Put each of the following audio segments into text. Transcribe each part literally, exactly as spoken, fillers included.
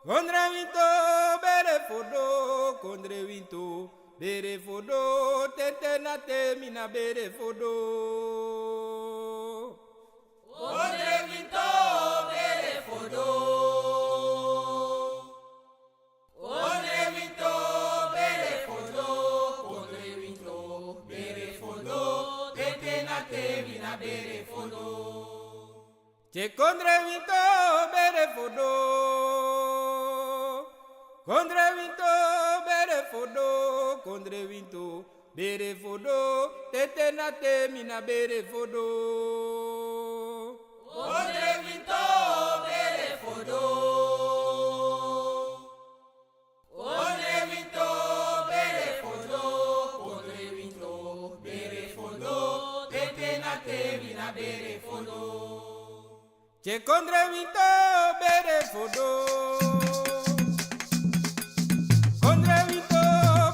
Kondre winto, bere fodo, kondre winto, bere fodo, tenten na te mi na bere fodo. Kondre winto, bere fodo. Kondre winto, bere fodo, kondre winto, bere fodo, tenten na te mi na bere fodo. Te kondre winto, bere fodo. Kondre winto, bere fodo, kondre winto, bere fodo, tenten na te mi na bere fodo. Kondre winto, bere fodo. Kondre winto, bere fodo, kondre winto, bere fodo, tenten na te mi na bere fodo. Te kondre winto, bere fodo. Kondre winto,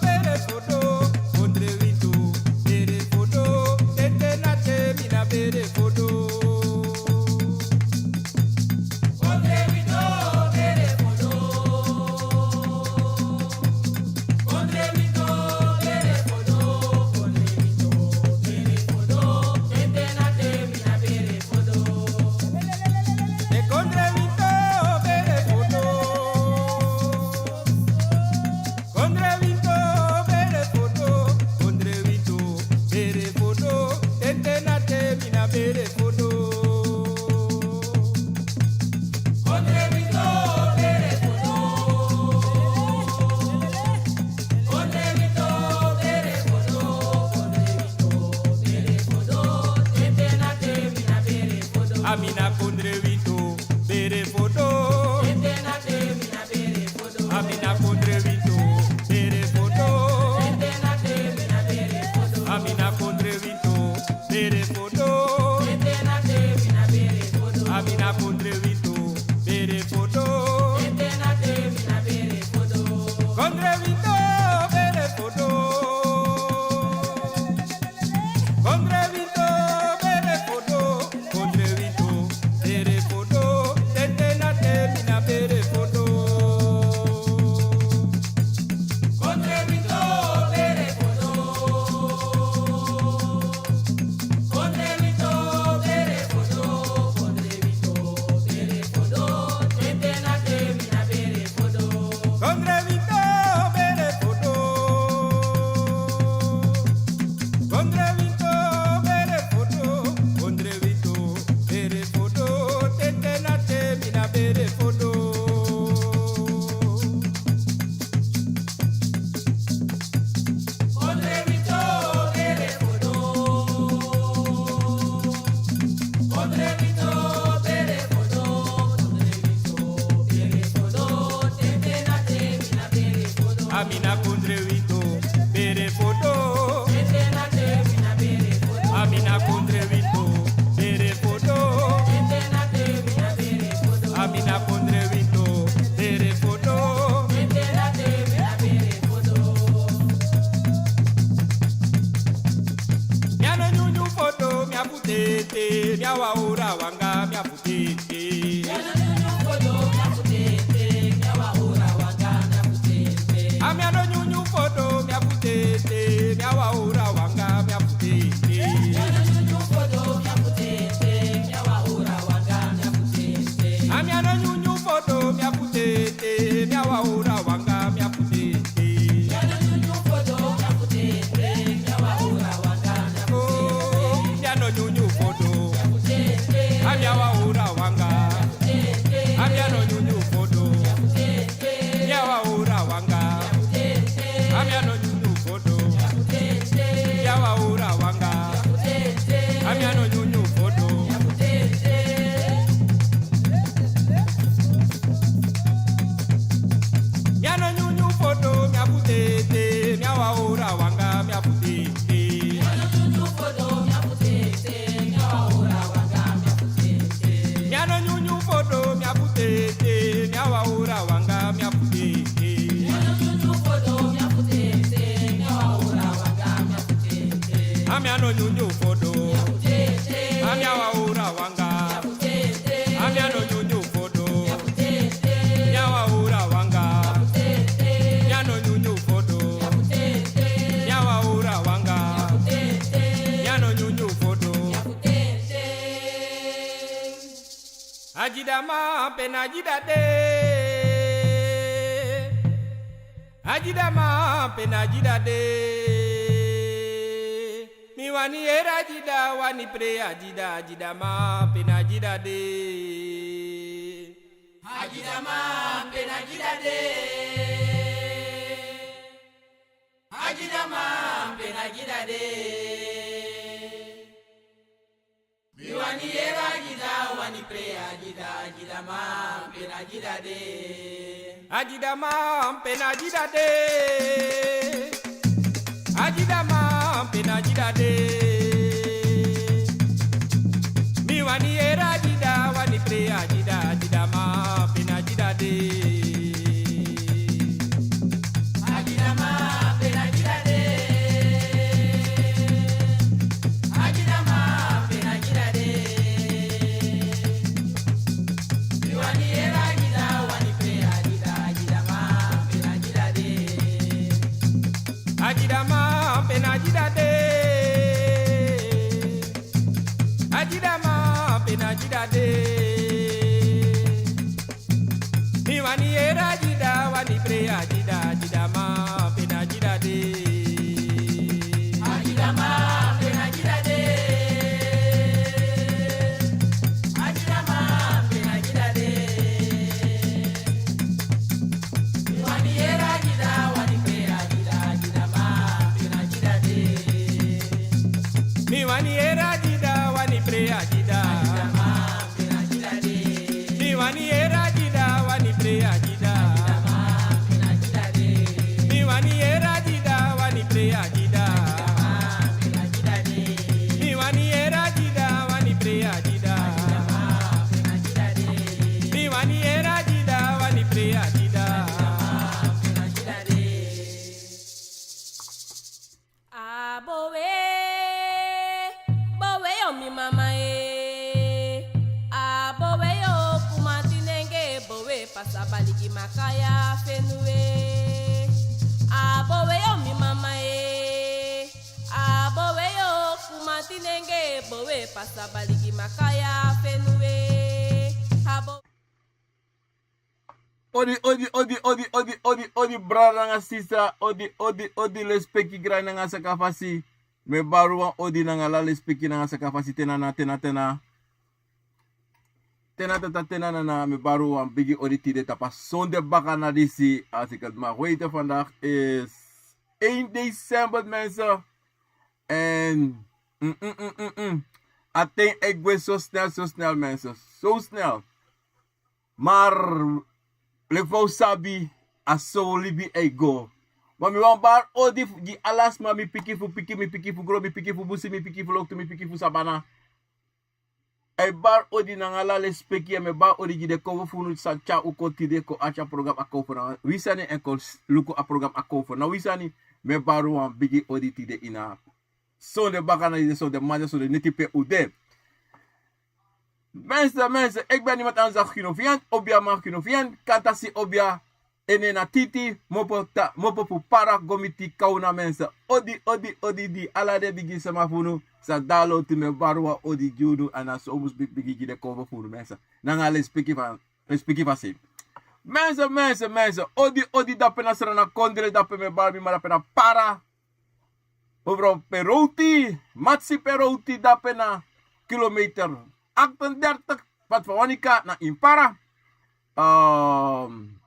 bere fodo, kondre winto, bere fodo, tenten na te mi na bere fodo. Kondre winto, bere fodo. Kondre winto, bere fodo, kondre winto, bere fodo, tenten na te mi na bere fodo. E kondre winto, bere fodo. Kondre winto, bere fodo, kondre winto, bere fodo, tenten na te mi na bere fodo. Kondre winto, bere fodo. Kondre winto, bere fodo, kondre winto, bere fodo, tenten na te mi na bere fodo. A mi na kondre winto, bere fodo. Tenten na te mi na bere fodo. A mi na kondre winto, bere fodo. Tenten na te mi na bere fodo. A mi na kondre winto, bere fodo. Tenten na te mi na bere fodo. A mi na kondre winto, bere fodo. Tenten na te mi na bere fodo. Kondre winto, bere fodo. Kondre winto, bere fodo. Kondre winto, bere fodo, tenten na te mi na bere fodo. Kondre winto, bere fodo. Kondre winto, bere fodo, kondre winto, bere fodo, tenten na te mi na bere fodo. Kondre winto, bere fodo. Kondre winto, bere fodo, kondre winto, bere fodo, tenten na te mi na bere fodo. Kondre winto, bere fodo. Kondre winto, bere fodo, kondre winto, bere fodo, tenten na te mi na bere fodo. A mi na kondre winto, bere fodo. Tenten na te mi na bere fodo. A mi na kondre winto, bere fodo. Tenten na te mi na bere fodo. A mi na kondre winto, bere fodo. Tenten na te mi na bere fodo. Mi a no nyunyu fodo, mi a fu tete, mi a wawra wanga, mi a fu tete. A mi a no nyunyu fodo, mi a fu tete, mi a wawra wanga, mi a fu tete. A mi a no nyunyu fodo, mi a fu tete, mi a wawra wanga, mi a fu tete. Oh, mi a no nyunyu fodo. A mi a wawra wanga. A mi a no nyunyu fodo. Mi a wawra wanga. A mi a no nyunyu fodo. Mi a wawra wanga. A mi a no nyunyu fodo. Mi a no nyunyu fodo, mi a fu tete, mi a wawra wanga, mi a fu tete. Ajida man pe na ajida de. Ajida man pe na ajida de. Mi wani yere ajida wani pre ajida, ajida man pe na ajida de. Ajida man pe na ajida de. Ajida man pe na ajida de. Mi wani yere ajida wani pre ajida, ajida man pe na ajida de. Ajida man pe na ajida de. Ajida man pe na ajida de. Mi wani yere ajida wani pre ajida, ajida man pe na ajida de. Ajida man pe na ajida de. Ajida man pe na ajida de. Mi wani yere ajida wani pre ajida, ajida man pe na ajida de. Ajida man pe na ajida de. Ajida man pe na ajida de. Mi wani yere ajida wani pre ajida, ajida man pe na ajida de. Ajida man pe na ajida de. Ajida man pe na ajida de. Mi wani yere ajida wani pre ajida, ajida man pe na ajida de. Mi wani yere ajida wani pre ajida. Mi wani yere ajida wani pre ajida. Mi wani yere ajida wani pre ajida. Mi wani yere ajida wani pre ajida. Mi wani yere ajida wani pre ajida. Abowe, bowe yo mi mama e. Abowe yo kuma tinenge bowe pasa baligi makaya fenue. Abowe yo mi mama e. Abowe yo kuma tinenge bowe pasa baligi makaya fenue. Abo Odi, odi, odi, odi, odi, odi, odi, brada nanga sisa, odi, odi, odi, lespeki, grani nanga sakafasi. Mi e bari wan odi nanga ala lespeki nanga sakafasi, te na na, te na, te na. Te na tata, te na na na, mi e bari wan bigi odi tide tapu a sonde bakana disi, als ik het mag weten, vandaag is één december, mensen. En, mm, mm, mm, mm, mm. A ten e gwe zo snel, zo snel, mensen. Zo snel. Maar, leki fa un sabi, a so libi e go. Ma mi wani bari odi gi ala sma, mi pikin fu pikin, mi pikin fu gron, mi pikin fu busi, mi pikin fu loktu, mi pikin fu sabana. Mi e bari odi nanga ala lespeki, mi e bari odi gi den konfo fu unu san tyari un kon tide kon arki a program Akomfo Nanga wi sani, èn kon luku a program Akomfo Nanga wi sani. Mi e bari wan bigi odi tide ini a sonde bakana, ini a sonde mande, sonde neti pe un de. Mensen, mensen, ik ben niemand anders dan Gino Vian, Obia man Gino Vian, Kantasi Obia, en na Titi, mopo ta, mopo fu Para go miti Kauna, mensen. Odi, odi, odi di ala den bigi sama fu unu san download, mi e bari wan odi gi unu, èn na so un mus bigi bigi gi den konfo fu unu, mensen. Nanga lespeki fa, lespeki fa sei. Mensen, mensen, mensen, odi, odi dape na Sranan kondre, dape mi e bari mi mama dape na Para. Mevrouw Perouti, Matsi Perouti, dape na kilometer achtendertig, Pad van Wanika na Impara. Ehm,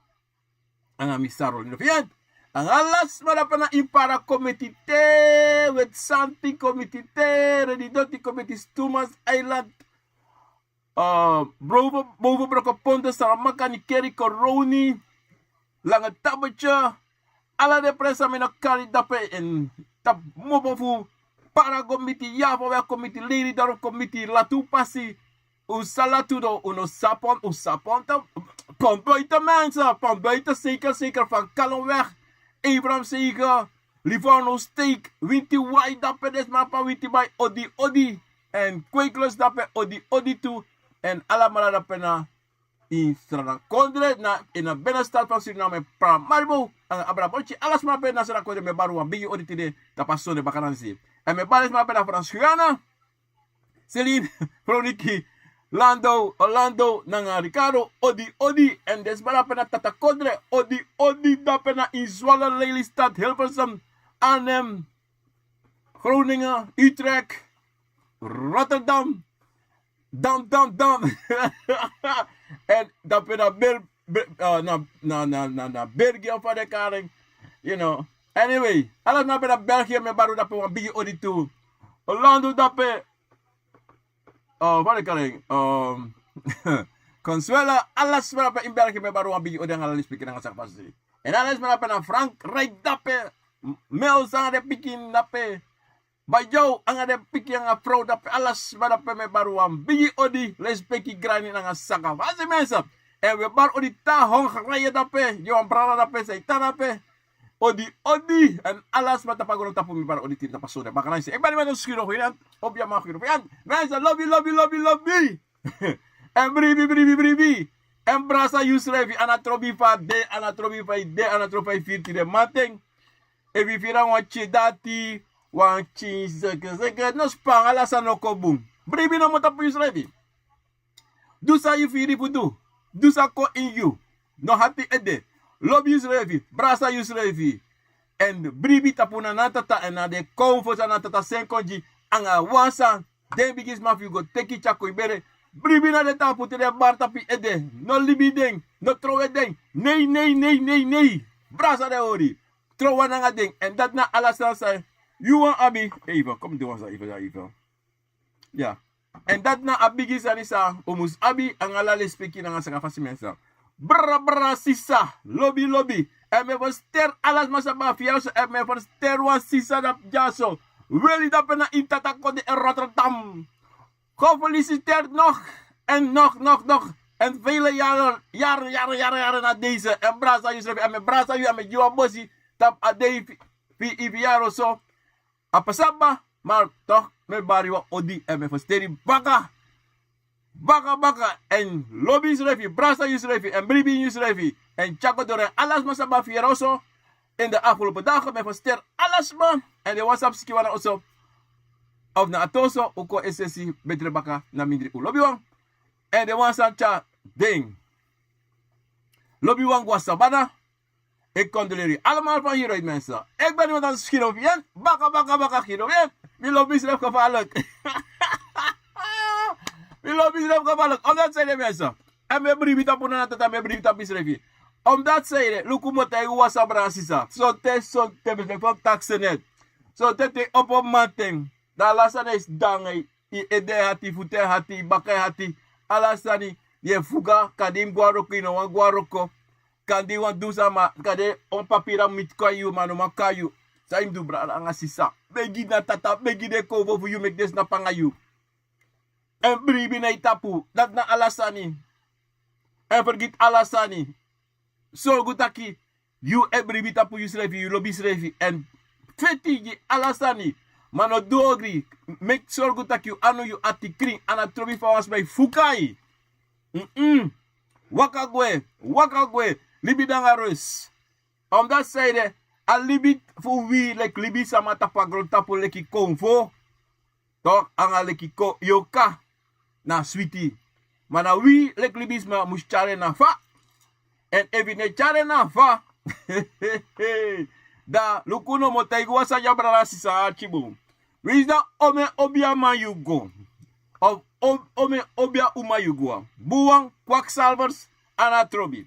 nanga mi Sarolino Fiant. Nanga ala sma dape na Impara, kon miti te, Wet Santi, kon miti te, Redidoti, kon miti Stumas Island. Eh, boven, boven Brokopondo, Saramaka, Nikeri, Koroni, Lange Tabetje, ala den presi san mi no kari dape, èn tapu mopo fu Para go miti Yavo, we a kon miti Leri, daro kon miti Latu pasi. Un sa Latu, no, un no sa Pon, un sa Ponto. Pon Buiten, mensen, Pon Buiten, zeker, zeker, van Kalonweg, Abraham Zeger, Livorno steek, winti wai dape, den sma dape na winti bai, odi, odi. Èn Kweklus dape, odi, odi tu. Èn alamala dape na ini Sranan kondre, na ini a binnenstad van Suriname, Paramaribo, nanga Abra Botchi, ala sma dape na Sranan kondre, mi e bari wan bigi odi tide, tapu a sonde bakana disi. Èn mi e bari sma dape na Frans Guyana, Celine, Froniki, Lando, Orlando, nanga Ricardo, odi, odi. Èn den sma dape na Tata Kodre, odi, odi, dape na Inswallen, Lelystad, Hilversum, Arnhem, Groningen, Utrecht, Rotterdam, dam, dam, dam. Èn dape na Bel, Be- eh, na, na, na, na, na België of fa den e kari en. You know. Anyway, ala sma dape na België, mi e bari un dape wan bigi odi tu. Orlando dape, eh, fa den e kari en, um, Consuela, ala sma dape in België, mi e bari un wan bigi odi anga ala lespeki nanga sakafasi. Èn ala sma dape na Frankrijk dape, Mels anga den pikin dape, Bayo anga den pikin anga frow dape, ala sma dape mi e bari un wan bigi odi, lespeki, grani nanga sakafasi, mensen. Èn wi e bari odi te na Hongarije dape, gi wan brada dape san e tan dape. Odi, odi, èn ala sma tapu a grontapu mi e bari odi tiri tapu a sonde. Baka na ini se. Èn bari mi no skiri fu ini, obiaman skiri fu ini. Mensen, lobi, lobi, lobi, lobi. Èn bribi, bribi, bribi. Èn brasa yusrefi, a no trobi fa a de, a no trobi fa a de, a no trobi fa a firi tide mamanten. Efu yu firi anga wan tye dati, wan tye seke seke, no span, ala sani o kon bun. Bribi nomo tapu yusrefi. Du san yu firi fu du. Du san kon ini yu. No hati ede. Lobi yusrefi, brasa yusrefi. Èn bribi tapu na Tata èn na den konfo san Tata seni kon gi anga wan sani. Den bigisma fu yu go teki tyari kon yu bere. Bribi na den tapu te den bari tapu yu ede. No libi den. No trowe den. Nei, nei, nei, nei, nei. Brasa den hori. Trowe wan nanga den. Èn dati na ala sani san yu wani abi. Even, kon mi du wan sani, even, even. Ya. Èn dati na a bigi sani san un mus abi anga ala lespeki nanga sakafasi, mensen. Brada, brada, sisa, lobi, lobi. Èn mi e fersiteri ala sma san ben abi fu yere so, èn mi e fersiteri wan sisa dape dyaso. Weli dape na ini Tata Kodre in Rotterdam. Gefeliciteerd nog en nog, nog, nog. En vele jaren, jaren, jaren, jaren, jaren na deze. Èn brasa yusrefi, èn mi e brasa yu, èn mi e gi wan bosi tapu a dei fi, fi, fi yari so. A pasa kaba, ma toch mi e bari wan odi èn mi e fersiteri baka. Baka, baka, èn lobi yusrefi, brasa yusrefi, èn bribi ini yusrefi, èn tyari kon doro na ala sma san ben abi fu yere so. Ini den afgelopen dagen mi e fersiteri ala sma, èn den wan san abi sikin wan na oso of na ati oso, un kon esesi betre baka na mindri un lobiwan. Èn den wan san tyari den lobiwan go na sabana, e condoleri allemaal van hieruit, mensen. Ik ben iemand aan het schreeuwen. Yen, baka, baka, baka, schreeuwen. Yen, mi lobi misrefi gevaarlijk. Mi lobi misrefi gevaarlijk. Omdat zij de mensen. Èn mi e bribi tapu na Tata, mi e bribi tapu misrefi. Omdat zij de, luku mi o taigi wan sani, brada, sisa. Sonten, sonten, mi e taki fu taksi net. Sonten te yu opo mamanten, dan ala sani e sidon nanga yu. Yu ede e hati, yu futu e hati, yu baka e hati. Ala sani, yu e fuga, kande yu mus go na wroko, yu no wani go na wroko. Kande yu wani du sani, ma kande wan papiri a miti kon na yu, ma a no man kon na yu. San yu mus du, brada nanga sisa? Begi na Tata, begi den konfo fu yu meki den snapu anga yu. Èn bribi na yu tapu, dati na ala sani. Èn fergiti ala sani. Sorgu taki yu e bribi tapu yusrefi, yu lobi yusrefi, èn feti gi ala sani. Ma no du ogri, meki sorgu taki yu anu, yu ati krin, a no trobi fa wan sma e fuka yu. Mm-mm. Waka gwe, waka gwe, libi nanga rus. Omdat zij de, a libi fu wi leki libisma tapu a grontapu leki konfo, toch, anga leki kon, yorka, na switi. Ma na wi leki libisma mus tyari en na fa. Èn efu yu no e tyari en na fa, dan luku, no mi o taigi wan sani ya, brada, sisa, arki bun. Winsi na omeni obiaman yu go, of o- omeni obia uma yu go, bun wan, kwaksalvers, a no trobi.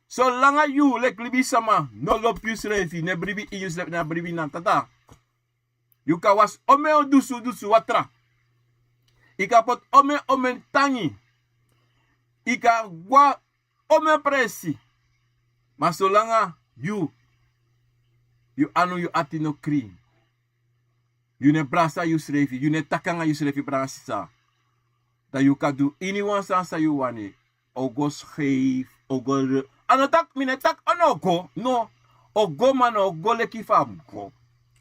Solanga yu leki libisma no lobi yusrefi, no e bribi ini yusrefi, no e bribi na Tata, yu kan wasi omeni dusun dusun watra. Yu kan poti omeni omeni tangi. Yu kan go na omeni presi. Ma solanga yu, yu anu, yu ati no krin, yu no e brasa yusrefi, yu no e taki nanga yusrefi, brada, sisa, dan yu kan du iniwan sani san yu wani. O go skeif, o go re- a no taki, mi no e taki a no go, no. O go, ma no o go leki fa a mus go.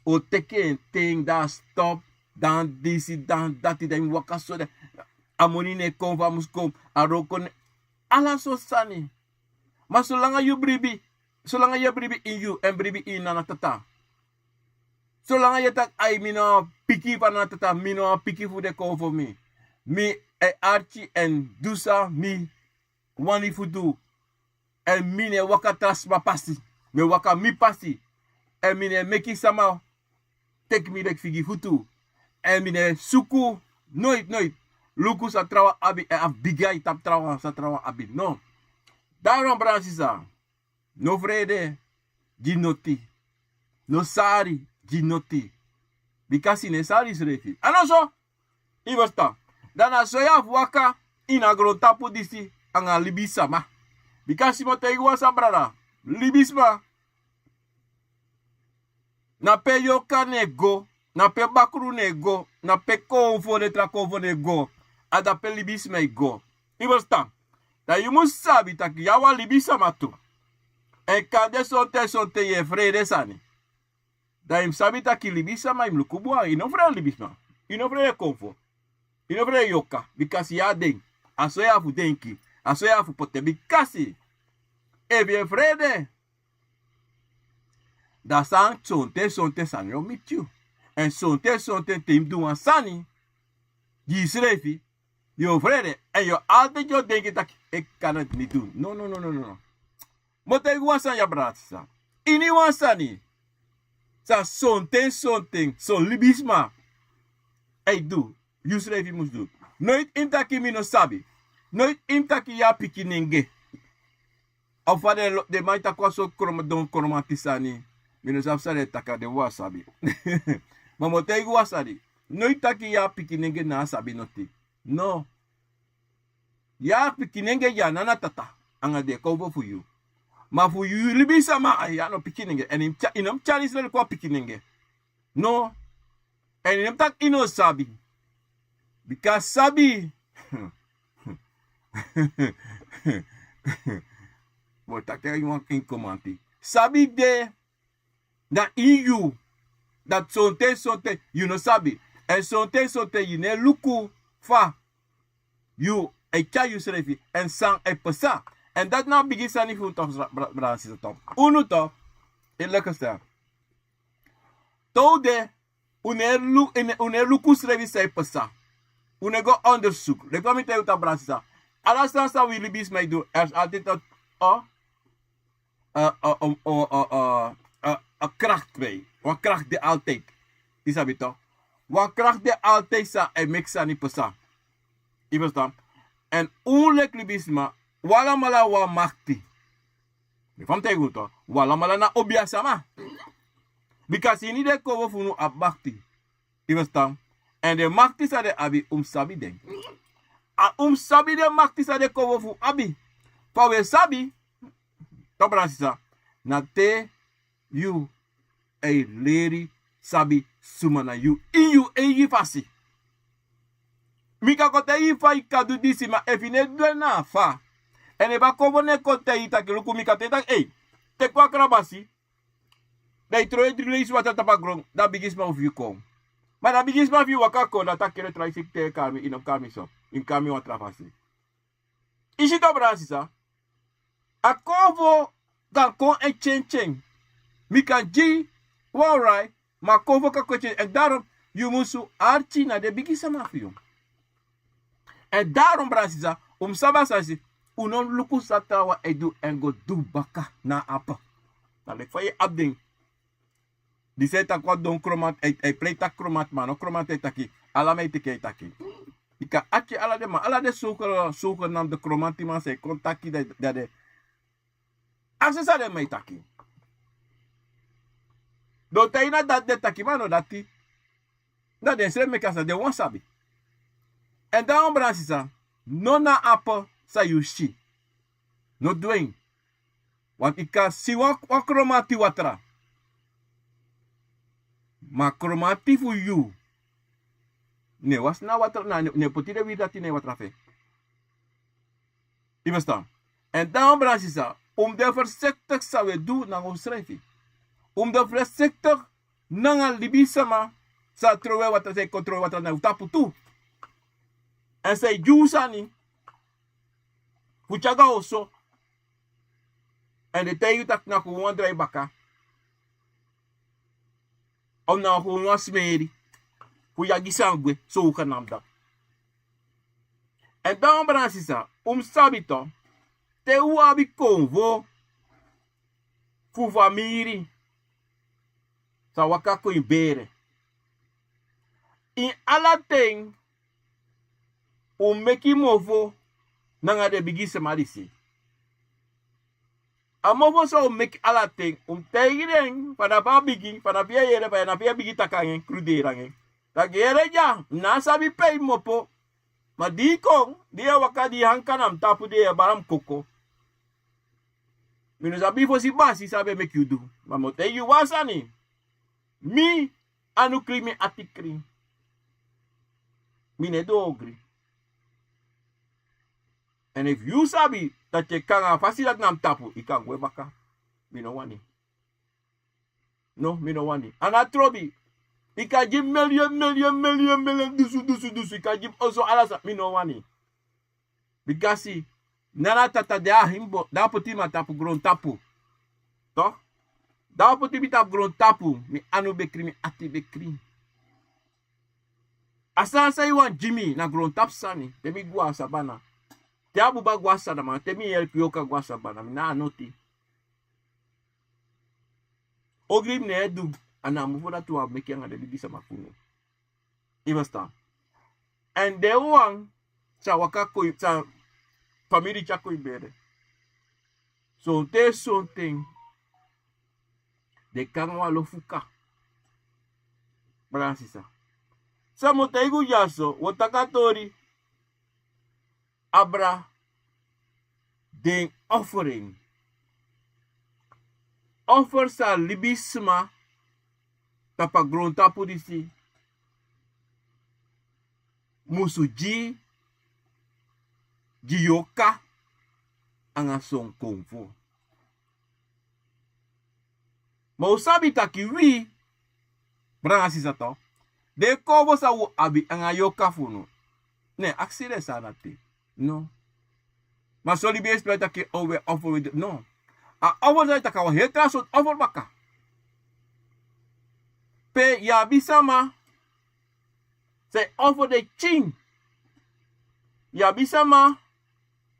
O teki en ten, dan a stop, dan disi, dan dati, dan yu mus waka so, dan a moni no e kon fa a mus kon, a wroko no e- ala sortu sani. Ma solanga yu bribi, solanga yu e bribi ini yu èn bribi ini Nana Tata, solanga yu e taki: "Ai, mi no wani piki fu Nana Tata, mi no wani piki fu den konfo fu mi. Mi e arki èn du san mi wani fu du. Èn mi no e waka tra sma pasi, mi e waka mi pasi. Èn mi no e meki sama teki mi leki figi futu. Èn mi no e suku noiti noiti luku san trawan abi èn a fu bigi ai tapu trawan san trawan abi, no. Daro bransisa, no frede gi noti. No sari gi noti. Bikasi no e sari srefi a no so. Yu mus tan. Dan na so yu abi fu waka ini a grontapu disi anga libisama. Bikasi mi o taigi wan sani brada, libisma na pe yoka no e go, na pe bakru no e go, na pe konfo den tra konfo no e go. A dape libisma e go. Yu mus tan. Dan yu mus sabi taki yu na wan libisama tu. Èn kande sonten sonten yu e frede sani. Dan yu mus sabi taki libisama yu mus luku bun anga yu no frede libisma. Yu no frede konfo. Yu no frede yoka bikasi yu a den. A so yu abi fu denki. A so yu abi fu poti en bikasi efu yu e frede, dan san sonten sonten sani no miti yu. Èn sonten sonten te yu mus du wan sani gi yusrefi, yu o frede èn yu o altidi o denki taki e kan na dini du. No no no no no. Mi o taigi wan sani ya brada sisa. Ini wan sani san sonten sonten son libisma e du, yusrefi mus du. Noiti yu mus taki mi no sabi. Noiti yu mus taki yu a pikinenge. Ofu fa den man e taki wan sortu don kromanti sani. Mi no sabi san den e taki a den wan sabi. Ma mi o taigi wan sani. Noiti taki yu a pikinenge na a sabi noti. No. Yu a pikinenge yu a nana tata anga den e kon fu yu. Ma fu yu libisama a yu a no pikinenge èn yu no mus tyari yu srefi kon a pikinenge. No. Èn yu no mus taki yu no sabi. Bika sabi. Mi o taki a yu wan kin komanti. Sabi de na ini yu. Dati sonten sonten yu no sabi. Èn sonten sonten yu no e luku fa yu e tyari yusrefi èn san e pasa. Èn dati na a bigi sani fu unu toki brada sisa toki unu toki. Eleke stel. Te un de un no e luku srefi san e pasa. Un no e go ondersuku leki fa mi taigi un tan brada sisa. Ala sani san wi libisma e du er is altid o a krakti bei wan krakti de altid. Yu sabi to wan krakti de altid san e meki sani pasa. Yu ferstan? Èn un leki libisma un alamala wan makti. Mi fa mi taigi un to un alamala na obi a sama. Bika sini den kobo fu unu abi makti. Yu ferstan? Èn den makti san den abi un mus sabi den. A un mus sabi den makti san den kobo fu un abi. Fa un e sabi? Tabra sisa. Na te yu e leri sabi suma na yu ini yu eigi fasi. Mi kan kon taigi yu fa yu kan du disi ma efu yu no e du en na a fa. Èn efu a kobo no e kon taigi yu taki luku mi kan taigi taki ei, teki wan krabasi. Dan yu tron yu dri leisi watra tapu a gron dan a bigisma fu yu kon. Ma dan a bigisma fu yu waka kon dan a taki kere trai siki te yu e kari mi yu no mus kari mi so. Yu mus kari mi wan tra fasi. Yu si tabra sisa. A kobo kan kon e tyen tyen. Mi kan gi wan rai. Ma a kobo kan kon e tyen tyen èn daron yu musu arki na den bigisma fu yu. Èn daron brada sisa un mus sabi a sani si un no mus luku san trawan e du èn go du baka na a ape. Na leki fa yu e abi den. Disi e taki wan don kromanti e prei taki kromanti ma a no kromanti e taki. Ala mi e teki en e taki. Yu kan aki ala den man ala den suku suku namde kromanti man san e kon taki dan den aksi san den man e taki. Den o taigi na dati den taki ma a no dati. Na den srefi meki a sani den wani sabi. Èn dan wan brada sisa no na ape san yu si. No du en. Wantu yu kan si wan kromanti watra. Ma kromanti fu yu no e wasi na watra na no e poti den wiri dati na en watra fu en. Yu ferstan? Èn dan wan brada sisa un mus de fersektigi san un e du nanga unsrefi. Un mus de fersektigi nanga libisma san e trowe watra san e kon trowe watra na un tapu tu. Èn san e gi un sani fu tyari go a oso. Èn den taigi yu taki na kon wan drai baka. Of na wan kon wan smeri fu yu a gi san gwe so un kan namda. Èn dan wan brada sisa, un mus sabi to, te un abi konfo fu famiri, sa waka kon ini bere. Ini ala ten un meki mofo nanga den bigi sama disi. A mofo san un meki ala ten, un mus taigi den, fa na fa a bigin, fa na fa yu e yere, fa na fa yu e bigin taki nanga en, kruderi nanga en. Taki yere dya, mi ná sabi pe i mopo. Ma di i kon, di yu e waka, di yu hanka na mi tapu, di yu e bari mi koko. Mi no sabi fosi basi san a be meki yu du. Ma mi o taigi yu wan sani. Mi anu krin, mi ati krin. Mi no e du ogri. Èn efu yu sabi dati yu e kon nanga a fasi dati na mi tapu, i kan gwe baka. Mi no wani. No, mi no wani. A ná trobi. I kan gi mi miliyun, miliyun, miliyun, miliyun, dusun, dusun, dusun. I kan gi mi oso, ala sani, mi no wani. Bikasi nana tata de a himbo, da a poti mi na tapu grontapu. To? Da a poti mi tapu grontapu, mi anu be krin, mi ati be krin. A sani san yu wani gi mi na grontapu sani, te mi gwe a sabana. Te a buba gwe a sabana, te mi yelpi yorka gwe a sabana, mi na a noti. Ogri mi no e du, a na a mofo dati wan meki nanga den bigi sama kunu. I ferstan? Èn den wan sa waka kon, sa famiri tyari kon ini bere. Sonten, sonten den kon nanga wan lo fuka. Brada sisa. San mi o taigi un dyaso, wi o taki a tori abra den offering. Offer san libisma tapu a grontapu disi musu gi, gi yorka anga son konfo. Ma un sabi taki wi, brada sisa, to, den konfo san un abi anga yorka fu unu, ne aksi den sani dati. No. Ma so libi e spreid taki o wi e offer, wi de, no. A offer san e taki a wan heri tra sortu offer baka. Pe yu abi sama san e offer den pikin. Yu abi sama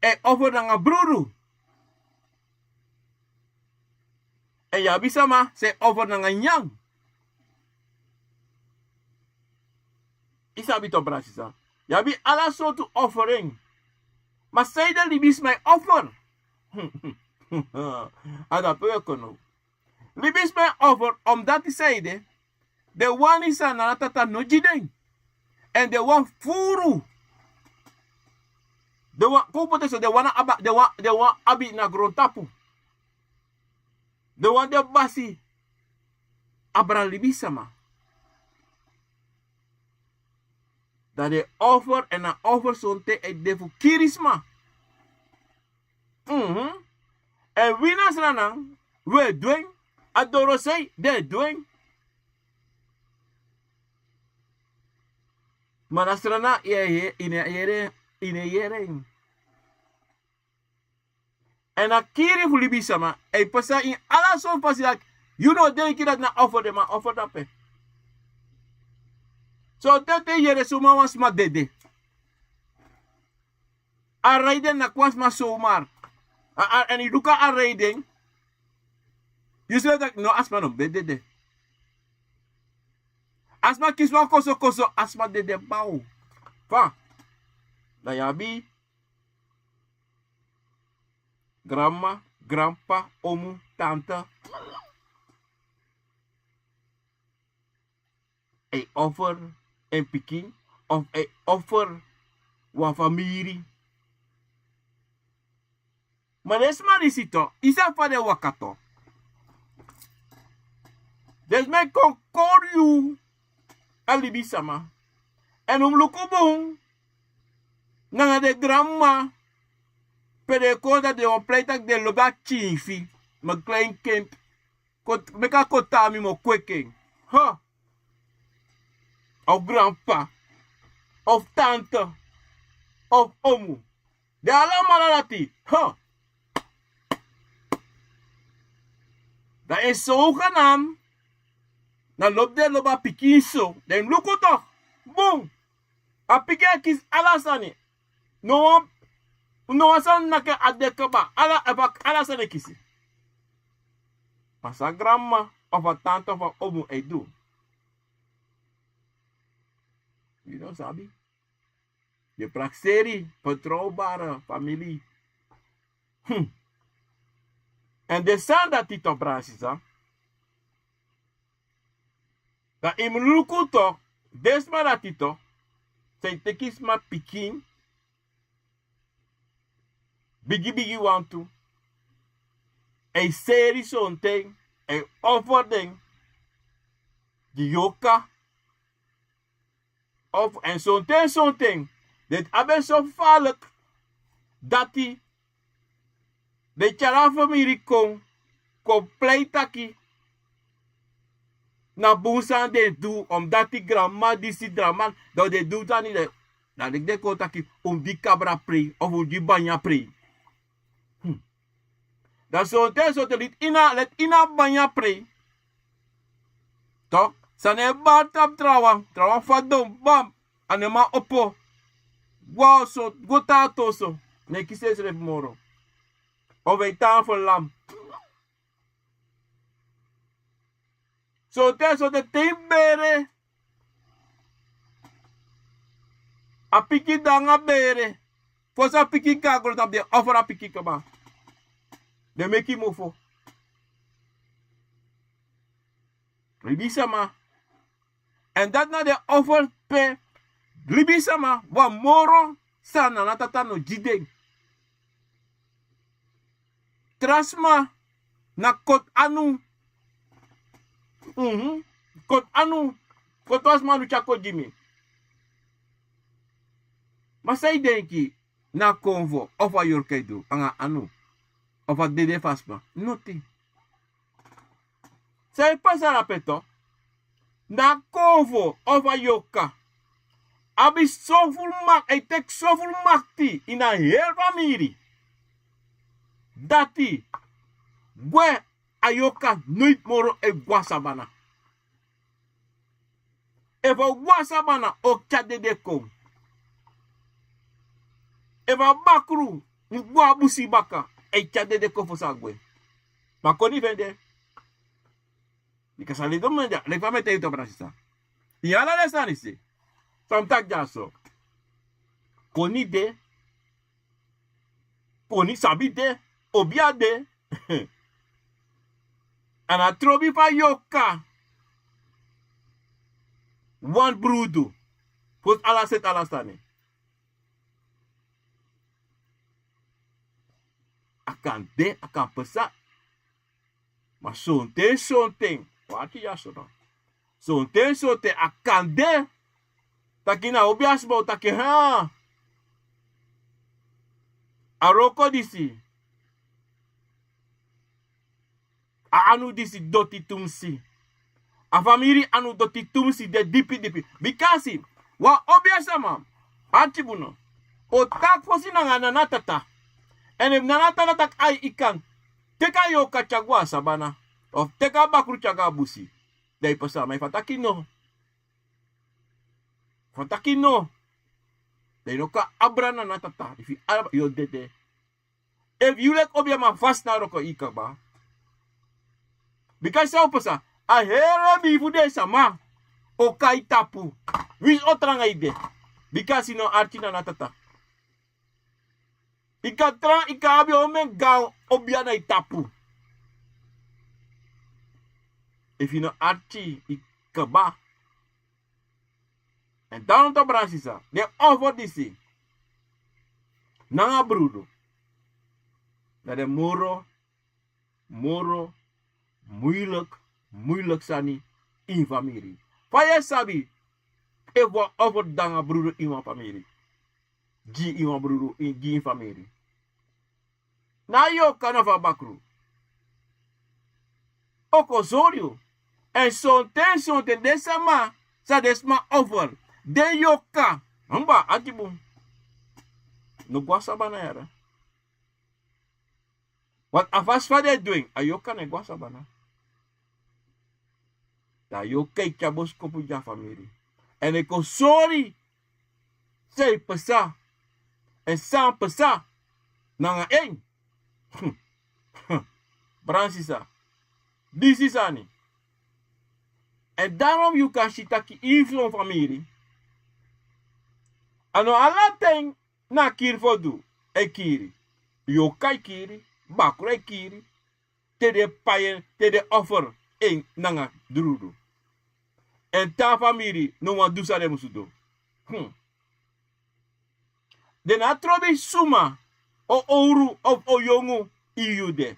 e offer nanga brudu. Èn yu abi sama san e offer nanga nyanyan. I sabi to, brada sisa. Yu abi ala sortu offering. Ma sanede libisma e offer? A dati pe wi e kon now. Libisma e offer, omdati sanede, den wani san Nana Tata no gi den. Èn den wani furu. Den wani, kon poti en so, den wani abi, den wani, den wani abi na grontapu. Den wani de basi abra libisma. Dan den offer, èn a offer sonten e de fu kiri sma. Mhm. Èn wi na Sranan, wi e du en, a dorosei den e du en. Ma na Sranan, yu e, yu e, yu no e yere, yu no e yere en. Èn a kiri fu libisma e pasa ini ala sortu fasi dati. Yu no o denki dati na offer den man offer dape. Sonten te yu yere suma wan sma dede. A raiden na kon a sma somar. A, a, èn yu luku a raiden. Yu si taki no, a sma no be dede. A sma kisi wan kosokoso, a sma dede baw. Fa? Dan yu abi granma, granpa, omu, tanta. E offer en pikin, of e offer wan famiri. Ma den sma disi tu, yu sabi fa den e waka tu. Den sma e kon kori yu a libisma. Èn un mus luku bun nanga den granmama, pe den e kon dati, den wani prei taki den lobi a pikin fi, mi kleinkind. Kon, meki a kon tan mi, mi o kweki en. Ha! Of granpa, of tanta, of omu. Den alamala dati. Ha! Dan en sogenaam, na lobi den lobi a pikin so. Den luku toch. Bun. A pikin e kisi ala sani. No wan, no wan sani naki a de kaba. Ala, efu a, ala sani e kisi. Ma san granmama of a tante of a omu e du. Yu no sabi. Yu e prakseri, betrouwbare familie. Hmm. Èn den sani dati tok, brada sisa. Dan yu mus luku tok, den sma dati tok, san e teki sma pikin, bigi bigi wantu, e seri sonten, e offer den gi yorka, of, èn sonten, sonten den abi en so falek dati den tyari a famiri kon, kon plei taki na bun sani den du, omdati granmama disi, granmama, dan den du sani den, dan den kon taki un gi kabra prei of un gi banya prei. Hmm. Dan sonten, sonten leti ini a, leti ini a banya prei. Tok, san e bari tapu trawan, trawan fadon, bam, a no e man opo. Go a oso, go tan a oso, ne kisi ensrefi moro. Of e tan fu lam. Sonten, sonten te yu bere a pikin, dan a bere, fosi a pikin kon na grontapu, den offer a pikin kaba. Den meki mofo. Libisama. Èn dati na den offer pe libisama, wan moro sani Nana Tata no gi den. Tra sma na koti anu. Mhm. Koti anu. Koti wan sma anu tyari kon gi mi. Ma san yu denki na a konfo of a yorka e du anga anu of a dede fu a sma? Noti. San e pasa na ape tok? Na a konfo of a yorka abi sofuru mak-, e teki sofuru makti ini a heri famiri. Dati gwe, a yorka noiti moro e gwe na sabana. Efu a o gwe na sabana, a o tyari dede kon. Efu a bakru mus gwe na busi baka, a e tyari dede kon fosi a gwe. Ma koni fende. Bika san leti mi e taigi, leki fa mi e taigi yu tok, brada sisa. Ini ala den sani disi san mi taki dyaso, koni de, koni sabi de, obia de. A na trobi fu a yorka wani brudu fosi ala seti ala sani. A kan de, a kan pasa. Ma sonten, sonten, waki dyaso no. Sonten, sonten a kan de taki na obi a sma o taki, ha, a wroko disi, a anu disi doti tumsi. A famiri anu doti tumsi, de dipi dipi. Bikasi wan obi a sama, arki bun no, o taki fosi nanga Nana Tata. Èn efu Nana Tata taki ai, i kan teki a yorka tyari go na sabana, of teki a bakru tyari go na busi, dan i pasa. Ma efu a taki no, efu a taki no, dan i no kan abra Nana Tata. Efu i abra, yu o dede. Efu yu leki obi a man fasi na wroko, i kaba. Bikasi san o pasa, a heri bifu den sama o kai tapu. Winsi o tranga i de. Bikasi i no arki Nana Tata. I kan tranga, i kan abi omeni gaan obi a na i tapu. Efu i no arki, i kaba. Èn dan, brada sisa, den offer disi nanga brudu na den moro, moro muilek, muilek sani ini famiri. Fa yu e sabi efu wan offer de nanga brudu ini wan famiri, gi ini wan brudu, gi ini famiri? Na a yorka na fu a bakru o kon sori yu. Èn sonten, sonten den sama san den sma offer, den yorka, nanga arki bun, no go na sabana yara. Want a fasi fa den e du en, a yorka no e go na sabana. Dan a yorka e tyari boskopu gi a famiri. Èn a e kon sori san e pasa. Èn san pasa nanga en. Bransisa, disi sani. Èn darom yu kan si taki ini son famiri, a no ala ten na kiri fu o du. E kiri, yoka e kiri, bakru e kiri, te den pai en, te den offer en nanga drudu. Èn te a famiri no wani du san den musu du. Den no abi trobi suma, o owru of o yongu, ini yu de.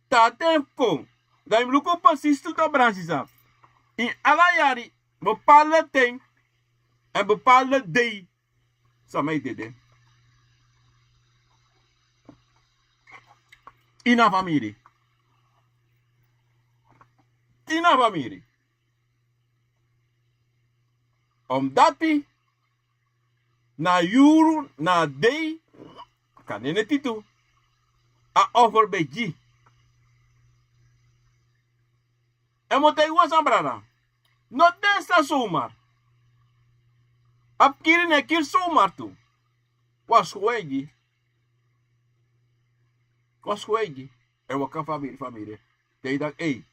Te a ten kon, dan yu mus luku presisi tu, dan bransisa, ini ala yari, bepaalde ten èn bepaalde dei, sama e dede ini a famiri. Ini a famiri. Omdati na a yuru, na a dei, kan nene titu, a offer ben gi. Èn mi o taigi wan sani, brada. No de san somar. A pikin no e kiri somar tu. Wan skon e gi. Wan skon e gi. Èn waka famiri famiri. Te yu taki ei,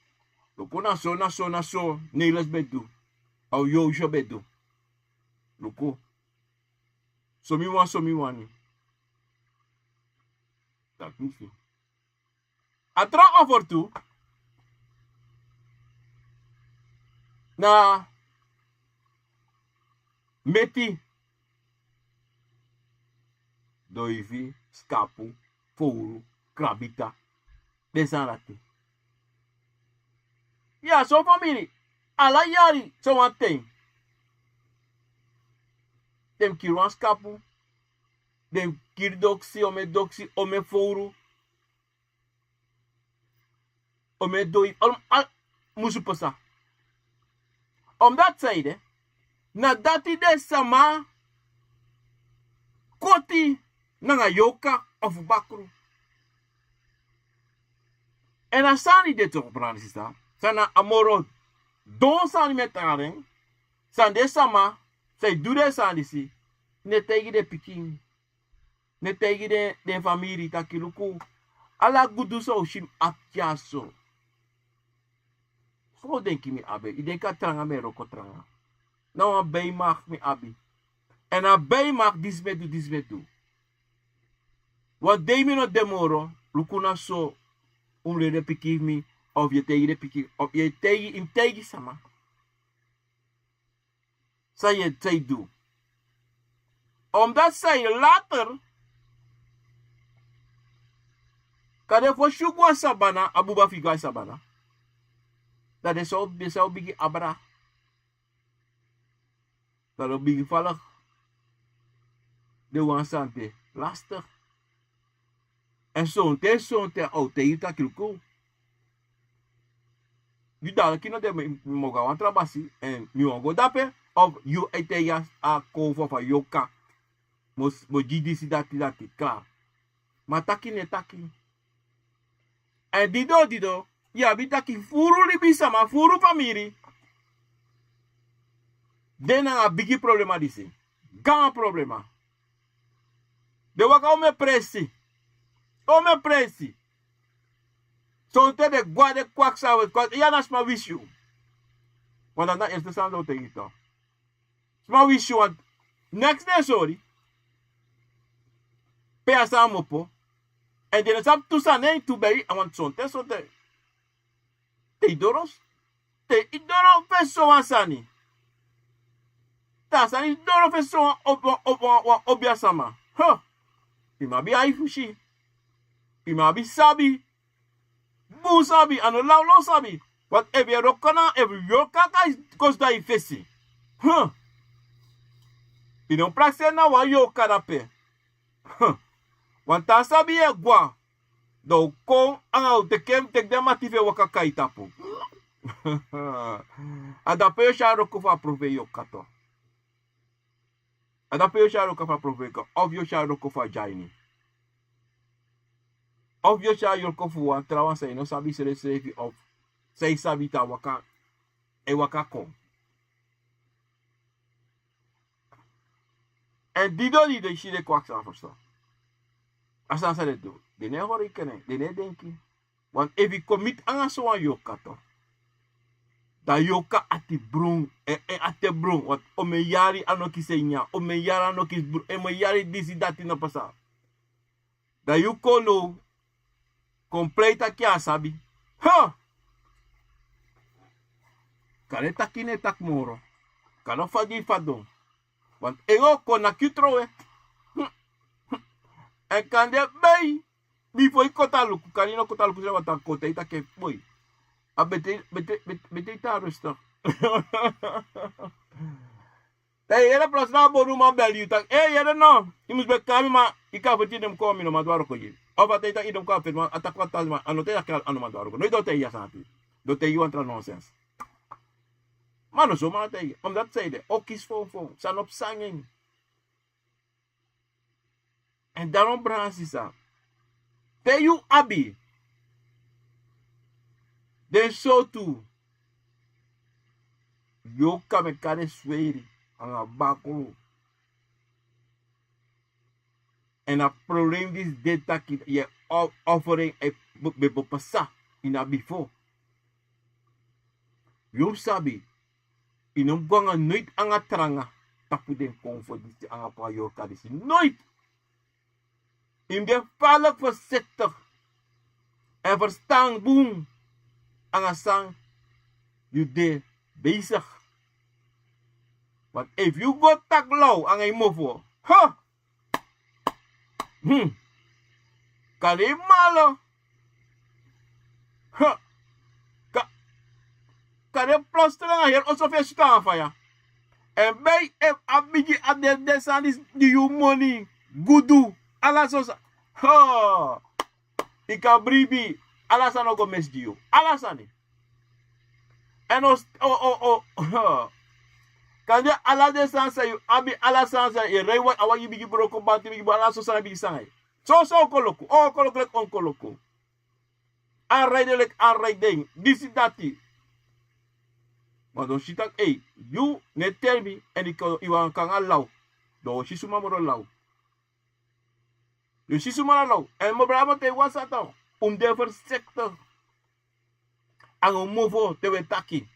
luku na so, na so, na so Nelis ben du. A o yow so ben du. Luku. So mi wani, so mi wani. Dati mi si. A tra offer tu na meti, doifi, skapu, fowru, krabita, den sani dati. Ya, son famiri, ala yari, son wan ten den mus kiri wan skapu, den mus kiri doksi, omen doksi, omen fowru, omen doi, al, al, musu pasa. Omdati san ede, na dati den sama koti nanga yoka of bakru. Èn a sani de tok, brada, sisa, san na a moro don sani mi e taigi den, san den sama san e du den sani disi, no e taigi den pikin, no e taigi den, den famiri taki luku, ala gudu san un si mi abi dyaso. Fa un denki mi abi en? Yu denki a tranga mi e wroko tranga? Na wan beimak mi abi. Èn a beimak disi mi e du, disi mi e du. Wan dei mi no de moro, luku na so un mus leli den pikin fu mi, of yu e taigi den pikin, of yu e taigi, yu mus taigi sama san yu e, san yu e du. Omdati san yu later, kande fosi yu go a sabana, a buba fu yu go a sabana, dan den sa o, den sa o bigin abra. Dan den o bigin faligi. Den wan sani de lastig. Èn sonten, sonten a o taigi yu taki luku, yu dati kino de, mi, mi o go a wan tra basi, èn mi wani go dape, of yu e taigi a, a kon fu a fa yoka, mi o, mi o gi disi dati dati, klar. Ma taki no e taki. Èn didon, didon, yu abi taki furu libisama, furu famiri de nanga bigi problema disi. Gaan problema. Den waka omen presi. Omen presi. Sonten den gwa, den kwaksa, yu a na sma wisi yu. Wan dati na eerste sani den o taigi yu tu. Sma wisi yu, want neks den e sori pe a sani mu opo. Èn den no sabi tu sani, en tu bei, a want sonten, sonten te yu doro, te yu doro fesi sowan sani. Te a sani doro fesi sowan, wan, wan, wan, wan obia sama. Ho! Yu mu abi ai fu si. Yu mu abi sabi. Bun sabi, a no lawlaw sabi. Want efu yu e wroko na, efu yu o kaka, kon sidon a yu fesi. Hm. Yu no prakseri na wan yoka dape. Hm. Wan tra sabi yu e gwa. Dan un kon anga un teke, teki den mati fu en waka kai tapu. A dape yu o si a wroko fu a profeti yoka tu. A dape yu o si a wroko fu a profeti yoka, of yu o si a wroko fu a dyaini. Of yu o si a wroko fu wan trawan san yu no sabi srefsrefi, of san yu sabi te a waka, e waka kon. Èn di don di den si den kwaksa a ferstan. A sani san den du, den no e hori kene, den no e denki. Want efu yu komiti anga sowan yoka to, dan yoka ati brun, en ati e brun. Want omen yari a no kisi en nyan, omen yari a no kisi brun, omen yari disi dati no pasa. Dan yu kon now kon prei taki a sabi. Kande taki no e taki moro. Kande o fadon yu fadon. Want en o kon naki yu trowe. Èn kande bei, bifo yu koti a luku, kande yu no koti a luku srefi, want a kon taigi taki boi, a bete bete bete yu tan rustig. Dan yu yere plas na a bonuman beli yu taki, e yere no, yu mus ben kari mi ma, yu kan feti yu no mus kon, mi no man du a wroko gi yu. Of a taigi taki yu no mus kon a feti man, a taki wan tasi man, a no taigi taki a no man du a wroko. No yu don taigi yu a sani ati. Don taigi yu wan tra nonsens. Ma no so man taigi yu, omdat san yu de o kisi fon fon san no psa ngen. Èn dan no brada sisa, te yu abi den sowtu yoka, mi e kari en sweri anga bakru. Èn a problem disi de taki yu e offer en, ben bo pasa ini a bifo. Yu mus sabi, yu no mus go anga noiti anga tranga tapu den konfo disi anga kon a yoka disi. Noiti. Yu mus de falek forsiktik èn ferstan bun anga san yu de besigi. Want efu yu go taki law anga yu mofo, ha, kande yu malo, kande plotseling a heri oso fu yu e sutu nanga faya. Èn bei efu a bigi a de den sani disi gi yu moni, gudu, ala so sani. Yu kan bribi, ala sani o go mesi gi yu, ala sani. Èn o o o o kande ala den sani san yu abi, ala sani san yu e rei, a wagi bigi broko, banti bigi broko, ala so sani bigi sani. Soso o koloku, o koloku leki onkoloku. Anraiden leki anraiden, disi dati. Ma den o si taki ei, yu no e teri mi, èn yu wani kon anga law. Den o si suma moro law. Yu si suma na law. Èn mi brada, mi o taigi wan sani tu, un mus de forsiktik anga un mofo te un e taki.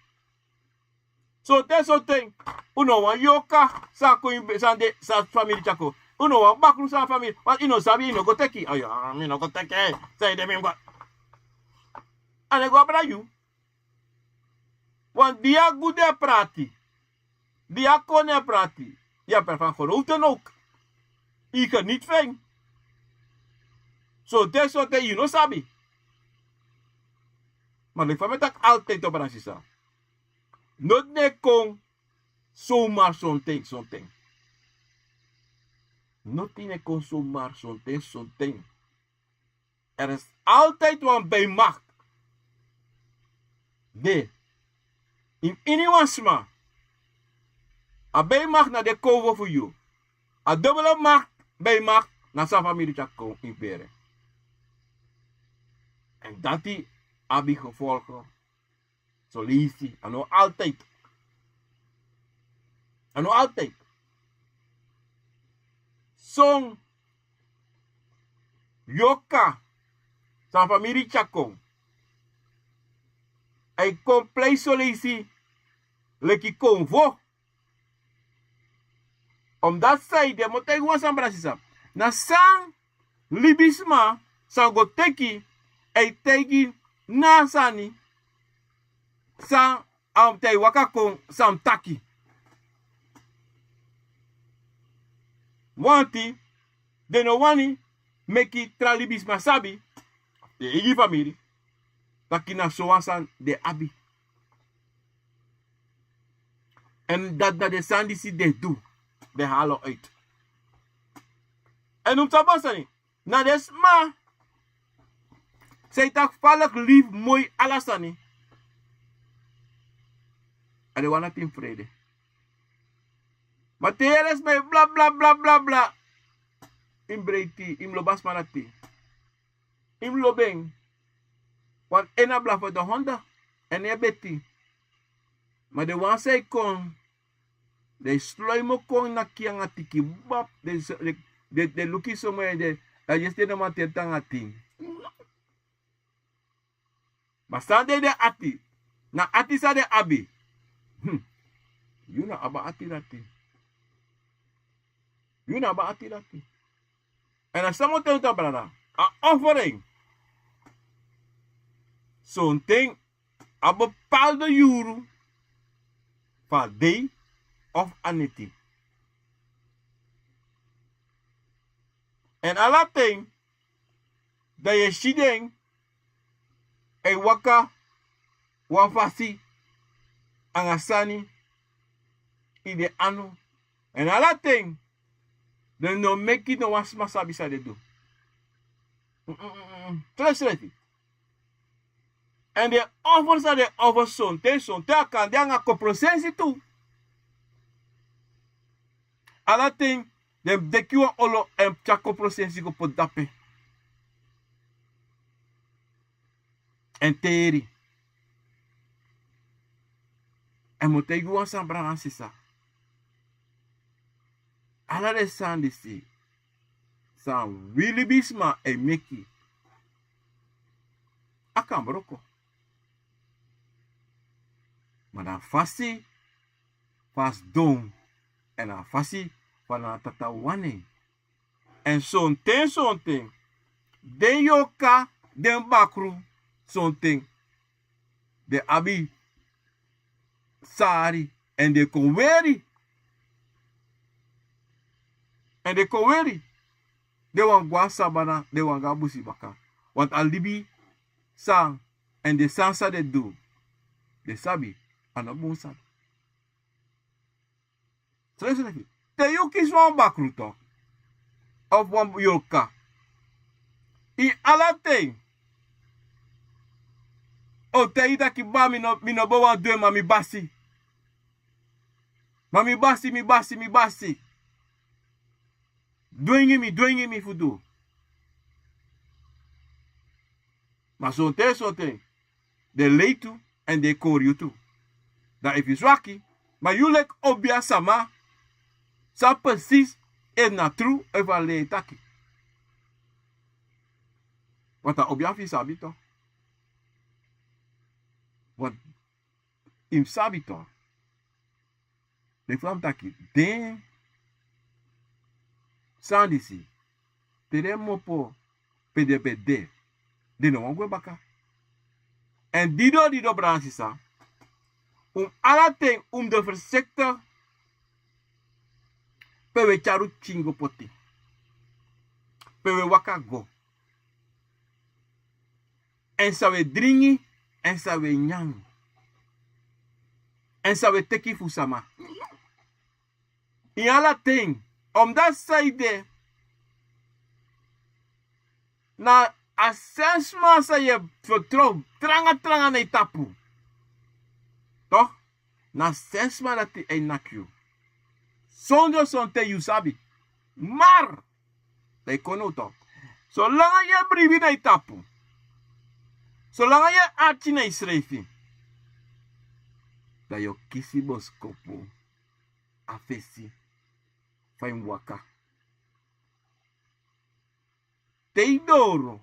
Sonten sonten un no wani yoka san kon ini, san de san famiri tyari kon. Un no wani bakru san famiri, want yu no sabi, yu no go teki. Aya, mi no go teki. San yu de mi mus go. A no e go abra yu. Want di yu a gudu e prati, di yu a koni e prati, yu abi a verantwoording ook. Yu geniet fu en. Sonten sonten yu no sabi. Ma leki fa mi e taki altijd, brada sisa, noti no e kon zomaar sonten sonten. Noti no e kon zomaar sonten sonten. Er is altijd wan bijmacht. De, in ini wan sma. A bijmacht na den konfo fu yu. A dubbele macht, bijmacht, na san famiri tyari kon ini bere. Èn dati abi gevolgen. Soleisi a no altijd. A no altijd. Son yoka san famiri tyari kon, a e kon prei soleisi leki konfo. Omdat san yu de, mi o taigi wan sani, brada sisa. Na san libisma san go teki, a e taigi na a sani san a mus taigi waka kon san mus taki. Wanti den no wani meki tra libisma sabi, den eigi famiri, taki na sowan sani den abi. Èn dati na den sani disi den du, den halo uit. Èn un mus sabi wan sani, na den sma san e taki falek libi moi ala sani, a den wani a tin frede. Ma te yu yere sma e bla bla bla bla bla, yu mus breiti, yu mus lobi a sma dati. Yu mus lobi en. Wan en na bla fu den honda, en e beti. Ma den wan san e kon Den e sloimo kon na kiya nanga tiki bab. Den luki somo en den. Dan yesi den no man tenti nanga tin. Ma san de den ati? Na ati san den abi. Yu na abi a ati dati. Yu na abi a ati dati. Èn a san mi o taigi yu, brada, a offering, sonten a bepaalde yuru fu a dei of a neti. Èn ala ten dan yu e si den e waka wan fasi anga sani ini den anu. Èn ala ten den no meki no wan sma sabi san den du. Srefsrefi. Èn den offer san den offer sonten, sonten a kan de anga koprosensi tu. Ala ten den deki wan olo èn tyari koprosensi go poti dape. Èn teri. Èn mi o taigi wan sani, brada nanga sisa. Ala den sani disi san wi libisma e meki, a kan broko. Ma na a fasi fu a sidon èn a fasi fu a na a tata wani en. Èn sonten sonten den yorka, den bakru, sonten den abi sari èn den kon weri. Èn den kon weri. Den wani go na sabana, den wani go na busi baka. Want a libi san, èn den sani san den du, den sabi a no bun sani. Te yu kisi wan bakru tok, of wan yorka, ini ala ten a o taigi yu taki, baa, mi no bo wan du en, ma mi basi. Ma mi basi, mi basi, mi basi. Dwengi mi, dwengi mi fu du. Ma sonten sonten den lei tu èn den e kori yu tu. Dan efu yu swaki, ma yu leki obi a sama, san presis, efu na tru efu a lei e taki. Want a obi a fu yu sabi tok. Want yu mus sabi tok. Den fu a mus taki den sani disi, te den mopo pe den ben de, den no wani gwe baka. Èn dido dido, brada nanga sisa, un mus ala ten un mus de fersekte pe un e tyari un pikin go poti, pe un e waka go, èn san un e dringi, èn san un e nyan, èn san un e teki fu sama. Ini ala ten, omdati san yu de, na a sen sma san yu e fertrow tranga tranga na yu tapu. Tok, na a sen sma dati e naki yu. Sondro sonten yu sabi. Mar dan yu kon now tok. Solanga yu e bribi na yu tapu, solanga yu e arki na yusrefi, dan yu o kisi boskopu a fesi fa yu mus waka. Te yu doro,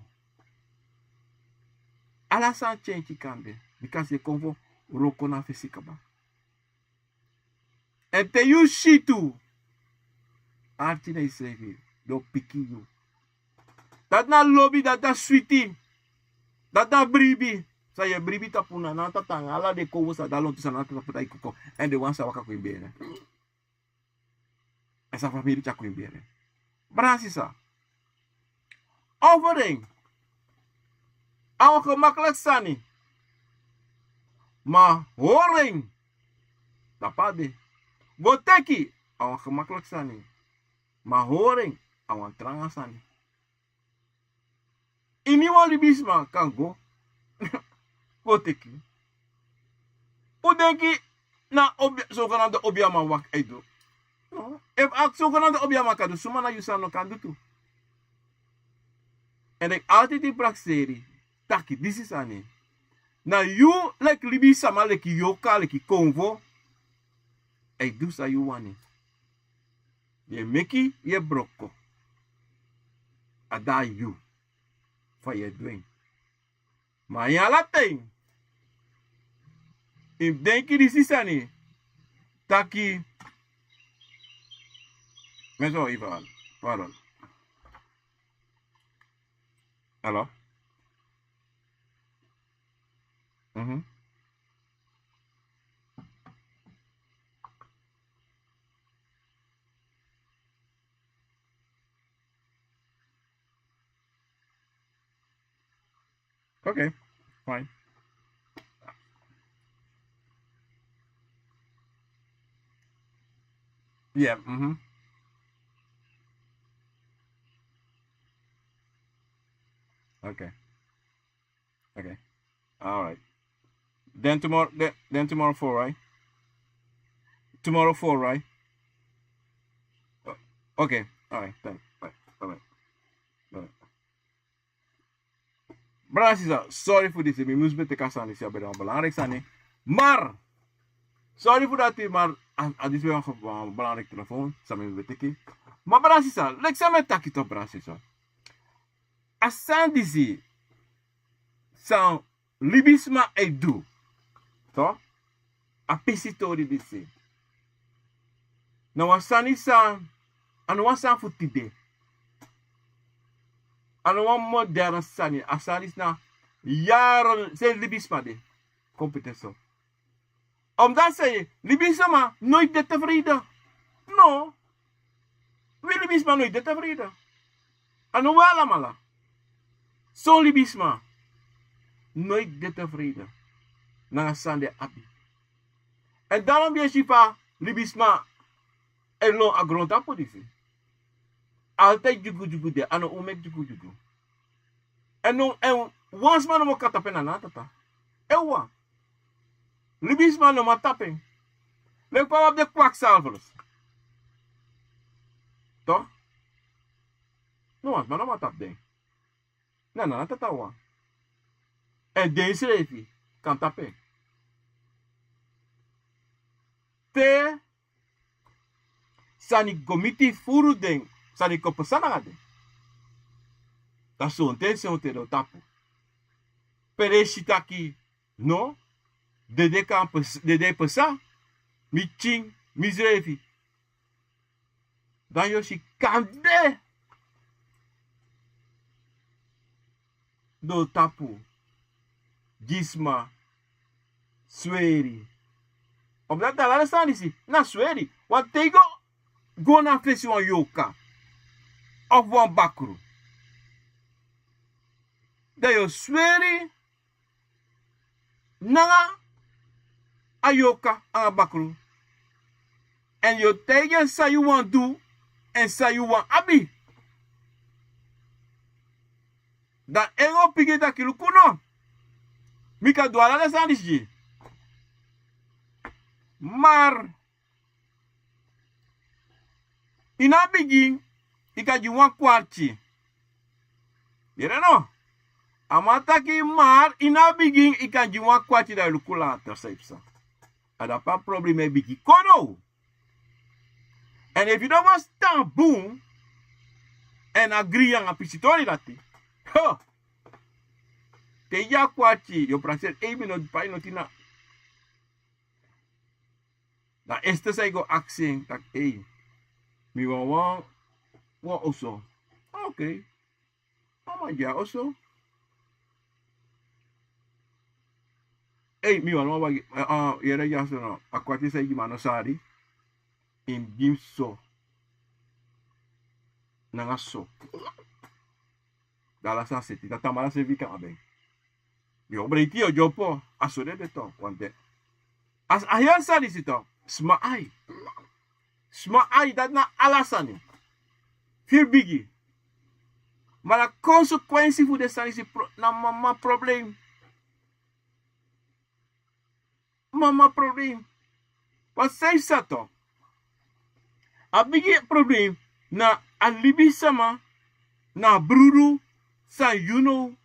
ala sani tyentyi kan de, bika si e kon fu wroko na fesi kaba. Èn te yu si tu, arki na yusrefi, den o piki yu. Dati na lobi, dati na switi, dati na bribi. San yu e bribi tapu na, na a tata anga ala den kon fu san de a lontu san na a tata poti a yu koko, èn den wan sa waka kon ini bere. Èn san famiri tyari kon ini bere. Brada nanga sisa, offering a wan gemakliki sani. Ma hori en, tapu a de. Go teki, a wan gemakliki sani. Ma hori en, a wan tranga sani. Ini wan libisma kan go go teki. Un denki na obi, sogenaamde obiaman wak e du? No. Efu a sogenaamde obiaman kan du, suma na yu sani no kan du tu? Èn den altidi prakseri taki disi sani. Na yu leki libisma, leki yorka, leki konfo, A e du san yu wani. Yu e meki, yu e broko. A de na yu fa yu e du en. Ma ini ala ten, yu mus denki disi sani, taki, mi e sori yu, yu e fadon. Alo? Mhm. Okay, fine. Yeah, mm-hmm. Okay. Okay. All right. Then tomorrow, then, then tomorrow four, right? Tomorrow four, right? Uh, okay. All right. Thanks. Bye. Bye. Bye. Brada, sisa, sorry fu disi, mi mus ben teki a sani disi, a ben de wan belangrijk sani. Maar, sorry fu dati, maar a, a disi ben wan ge-, wan belangrijk telefoon san mi ben teki. Maar brada, sisa, leki san mi e taki toch, brada, sisa. A sani disi san libisma e du. Toch? A pisi tori disi. Na wan sani san, a no wan sani fu tide. A no wan moderne sani. A sani disi na yaren, sinsi libisma de. Kon poti en so. Omdat sei, libisma nooit de tevreden. No. Wi libisma nooit de tevreden. A no wi alamala. Son libisma nooit de tevreden nanga san den abi. En daarom yu e si fa libisma e lon a grontapu disi. Altijd dyugudyugu de, a no un meki dyugudyugu. En no, en wan sma nomo kan tapu en, na Nana Tata. Ewa. Libisma no man tapu en. Leki fa wi abi den kwakzalvers. Toch? No wan sma no man tapu den. Na Nana Tata wan. En den srefi kan tapu en. Te sani go miti furu den, sani kon pasa nanga den. Dan sonten, sonten den o tapu. Pe den e si taki, no, dede kan pes-, dede e pasa, mi pikin, misrefi. Dan yu o si kande den o tapu gi sma, sweri. Omdat ala den sani disi na sweri. Want te yu go, go na fesi wan yorka of wan bakru, dan yu o sweri nanga a yorka anga bakru. En yu o taigi en san yu wani du, en san yu wani abi. Dan en o piki taki luku no, mi kan du ala den sani disi gi yu. Maar ini a bigin, yu kan gi wan kwarti. Yere no? A man taki, maar ini a bigin, yu kan gi wan kwarti, dan yu luku later san yu psa. A dape a problema e bigin kon now. En efu yu no ferstan bun, en agree nanga a pisi tori dati. Ho! Te yu gi a kwarti, yu o prakseri, ei, mi no, pai no tina. Dan Esther sa e go aksi en taki, ei, mi wani wan, wan oso. Oké. A man gi en a oso. Ei, mi wani wan wagi, eh, eh, yere dyaso no, a kwarti sa e gi mi a no sari. Yu mus gi mi so. Nanga so. Dan ala sani seti, dan tamara seefi kan abi en. Yu o breiti, yu o dyompo, a so den de tu, want a heri sani disi tu, sma ai. Sma ai, dati na ala sani. Firi bigi. Ma na konsekwensi fu den sani disi pro-, na mama problem. Mama problem. Wan san yu sa tu. A bigi problem na a libisama, na a brudu san yu no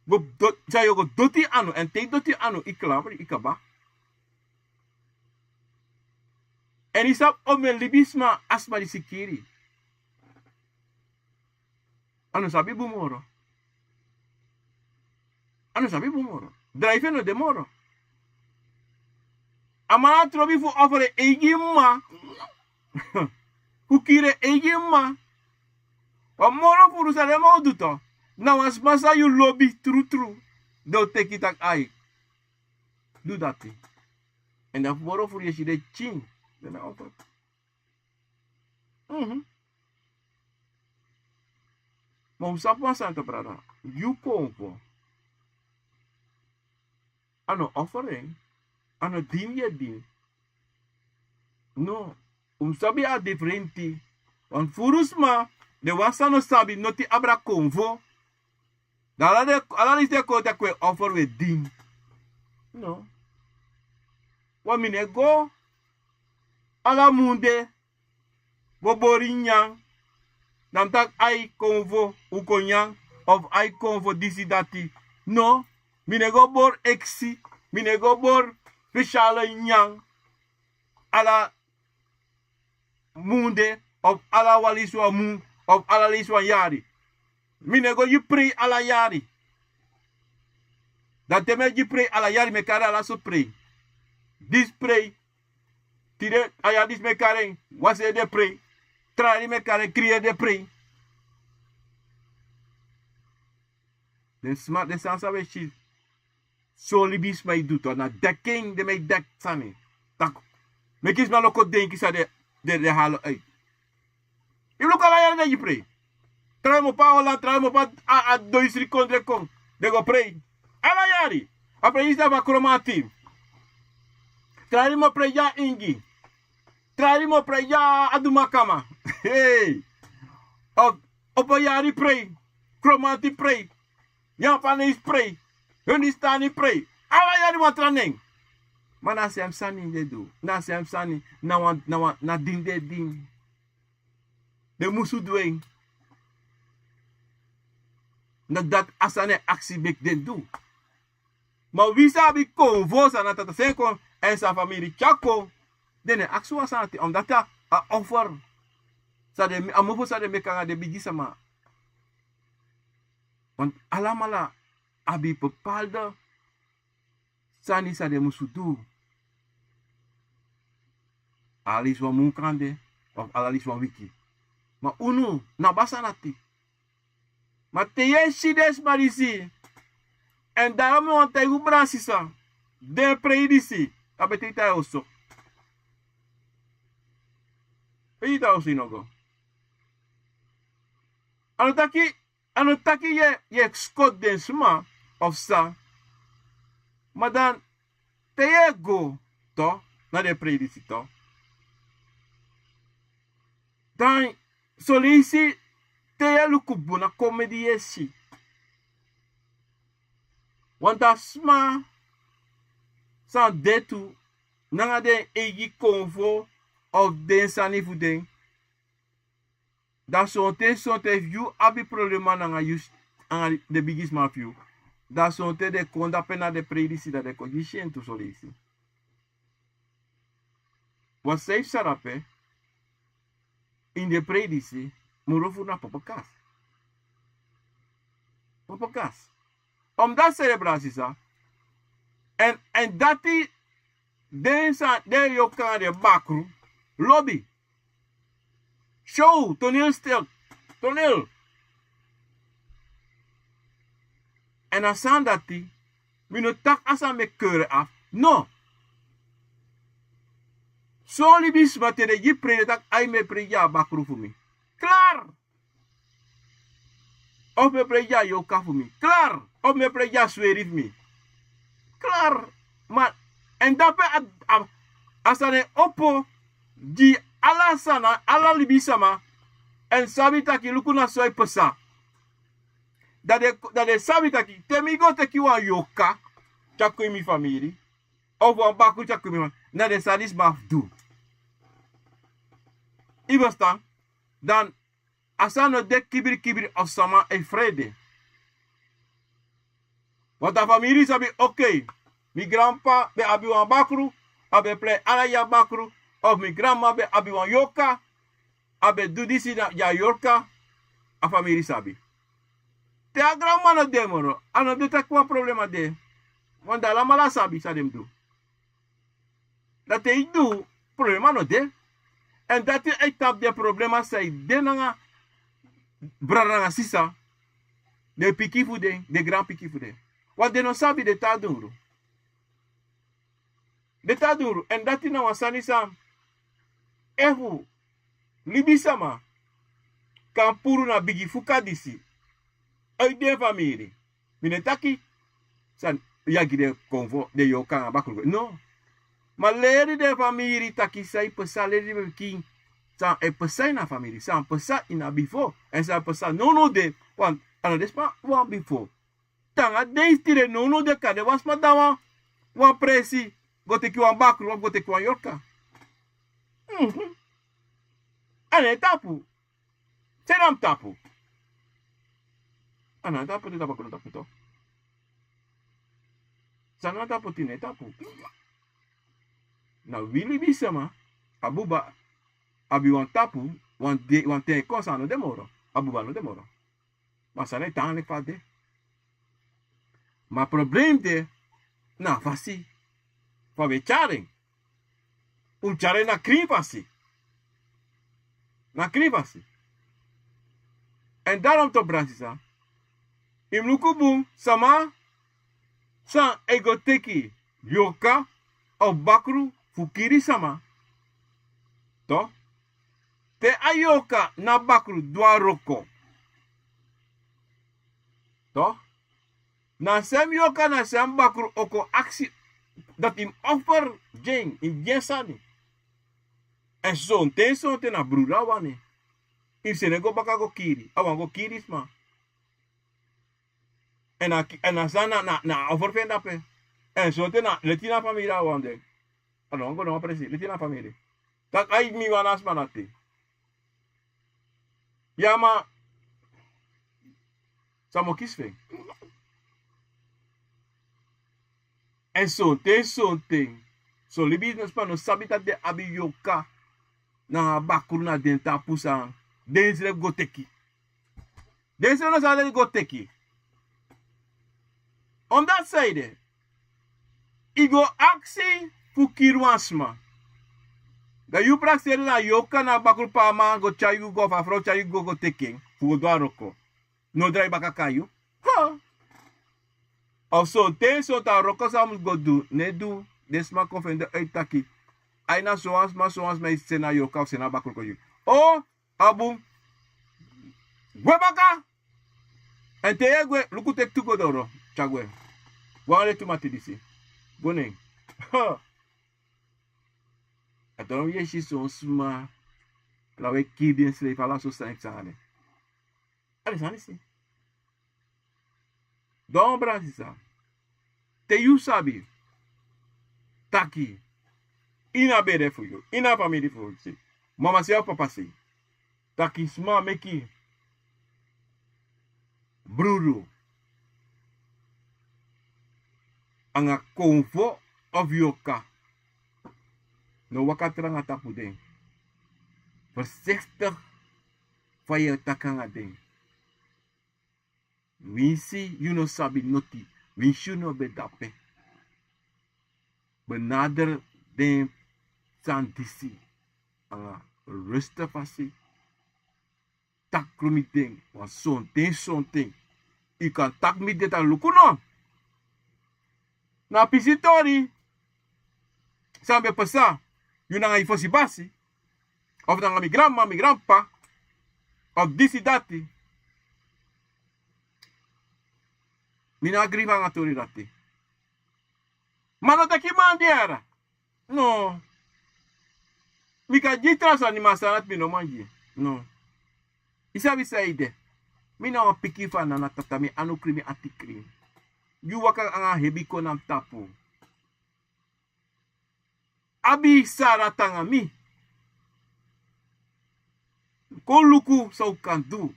go do-, san yu o go doti anu, èn te yu doti anu, yu klabri, yu kaba. Èn yu sabi omeni libisma a sma disi kiri. A no sabi bun moro. A no sabi bun moro. Drai fu en no de moro. A man na trobi fu offer en eigi mma fu kiri en eigi mma. Wan moro furu san den man o du tu, na wan sma san yu lobi trutru, den o teki taki ai, du dati. Èn dan fu moro furu yu e si den tyin, den na offer. Mhm. Ma un sabi wan sani tu, brada. Yu konfo, a no offer en. A no din yu e din. No. Un sabi a diferenti. Wan furu sma, den wan san no sabi noti abra konfo. Dan ala den, ala disi den kon taki un e offer, un e din. No. Wan mi no e go ala munde go bori nyan. Dan mi taki ai konfo, un kon nyan. Of ai konfo disi dati. No. Mi no e go bori eksi. Mi no e go bori spesiale nyan ala munde, of ala wan leisi wan mun, of ala leisi wan yari. Mi no e go gi prei ala yari. Dan te mi e gi prei ala yari, mi e kari ala sortu prei. Disi prei, tide a yari disi mi e kari en wan sei de prei. Tra yari mi e kari en, kri yari de prei. Den sma, den sani san un e si son libisma e du tu, na deki en den man e deki sani. Taki meki sma no kon denki san den, den, den halo uit. Yu luku ala yari den e gi prei. Tra yari mi opo a Holland, tra yari mi opo a, a, a doisri kondre kon, den go prei. Ala yari. A prei disi na fu a Kromanti. Tra yari mi o prei gi a Ingi. Tra yari mi o prei gi a Dumakama. Hey. Of, opo yari prei. Kromanti prei. Yapanesi prei. Hindustani prei. Ala yari wan tra nen. Ma na a sem sani den e du. Na a sem sani, na wan, na wan, na din den e din. Den musu du en. Na dati a sani e aksi meki den du. Ma wi san abi konfo, san na tata seni kon, èn san famiri tyari kon, den no e aksi wan sani ati, omdati a, a offer san den, a mofo san den meki nanga den bigi sama. Want alamala abi bepaalde sani san den musu du. Ala leisi wan mun kande, of ala leisi wan wiki. Ma unu, na basa nati. Ma te yu e si den sma disi, èn daro mi wani taigi un, brada, sisa, den prei disi, a beteri te a yu oso. Beteri te a yu oso yu no go. A no taki, a no taki yu e, yu e skoti den sma of san. Ma dan te yu e go, to, na den prei disi, to, dan son leisi te yu e luku bun na komedi yu e si. Want a sma san de tu nanga den eigi konfo of den sani fu den. Dan sonten, sonten efu yu abi problema nanga yu, nanga den bigisma fu yu, dan sonten den kon dape na den prei disi, dan den kon gi si en tu son leisi. Wan san yu sabi dape, ini den prei disi, moro furu na popokas. Popokas. Omdati seri, brada, sisa. Èn, èn dati den san, den yorka nanga den bakru lobi. Show, toneelstuk, toneel. Èn a sani dati, mi no taki a sani meki keuru afu. No. Son libisma te den gi prei, den taki ai, mi e prei gi a bakru fu mi. Klaar. Of mi e prei gi a yorka fu mi. Klaar. Of mi e prei gi a sweri fu mi. Klaar. Ma, èn dape a, a, a sani e opo gi ala sani, ala libisma, èn sabi taki luku na so e pasa. Dan den, dan den sabi taki te mi go teki wan yorka tyari kon ini mi famiri, of wan bakru tyari kon ini mi famiri, na den sani disi mi abi fu du. Yu e ferstan? Dan a sani no de kibirikibiri of sama e frede. Want a famiri sabi, okei, mi granp'pa ben abi wan bakru, a ben prei ala yari bakru, Of mi granmama ben abi wan yorka, a ben du disi na a yorka. A famiri sabi. Te a granmama no de moro, a no de taki wan problema de. Wan dan alamala sabi san den mus du. Dan te yu du, problema no de. Èn dati e tapu den problema san e de nanga brada nanga sisa, den pikin fu den, den granpikin fu den. Wan den no sabi den tan dungru. Den tan dungru èn dati na wan sani san efu libisama kan puru na bigi fuka disi. Uit den famiri. Mi no e taki san yu a gi den konfo den yorka nanga bakru go no. Ma leri den famiri taki san e pesa leri den pikin san e pesa ini a famiri san pesa ini a bifo èn san pesa nownow de. Wan a no de sma wan bifo. Te nanga den yu stiri en nownow de kan de wan sma dan wan presi go teki wan bakru of go teki wan yorka. A no e tapu. San na mi tapu? A na tapu di tapu a kolo tapu to. San na tapu tine tapu? Na wi libisama a buba abi wan tapu. Wan ten e kon san a no de moro. A buba a no de moro. Ma san na e tan leki fa a de. Ma problem de na a fasi fa wi e tyari en. Un tyari en na krin fasi. Na krin fasi. Èn darom to brasisa yu mus luku bun sama san e go teki yorka of bakru fu kiri sama. To te a yorka na bakru du a wroko to na sem yorka na sem bakru o kon aksi dati yu mus offer gi en yu gi en sani. Èn sonten sonten na brudu a wani. Yu mus seni en go baka go kiri a wani go kiri sma. Èn a san na a offer fu en dape. Èn sonten na leti na famiri a wani de. A no wani go na wan presi leti na famiri. Taki ai mi wani a sma na te. Ya ma san mi o kisi fu en? Èn sonten sonten son libisma no sabi taki den abi yorka nanga bakru na den tapu san den srefi go teki. Den srefi no sabi den go teki. Omdati san ede yu go aksi fu kiri wan sma. Dan yu prakseri na yorka na bakru pe a man go tyari yu go of a frow tyari yu go go teki en fu go du a wroko. No drai baka kai yu. Of sonten sonten a wroko san a mus go du no e du. Den sma kon fende uit taki ai na sowan sma sowan sma e seni a yorka fu seni a bakru kon gi yu. O a bun. Gwe baka. Èn te yu e gwe luku teki tu go doro. Tyari gwe. Go a wan de tu mati disi. Go nen. A don yu e si son sma. Lawe kiri densrefi ala so san e psa na den. A den sani si. Don brasisa te yu sabi taki ini a bere fu yu ini a famiri fu yu si mama sei of papa sei taki sma meki brudu anga konfo of yorka no waka tranga tapu den. Fersektik fa yu e taki anga den. Winsi yu no sabi noti winsi yu no ben dape benader den sani disi anga ruste fasi. Takru mi den wan sonten sonten yu kan taki mi den taki luku no. Na pisi tori san ben pesa yu nanga yu fosi basi of nanga mi granmama mi granpapa of disi dati. Mi no agri fu anga tori dati. Ma no teki man di yara. No. Mi kan gi tra sani ma a sani dati mi no man gi. No. Yu sabi san yu de. Mi na wan pikin fu a nana tata mi anu krin mi ati krin. Yu waka anga hebi kon na mi tapu. Abi sara tanga mi. Kon luku san un kan du.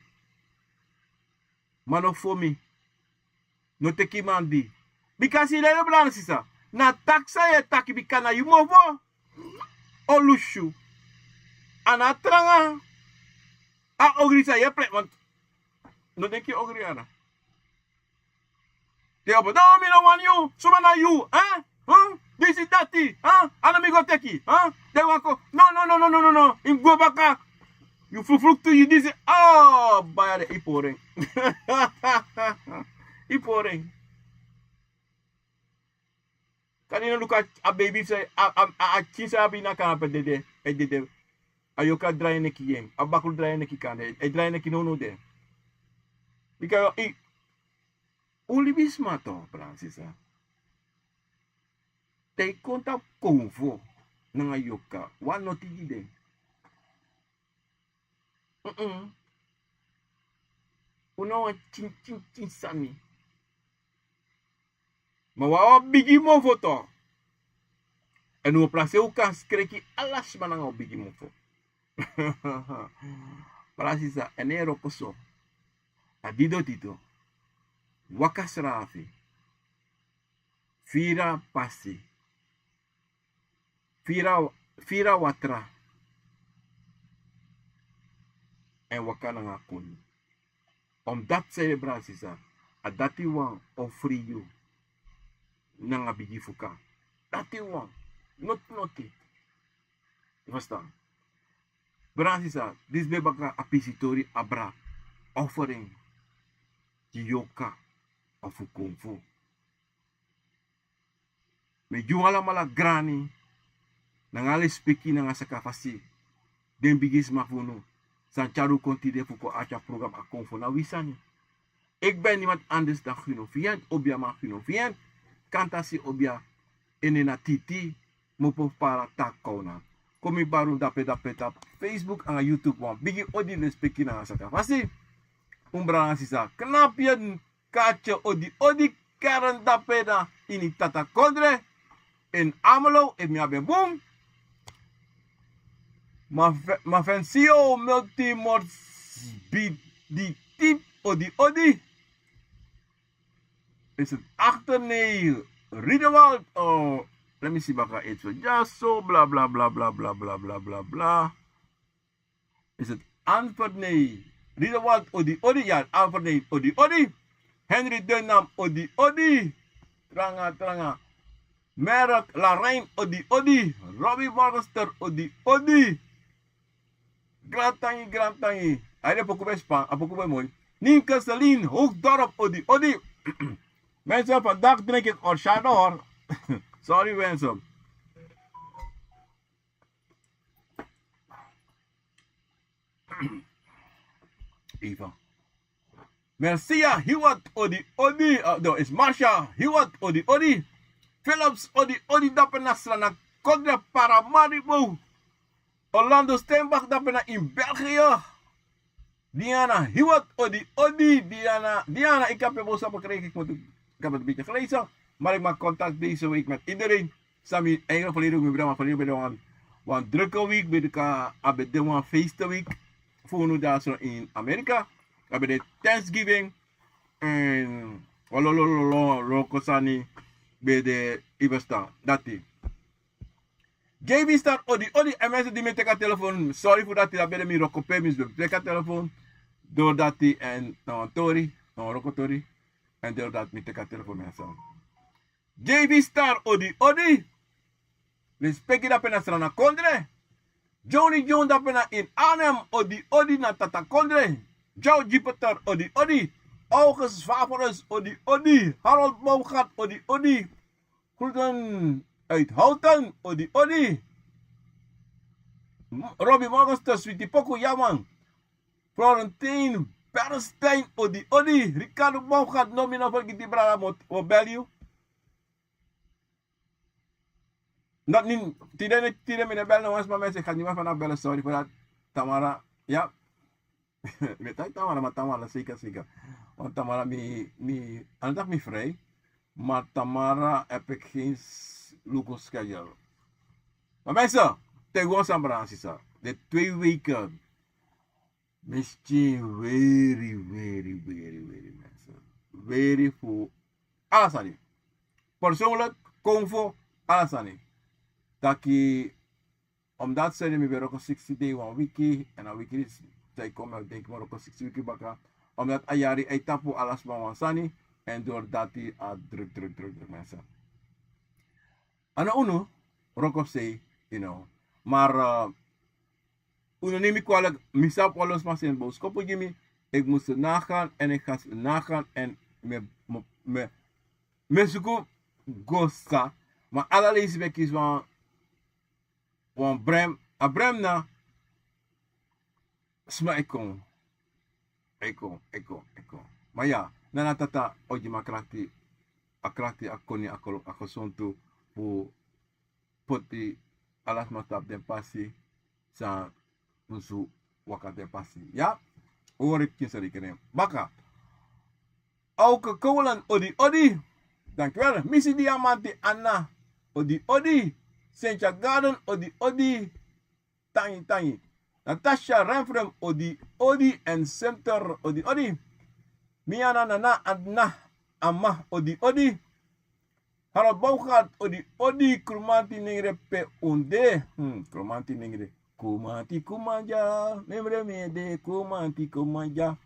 Ma no fo mi. No teki man di. Bika si lele brada sisa na taki san yu e taki bika na yu mofo. o lusu yu. A na a tranga a ogri san yu e plei, want no denki ogri ana. Te opo, no, mi no wani yu, suma na yu, eh? Huh? Disi dati, huh? A no mi go teki, huh? Den wani kon, no, no, no, no, no, no, no, yu mus go baka. Yu frufruktu, yu disi, oh, baya de, yu pori en. Yu pori en. Kande yu no luku a, a beibi san, a, a, a, a pikin san yu abi ini a kanape dede, e dede. A yoka drai en neki gi en, a bakru drai en neki kande, e drai en neki nownow de. Bika yu, un libisma tu, brada sisa. Te yu kon tapu konfo nanga yoka, wan noti gi den. Mm-mm. Un na wan pikin, pikin, pikin sani. Ma wan, wan bigi mofo tu. Èn un o praseri un kan skreki ala sma nanga un bigi mofo. Brada sisa, èn en wroko so. A didoti tu. Waka srafi. Firi a pasi. Firi a, firi a watra. Èn waka nanga koni. Omdat san ede, brada sisa, a dati wan o fri yu nanga bigi fuka. Dati wan. Noti noti. Yu ferstan? Brada sisa, disi ben baka a pisitori abra offering gi yoka of konfo. Mi e gi un alamala grani nanga lespeki nanga sakafasi. Den bigisma fu unu san tyari un kon tide fu kon arki a program a konfo, na wi sani. Ik ben niemand anders dan Gino Vient, obia man Gino Vient. Kantasi obia, en na Titi, Mopo Para Takona. Kon mi bari un dape dape tapu Facebook anga YouTube. Wan bigi odi, lespeki nanga sakafasi. Un brada sisa, Knapien, Katje, odi odi, Karen dape na ini Tata Kondre. En Amelo, efu mi abi en bun. Mafe-, Mafensio, Multimors, Biditi, odi odi. Is het achterneef Riedewald? Oh, let me see baka iets. Ja, zo, bla, bla, bla, bla, bla, bla, bla, bla, bla. Is het Anfernee Riedewald, odi odi? Ja, Anfernee, odi odi. Henry Dunham, odi odi. Tranga, tranga. Merk Larijn, odi odi. Robbie Morgenster, odi odi. Grantangi, grantangi. A ede poku ben span, a poku ben moi. Nienke Celine Hoogdorp, odi odi. Mensen, vandaag drink ik horchata, hoor. Sorry, mensen. Even. Mercia Hiwat, odi odi. Uh, no, is Marcia Hiwat, odi odi. Philips, odi odi, dape na Srana Kodre, Paramaribo. Orlando Steinbach, dape na in België. Diana Hiwat, odi odi. Diana, Diana, ik heb je boodschap gekregen. Ik moet, ik heb het een beetje gelezen. Maar ik maak contact deze week met iedereen. Sami, eigenlijk verleden week, mi brada, verleden week ben wan, wan drukke week, ben de ka, a ben de wan feeste week. Fu unu daar zo in Amerika. A ben de Thanksgiving. En, walolololo, loko sani, ben de, yu ferstan, dati. J B Star, odi odi, en mensen die mi teki a telefoon, sorry fu dati, a ben de mi wroko pe, mi ben teki a telefoon. Door dati en, no, tori, no, wroko tori. En door dati mi teki a telefoon, mensen. J B Star, odi odi. Lespeki, dape na Srana Kondre. Johnny John, dape na in Arnhem, odi odi na Tata Kondre. Joe Jupiter, odi odi. August Favorus, odi odi. Harold Baumgart, odi odi. Groeten uit Houten, odi odi. M-, Robbie Morgenster, Sweetie Poku, ja man. Florentine Bernstein, odi odi. Ricardo Baumgart, no, mi no fergiti, brada, mi o bel yu. Not ni, tide, tide mi no bel no wan sma, mensen, ik ga niemand vandaag bellen, sorry voor dat. Tamara, ja. Mi e taki Tamara, ma Tamara, zeker, zeker. Want Tamara, mi, mi, a no taki mi vrij, maar Tamara heb ik geen s-, luku schedule. Maar mensen, tegen ons aan, brada sisa, de twee weken, misschien weri, weri, weri, weri, mensen. Weri fu ala sani. Persoonlijk, konfo, ala sani. Taki, Omdat seni mi ben wroko siksi dei wan wiki, èn a wiki disi san e kon mi o denki mi o wroko siksi wiki baka. Omdat a yari e tapu ala sma wan sani, èn dori dati a druk druk druk druk mensen. A no unu wroko fu sei, you know. Maar eh, unu neem mi kwalijk, mi sabi wan lo sma seni boskopu gi mi, ik mus nagaan en ik ga nagaan en me me me suku go sa, maar ala leisi ben kisi wan wan brem, a brem na sma e kon e kon e kon e kon. Maar ya, nana tata o gi mi a krakti, a krakti a koni a kolo a gesontu fu poti ala sma tapu den pasi san musu waka den pasi ya. Ori pikin sori kene baka. Auke Kowlan odi odi. Dankjewel. Misi Diamanti Anna odi odi. Sentia Garden odi odi. Tangi tangi. Natasha Renfrem odi odi en Center odi odi. Miana Nana Adna Ama odi odi. Harold Bougaard odi odi. Krumanti nengre pe un de. Hmm, Krumanti nengre. Kumanti kumanja. Memre mi ede Kumanti kumanja.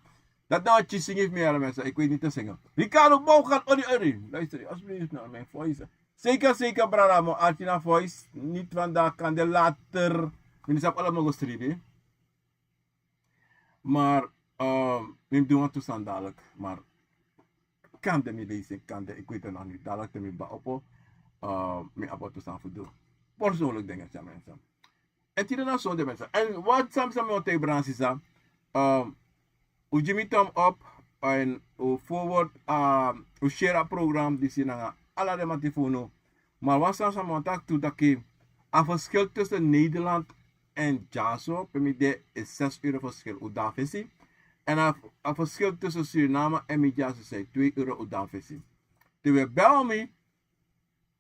Dat nou wat je zingt, meer mensen. Ik weet niet te zingen. Ricardo Bougaard odi odi. Luister alsjeblieft naar mijn voice. Zeker zeker brada, maar Artina voice niet vandaag, kan de later. Minister heb allemaal geschreven. Maar eh, mi mus du wan tu sani dadilik. Maar kande mi leisi en kande, ik weet het nog niet, dadilik te mi ba opo. Eh, mi abi wan tu sani fu du. Persoonlijk dingen, ja mensen. En tide na sonde mensen. En wat sam sam no te bransi sa. Eh, u gi mi thumb up en u forward, eh, u share a program disi nanga ala den mati fu unu. Maar wan sani san mi wani taki tu, taki a verschil tussen Nederland en dyaso pe mi de is zes euro verschil, u dan fesi. En a, a verschil tussen Suriname en mi dyaso san e twee euro, u dan fesi. Te we bel mi,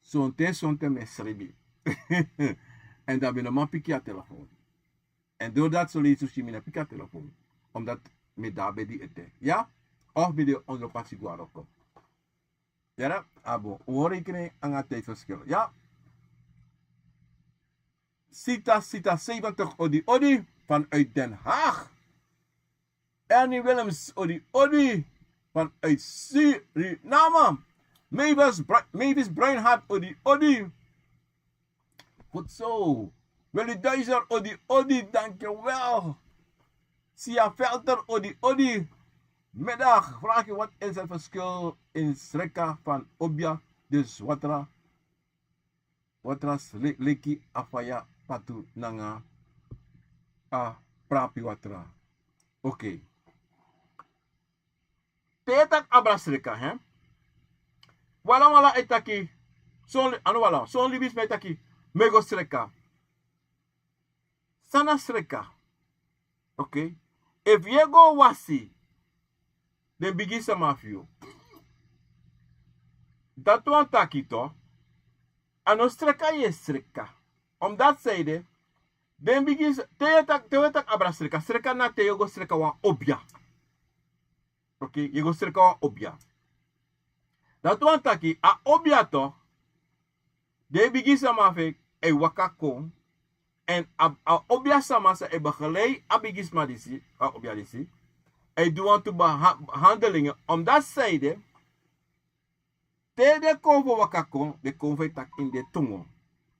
sonten sonten mi e sribi. En dan mi no man piki a telefoon. En doordat so leisi u si mi no piki a telefoon, omdat mi de a bedi ete, ya, of mi de ondro pasi go a wroko. Yara, abo, u hori krin nanga tijdverschil. Ya. Sita Sita zeventig odi odi vanuit Den Haag. Ernie Willems odi odi vanuit Suriname. Mavis Bra- Mavis Breinhart odi odi. Goed zo. Willy Duizer odi odi, dankjewel. Sia Velter odi odi. Middag, vraag je wat is het verschil in sreka van obia, dus watra, watra sle- leki afaya patu nanga a prapi watra. Oké. Te yu e taki abra sreka, hè? Wala wala e taki, son li- anu wala, son libisma e taki, mi e go sreka. San na sreka? Oké. Efu yu e go wasi den bigi sama fu yu, dati wani taki tu, a no sreka yu e sreka. Omdat san ede, den bigi sa- te yu e taki, te yu e taki abra sreka, sreka na te yu e go sreka wan obia. Oké, yu e go sreka wan obia. Dati wani taki a obia tu, den bigi sama fu en e waka kon, èn a, a obia sama san e begeleid a bigi sma disi, a obia disi, e du wantu beha- handelingen, omdat san ede, te den kon fu waka kon, den kon fu e taki ini den tongo.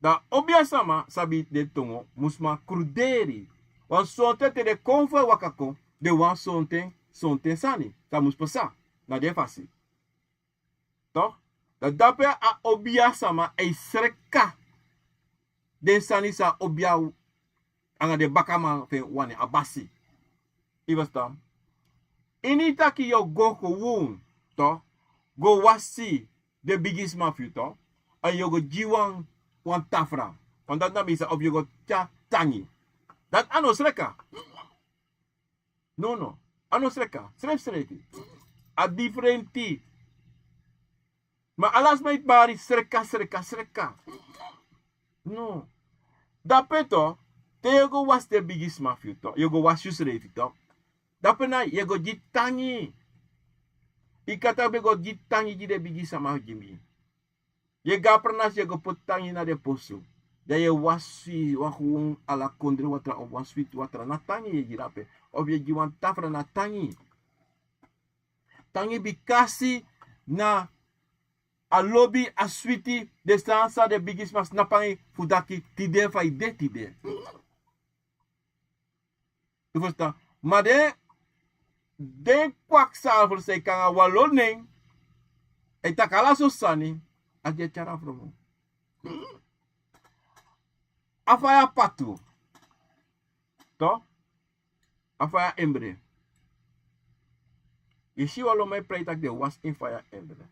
Dan obia sama sabi den tongo, mus man kruderi. Wan sonten te den kon fu e waka kon, den wani sonten, sonten sani san mus pasa na den fasi. Toch? Dan dape a obia sama e sreka den sani san a obia nanga den bakaman fu en wani, a basi. Yu e ferstan? Ini taki yu o go gewon, toch, go wasi den bigisma fu yu, toch, èn yu o go gi wan, wan tafra, wan dati na mi sa, of yu o go tyari tangi. Dati a no sreka. No, no. A no sreka. Srefsrefi. A difrenti. Ma ala sma e bari sreka, sreka, sreka. No. Dape tu, te yu o go wasi den bigisma fu yu tu, yu o go wasi yusrefi tu. Dape na yu o go gi tangi. Yu kan taki mi e go gi tangi gi den bigisma gi mi. Yu e go a pranasi, yu e go poti tangi na den posu. Dan yu e wasi wan gewoon ala kondre watra of wan switi watra, na tangi yu e gi dape. Of yu e gi wan tafra, na tangi. Tangi bikasi na a lobi, a switi, den sani san den bigisma snapu nanga yu fu taki tide fa yu de tide. Yu fusutan? Ma den, den kwaksalfers san e kon nanga wan lo nen, e taki ala so sani, a di e tyari a fromo. A faya patu. To? A faya embre. Yu si wan lo man e prei taki den wasi ini faya embre.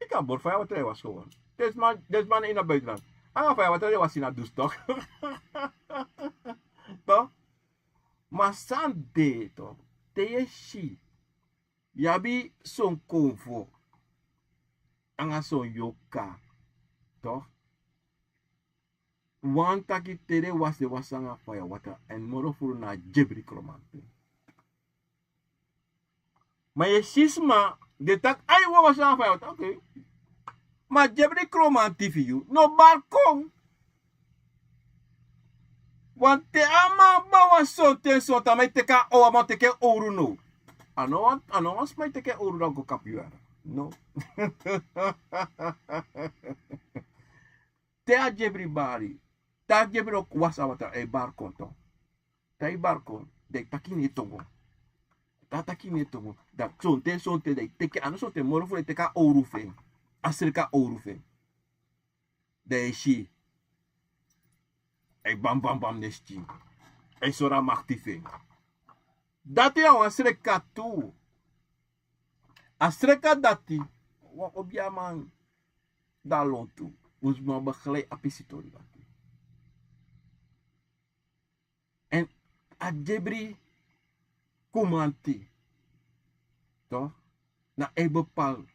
Yu kan bori faya watra e wasi gewoon. Den sma, den sma na ini a buitenland, anga faya watra den wasi na dus tok. To? Ma san de to, te yu e si, yu abi son konfo anga son yoka. To? Wan taki te den wasi, den wasi anga faya watra, èn moro furu na dyebri kromanti. Ma yu e si sma, den taki ai, wan wasi anga faya watra, oké. Ma dyebri kromanti fi yu no bari kon. Wan te a man ban wan sonten, sonten a man e teki a owru, a man o teki en owru now. A no wan, a no wan sma e teki en owru dan go kapu yu yara. No. Te a dyebri bari, te a dyebri o wasi a watra, a e bari kon to. Te a e bari kon, dan yu taki ini en tongo. Te a taki ini en tongo, dan sonten, sonten dan yu teki en, a no sonten, moro furu yu teki a owru fu en. A sreka owru fu en. Dan yu e si, a e bam bam bam na en skin. A e sori a makti fu en. Dati na wan sreka tu. A sreka dati, wan obiaman, dan lontu. Un sma begrijp a pisi tori dati. Èn a dyebri kromanti, to, na a e bepali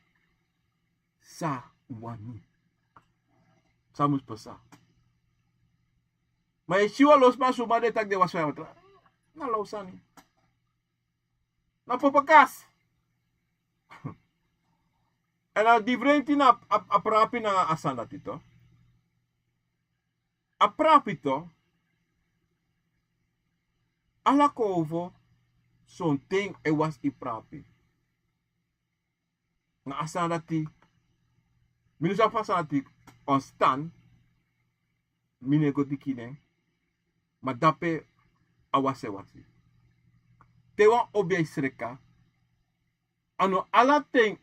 san un wani, san mus pasa. Ma yu e si wan lo sma, suma de taki den wasi faya watra. Na law sani. Na popo kasi. Èn a diferenti na a, a, a prapi nanga a sani dati to. A prapi to, ala konfo sonten e wasi prapi. Na a sani dati, mi no sabi fa a sani dati ontstaan, mi no e go diki nen, ma dape a wasi e wasi. Te wan obia e sreka, a no ala ten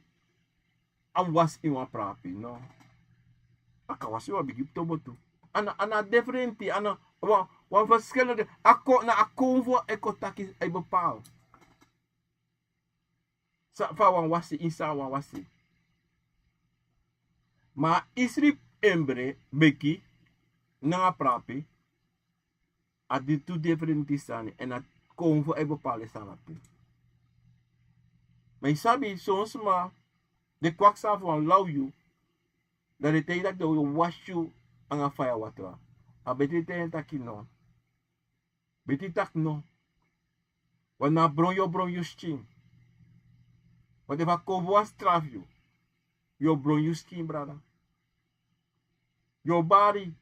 a mus wasi ini wan prapi, no. A kan wasi wan bigi tobo tu. A na, a na diferenti, a na wan, wan verschillende, a kon, na a konfo e kon taki, a e bepaal san fa a wani wasi, ini san a wani wasi. Ma a isri embre, beki, nanga prapi, a de tu diferenti sani, èn a konfo e bepaal den sani dati. Ma yu sabi, son sma, den kwaksalfers wani law yu, dan den taigi yu taki den o wasi yu anga faya watra. A betri taigi den taki no. Betri taki no. Want na bron yu o bron yu skin. Want efu a konfo wani strafu yu, yu o bron yu skin, brada. Yu o bari.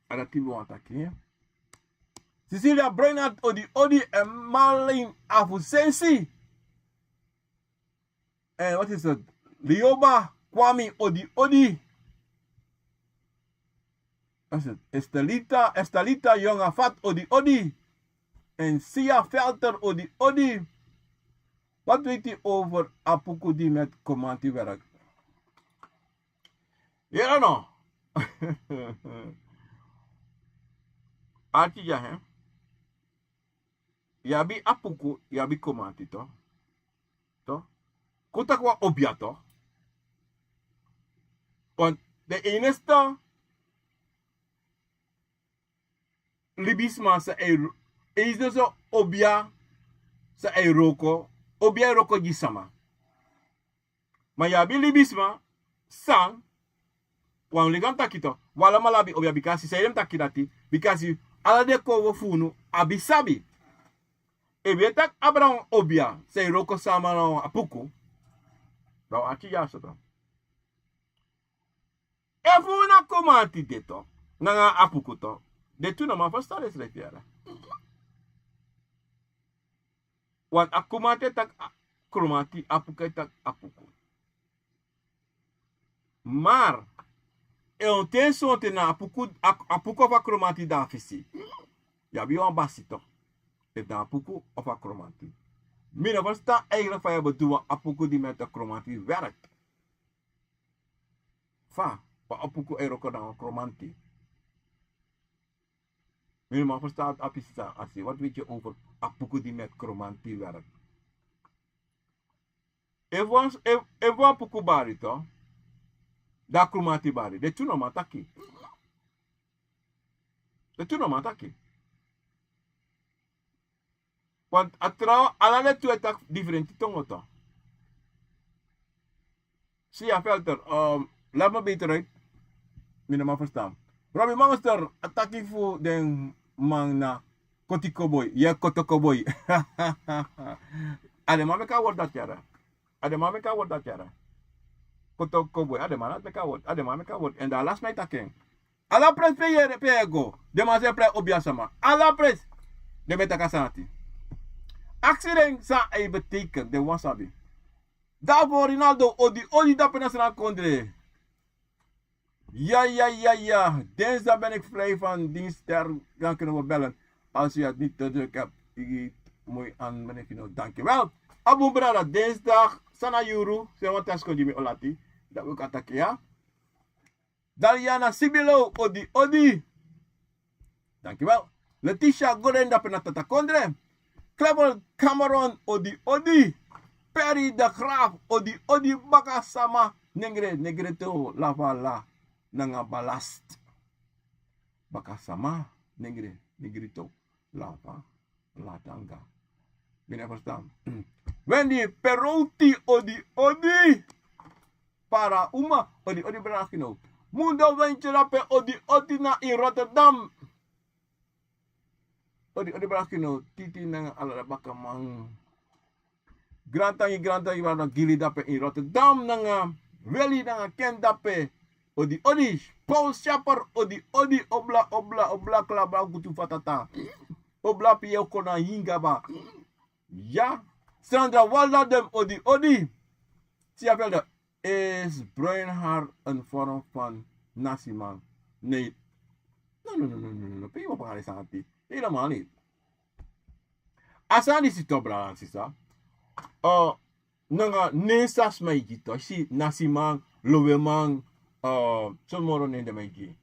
A dati mi wani taki, eh. Cecilia Breinat, odi odi, èn Marlene Afusensi. En wat is het? Lioba Kwami, odi odi. Wat is het? Estelita, Estelita Jong Afat, odi odi. En Sia Velter, odi odi. Wat weet u over a puku di met Komanti werk? Yere no. Arki dya, hè. Yu abi a puku, yu abi Komanti, to. To. Kon taki wan obia, to. Want den enigste libisma san e ro-, enigste obia san e wroko, obia e wroko gi sama. Ma yu abi libisma san, wan liga mi taki, to, wi alamala abi obia, bikasi san ede mi taki dati, bikasi ala den konfo fu unu abi sabi. Efu yu e taki abra wan obia san e wroko sama na wan puku, dan wi arki dyaso, to. Efu na kromanti de to, nanga apuku to, de tu no man ferstan den srefi yara. Want a kromanti e taki kromanti, apuku e taki apuku. Mar e onten sonten na apuku, apuku of a kromanti dan a fisi. Yu abi wan basi to, efu dan apuku of a kromanti. Mi no ferstan eigenlijk fa yu abi du wan apuku di meti a kromanti werk. Fa wan apuku e wroko dan wan kromanti? Mi no man ferstan a pisi san a si. Wat weet yu over apuku di meti kromanti werk? Efu wan apuku bari to, dan a kromanti bari, den tu no man taki. Den tu no man taki. Want a trouw ala den tu e taki diferenti tongo to. Si a filter, laat me beter uit. Mi no man ferstan. Robi Monster, a taki fu den man na koti koboi, ye koto koboi. A den man meki a word dati yara. A den man meki a word dati yara. Koto koboi, a den man dati meki a word, a den man meki a word. En dan lasi mi e taki en. Ala presi pe yu e go, den man sa e prei obiasama. Ala presi den ben taki a sani ati. Aksi den san a e beteken, den wani sabi. Davo Rinaldo, odi odi dape na Srankondre. Ja, ja, ja, ja. Dinsdag ben ik vrij van dienst ter, dan kunnen we bellen. Als u het niet te druk hebt, ik eet mooi aan, meneer Fino. Dankjewel. Abu brada, dinsdag, san na yuru, se wan tasko di mi olati. Dan we kan taki, ja. Daliana Sibilo, odi odi. Dankjewel. Letitia Goren dape na Tata Kondre. Clever Cameron, odi odi. Perry de Graaf, odi odi. Baka sama, nengre, negre to, lava la, nanga balast. Baka sama, nengre, negre to, lava, la, danga. Mi no e ferstan. Wendy Perouti, odi odi. Para uma, odi odi, brada Gino. Mundo Wentje dape, odi odi na in Rotterdam. Odi odi, brada Gino, Titi nanga ala bakaman. Grantangi, grantangi, brada Gili dape in Rotterdam nanga Willy nanga Ken dape. Odi odi. Paul Schaper, odi odi, obla obla obla, klaba gutu fatata. Obla pie kona yingaba. Ja. Sandra Walda dem, odi odi. Sia Velder, is bruin haar een vorm van nasiman? Nee. No, no, no, no, no, no. Pe yu o pari sani ati? Helemaal niet. A sani disi to, brada nanga sisa. Nanga nen san sma e gi to. Si, nasiman, loweman, son moro nen den man e gi.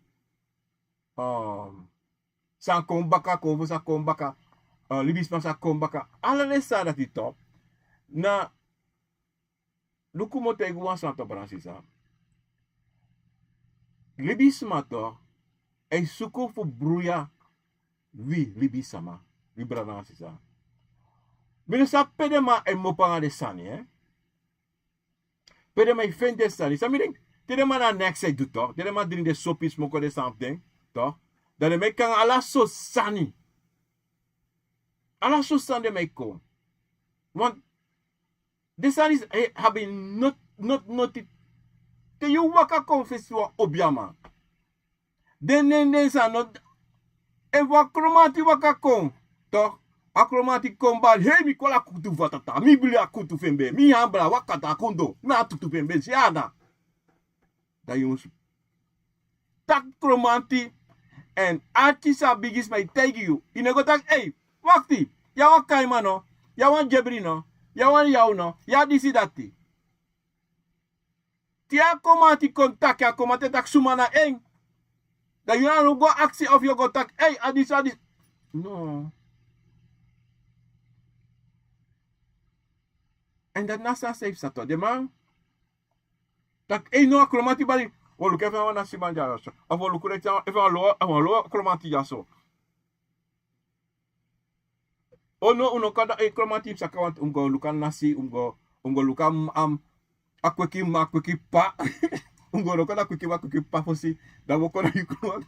San kon baka, kon fu san kon baka, libisma san kon baka. Ala den sani dati to. Na luku, mi o taigi wan sani to, brada nanga sisa. Libisma to, a e suku fu bruya wi libisama, wi brada nanga sisa. Mi no sabi pe den man e mopo nanga den sani, eh? Pe den man e feni den sani. San mi denki, te den man na neks e du to, te den man dringi den sopi, smoko den sani fu den to, dan den man e kon nanga ala sortu sani. Ala sortu sani den man e kon. Want den sani abi noti, noti, noti. Te yu waka kon fesi wan obiaman, den nen, den sani no. Efu a kromanti waka kon, toch, a kromanti kon bari, hei, mi kwala kutu fu a tata, mi bili a kutu fu en bee, mi hambra waka, da a kon doro na a tutu fu en bee, si ana. Dan yu mus taki kromanti, èn arki san bigisma e taigi yu. Yu no go taki, ei, wakti, yu a wan kaiman no, yu a wan gebri no, yu a wan yaw no, yu a disi dati. Te a kromanti kon taki, a kromanti e taki suma na en. Dan yu no go aksi of yu o go taki, ei, a disi, a disi. No. Èn dati na san a sani fu sa to. Den man taki, ei, no, a kromanti bari. O luku efu na wan nasiman dyaso. Efu o luku leti, efu na wan lo, efu na wan lo kromanti dyaso. O no, un no kan, da, eh, kromanti mus saka, want un mus go luku a nasi, un mus go, un mus go luku a, a kweki ma, a kweki pa. Un mus go luku a kweki ma, a kweki pa fosi. Dan un o kon na yu kromanti.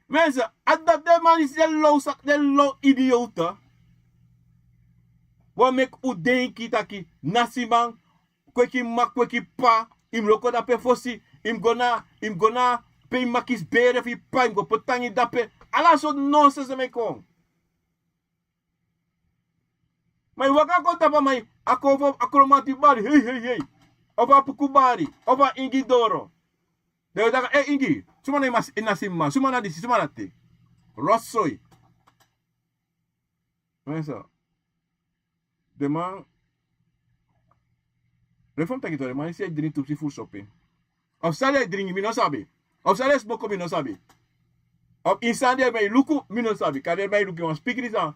Mensen, a dati den man disi, den low sak, den low idiote. Wan meki un denki taki nasiman Kweki mma, kweki p'pa. Yu mus loko dape fosi. Yu mus go na, yu mus go na pe yu mma kisi bere fu yu p'pa, yu mus go poti tangi dape. Ala sortu nonsens e meki kon. Ma yu waka kon tapu a man, a kon fu a kromanti bari, hei, hei, hei. Ofu a puku bari, ofu a ingi doro. Dan yu taki, e ingi, suma na yu masi, yu na si mma, suma na disi, suma na te. Rotzooi. Mensen, den man, reform taki tori, man, yu si e dringi tu psi fu sopi. Of sali e dringi, mi no sabi. Of sali e smoko, mi no sabi. Of ini sani di e meki luku, mi no sabi. Kande e meki luku wan spikri san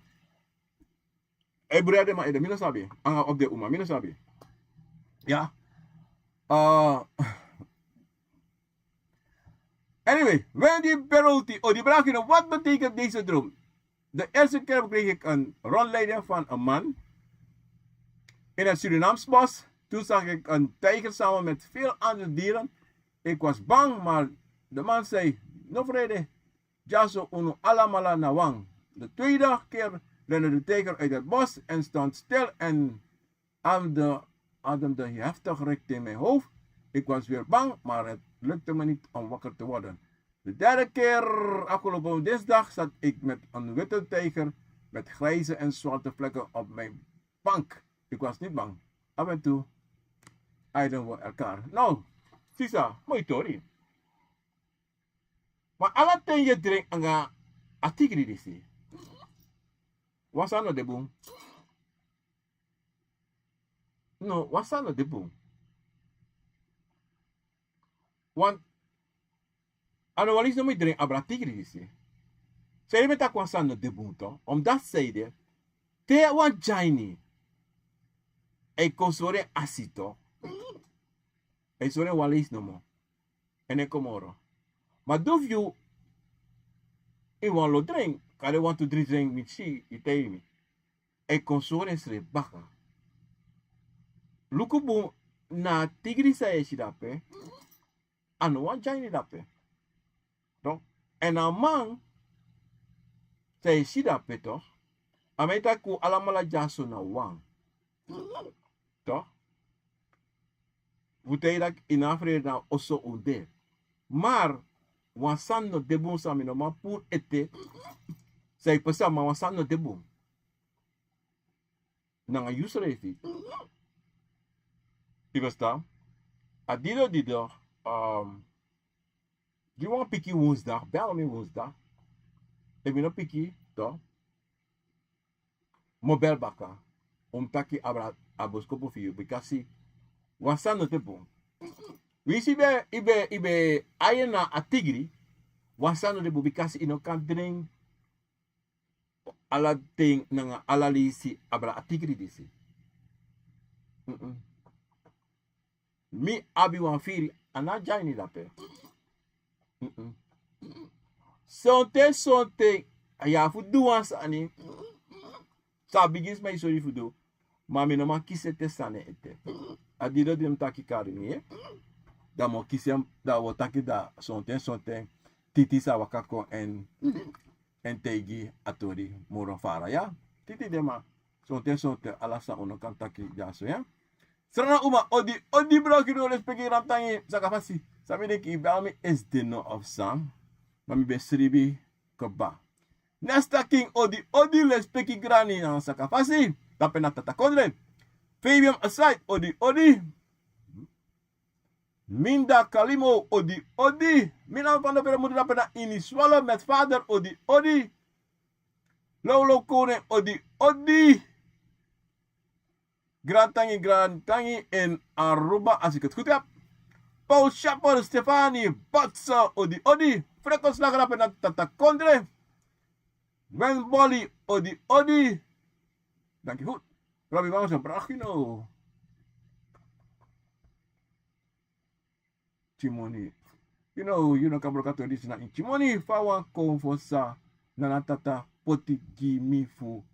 e bru den man ede, mi no sabi. Anga of den uma, mi no sabi. Ya. Ah, anyway, Wendy Berolti, o di braki no, wat betekent deze droom? De eerste keer kreeg ik een rondleiding van een man in het Surinaams bos. Toen zag ik een tijger samen met veel andere dieren. Ik was bang, maar de man zei: "No frede, dyaso unu alamala na wan." De tweede keer rende de tijger uit het bos en stond stil en ademde, ademde heftig richting mijn hoofd. Ik was weer bang, maar het lukte me niet om wakker te worden. De derde keer, afgelopen dinsdag, zat ik met een witte tijger met grijze en zwarte vlekken op mijn bank. Ik was niet bang. Af en toe aaiden we elkaar. Nou, sisa, moi tori. Ma ala ten yu e dringi anga a tigri disi, wan sani no de bun. No, wan sani no de bun. Want a no wan leisi no mi dringi abra tigri disi. Sanede mi e taki wan sani no de bun, toch? Omdat sanede, te wan dyaini e kon sori en asi, toch, e sori en wan leisi nomo. En e kon moro. Ma di fu yu, yu wani lo dringi, kande wan tu dri dringi, mi si yu taigi mi, e kon sori ensrefi baka. Luku bun na a tigri san yu e si dape. A no wan dyaini dape. Toch? En a man san yu e si dape, toch, a man e taki un alamala dyaso na wan. Toch? Fu taigi yu taki yu no abi frede na oso un de. Maar wan sani no de bun san mi no man puru ete. San yu pasa, ma wan sani no de bun. Nanga yusrefi. Yu e ferstan? A dido dido, um, gi wan piki woensdag, bel mi woensdag. Efu mi no piki, toch, mi o bel baka. Un mus taki abra a boskopu fu yu, bikasi wan sani no de bun. Winsi yu ben, yu ben, yu ben aye na a tigri, wan sani no de bun, bikasi yu no kan dringi ala ten nanga ala leisi abra a tigri disi. Mm-mm. Mi abi wan firi, a no a dyaini dape. Mm-mm. Sonten, sonten, a yu abi fu du wan sani san a bigi sma e sori yu fu du. Ma mi no man kisi ete sani ete. A dido di mi taki kari mi, eh? Dan mi o kisi en, dan wi o taki, dan sonten, sonten titi sa waka kon en, en taigi a tori moro fara, ya. Titi de, ma sonten, sonten ala san un no kan taki dyaso, ya. Srana uma, odi, odi, bro, ki no respeki, rantangi, saka fasi. San mi denki, yu bel mi esi de no of san. Ma mi ben sribi kaba. Nesta King, odi, odi, lespeki grani na saka fasi. Dape na Tata Kondre. Fabian Aside, odi, odi. Minda Kalimo, odi, odi. Mina van de Veremudu, dape na Ini Swallow met vader, odi, odi. Lolo Koning, odi, odi. Grantangi, grantangi in Aruba, als ik het goed heb. Paul Schapper, Stefani, Batsa, odi, odi. Freckles Lagrap en Tata Kondre. Gwen Bolly, odi, odi. Dank je goed. Robbie Wangsen, Brachino. Timoni. Yu no, yu no kan broka tori disi na ini Timoni. Fa wan kon fosa, nana tata poti gi mi fu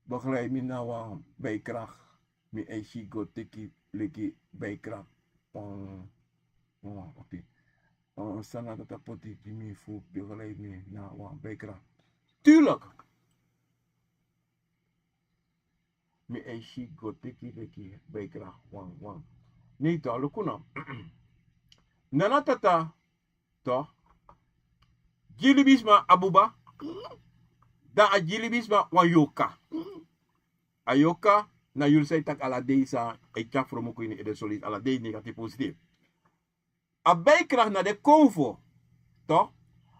begeleid mi na wan bijkracht. Mi eisi go teki leki bijkracht. Um, um, oké. Um, san nana tata poti gi mi fu begeleid mi na wan bijkracht. Tuurlijk. Mi eisi go teki leki bijkracht wan, wan. Nei to, luku no. Nana tata to. Gi libisma a buba. Dan a gi libisma wan yoka. A yoka na yuru san e taki ala dei san e tyari fromuku ini ede, solisi ala dei negatifu positifu. A beikracht na den konfo to.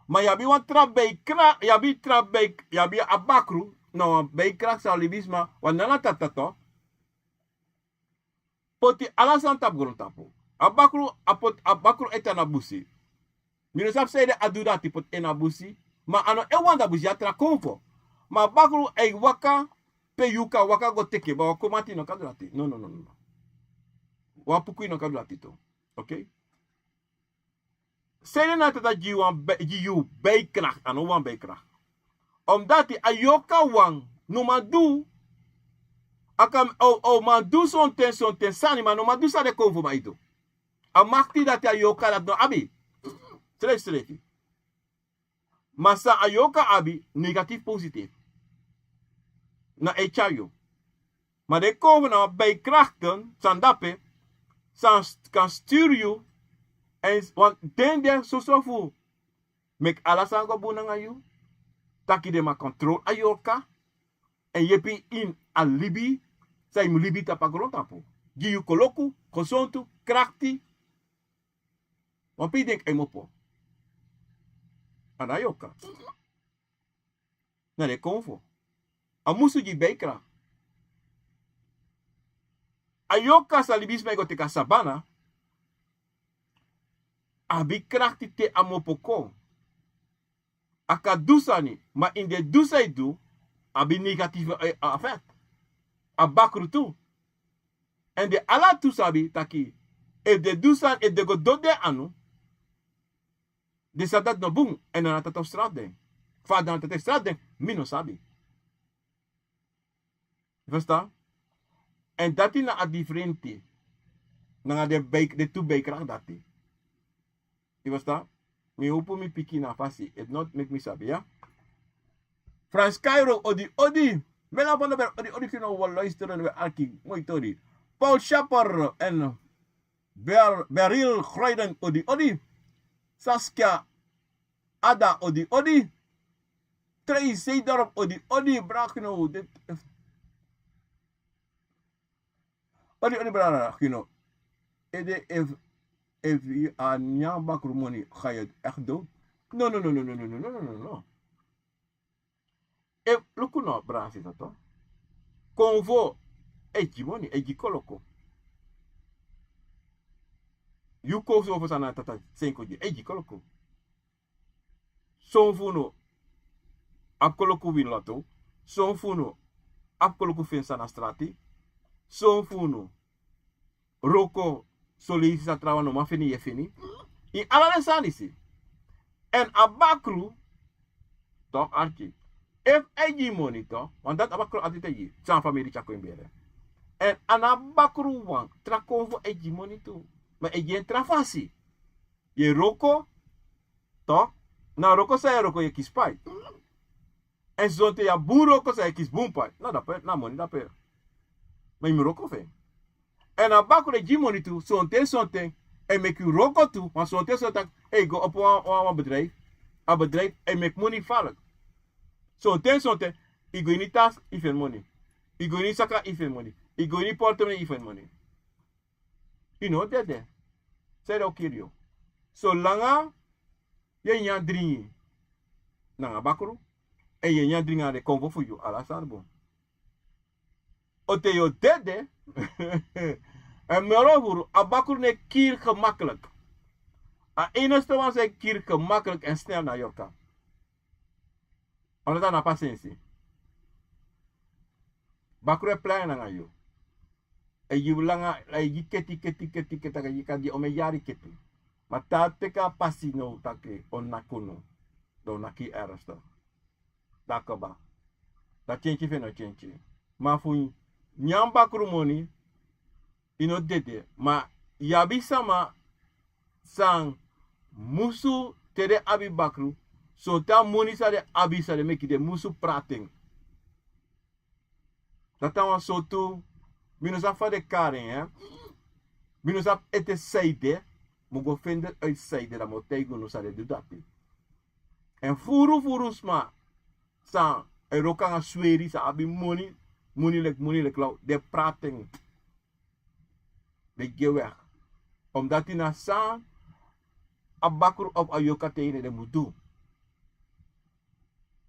Ma yu abi wan tra beikracht, yu abi tra bei, yu abi a bakru na wan beikracht san libisma wan nana tata to. Poti ala sani tapu grontapu. A bakru, a poti a bakru e tan na busi. Mi no sabi san ede a du dati, poti en na busi. Ma a no e wani da busi a tra konfo. Ma a bakru e waka pe yu kan waka go teki, ma wan komati no kan du dati. No no no no. Wan puku no kan du dati tu. Okei. Sede na tata gi wan gi yu beikracht, a no wan beikracht. Omdati a yoka wan no man du. A kan o o man du sonten sonten sani, ma no man du san den konfo man e du. A makti dati a yoka dati no abi. Srefsrefi. Ma san a yoka abi, negatifu positifu. Na e tyari yu. Ma den konfo na wan beikrachten san dape, san kan sturu yu. Èn wan den de soso fu meki ala sani go bun nanga yu. Taki den man kontrol a yoka. Èn yepi ini a libi san yu mu libi tapu a grontapu. Gi yu koloku, gesontu, krakti. Wan pe yu denki a yu mu opo? A na a yoka. Na den konfo. A musu gi beikracht. A yoka san libisma e go teki a sabana. Abi krakti te a mu opo kon. A kan du sani, ma ini den du san e du, abi negatifu afekti. A bakru tu. Èn den ala tu sabi taki efu den du sani, efu den go doti den anu, den sabi dati no bun. Èn na na tata o strafu den. Fa a dan na tata e strafu den, mi no sabi. Yu ferstan? Èn dati na a diferenti nanga den tu beikracht dati. Yu ferstan? Mi opo mi piki na a fasi, efu no meki mi sabi ya. Frans Kairo, odi odi. Mela van der Berg, odi odi. Kino wan luisteren we arki, moi tori. Paul Schapper en Beril Groiden, odi odi. Saskia Ada, odi odi. Trei Seidorf, odi odi. Brakino. Odi odi, brada, you know. Ede, efu efu yu a nyan bakru moni, ga yu eki doti? No no no no no no no no no no. Efu luku no, brada, sisa to. Konfo e gi moni, e gi koloko. Yu konfo fu san na tata senko gi, e gi koloko. Son fu unu abi koloku wini loto. Son fu unu abi koloku feni sani na strati. Son fu unu wroko, son leisi san trawan no man feni, yu e feni. Ini ala den sani disi. Èn a bakru, to, arki, efu a e gi moni to, want dati a bakru ati te gi san famiri tyari kon ini bere. Èn a no a bakru wan tra konfo e gi moni tu. Ma e gi en tra fasi. Yu e wroko, to, na wroko san yu e wroko yu e kisi pai. Èn sonten yu abi bun wroko san yu e kisi bun pai. Na dape, na moni dape. Ma yu mu wroko fu en. Èn a bakru e gi moni tu, sonten sonten e meki yu wroko tu, ma sonten sonten e go opo wan wan bedrijfu. A bedrijfu e meki moni falek. Sonten sonten yu go ini tas, yu feni moni. Yu go ini saka, yu feni moni. Yu go ini portemonnee, yu feni moni. Yu no o dede. San ede o kiri yu? Solanga yu e nyan dringi nanga bakru, èn yu e nyan dringi nanga den konfo fu yu, ala sani bun. O te yu o dede. Èn moro furu, a bakru no e kiri gemakkelijk. A enigste wan san e kiri gemakkelijk èn snel na yorka. Omdat a no abi pasensi. Bakru e plan nanga yu. E gi yu langa, e gi keti keti keti keti, taki gi kan gi omeni yari keti. Ma te a teki a pasi now taki o naki unu, dan o naki yu ernstig. Dan a kaba. Dan tyentye fu en no tyentye. Ma fu nyan bakru moni, yu no dede. Ma yu abi sama san musu, te den abi bakru, sonten a moni san den abi, san den meki, den musu prati en. Dati na wan sortu, mi no sabi fa den kari en. Mi no sabi ete san ede. Mi o go fende uit san ede, dan mi o taigi unu san den du dati. Èn furu furu sma san e wroko nanga sweri, san abi moni, moni leki, moni leki law, den e prati en. Den gi en weg. Omdati na san a bakru of a yorka taigi den den mu du.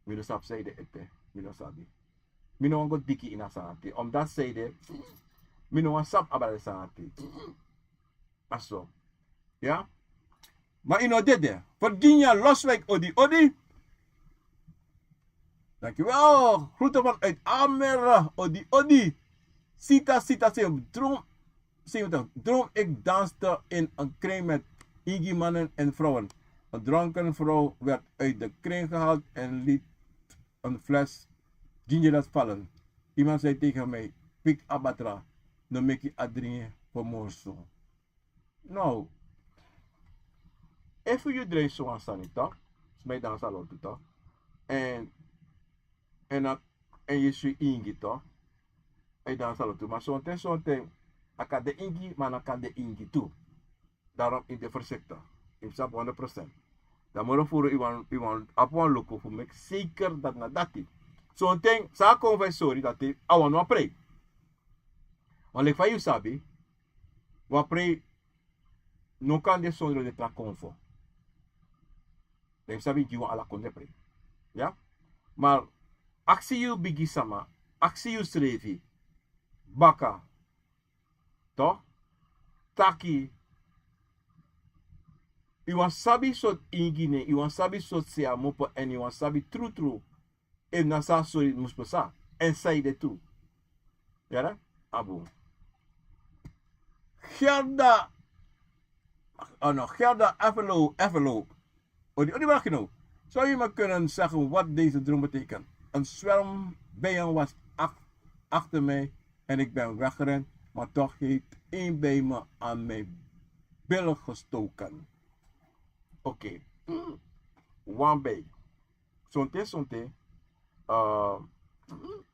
Mi no sabi san ede ete. Mi no sabi. Mi no wani go diki ini a sani ati. Omdati san ede, mi no wani sabi abra den sani ati. A so. Ya. Ma yu no dede. Virginia Loswijk, odi odi. Dankjewel. Groeten vanuit Almere. Odi odi. Sita, Sita, Sita. Droom, Sita, droom, ik danste in een kring met Iggy mannen en vrouwen. Een dronken vrouw werd uit de kring gehaald en liet een fles gingerlet vallen. Iemand zei tegen mij: "Pik abatra, no meki adringi pomorso." No. Efu yu dringi so wan sani, toch? Sma e dansi a lotu, toch? En, en a, en yu si ingi, toch? A e dansi a lotu. Ma sonten, sonten, a kan de ingi, ma a no kan de ingi tu. Daarom yu de voorzichtig. Yu mus sabi honderd procent. Dan moro furu yu wani, yu wani abi wan luku fu meki zeker dati na dati. Sonten, san a kon fu e sori dati, a wani wan prei. Wan leki fa yu sabi, wan prei no kan de sondro den tra konfo. Den sabi gi wan ala kondre prei. Ya? Ma aksi yu bigi sama, aksi yusrefi, baka, toch? Taki, yu wani sabi sortu ingi nen, yu wani sabi sortu sei a mu opo, èn yu wani sabi trutru efu na so a sori mus pasa, èn san ede tu. Yere? A bun. Gerda, oh no, Gerda Evelo, Evelo. Odi, odi, mag je nou? Zou je me kunnen zeggen wat deze droom betekent? Een zwerm bijen was ach-, achter mij en ik ben weggerend, maar toch heeft één bij me aan mijn billen gestoken. Oké. Wan bij. Sonten, sonten, eh,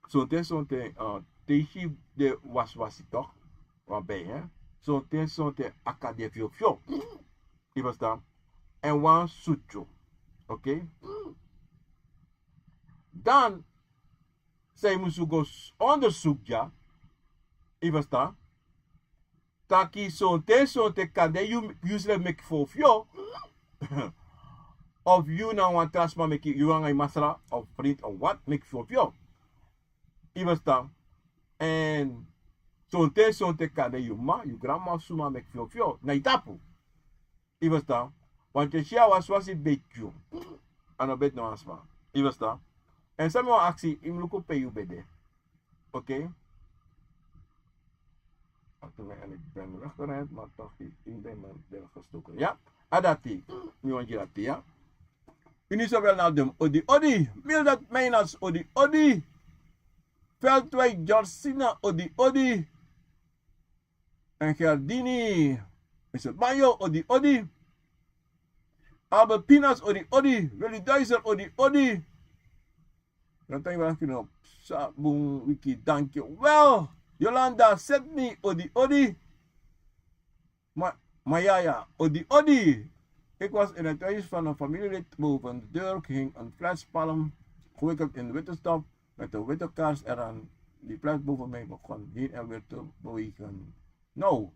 sonten, sonten, eh, te yu si den wasiwasi, toch? Wan bij, hè? Sonten, sonten, a kan de fyofyo. Yu ferstan? Èn wan sutu. Oké? Dan, san yu mus go s-, onderzoek, ya. Yu ferstan? Taki sonten, sonten kande yu, yusrefi meki fyofyo. Of yu na wan tra sma meki, yu nanga yu masra, of vriend, of wat, meki fyofyo. Yu ferstan? Èn sonten, sonten kande yu mama, yu granmama, suma meki fyofyo. Na yu tapu. Yu ferstan? Want yu si a wasiwasi beti yu. A no beti no wan sma. Yu ferstan? Èn san mi wani aksi, yu mus luku pe yu ben de. Oké? Achter mij en ik ben weggerend, maar toch heeft één bij me aan mijn billen gestoken. Ya? A dati. Mi wani gi dati, ya? Unu so wel na dum. Odi, odi. Mildred Meinas, odi, odi. Veldwijk Georgina, odi, odi. Èn Gerdini, mister Bayo, odi, odi. Albert Pinas, odi, odi. Willy Duizer, odi, odi. Yolanda, yu ben kino sa bun wiki, dankjewel. Yolanda Sydney, odi, odi. Ma-, Mayaya, odi, odi. Ik was in het huis van een familielid. Boven de deur hing een fles palm, gewikkeld in witte stof, met een witte kaars eraan. Die fles boven mij begon heen en weer te bewegen. Nou,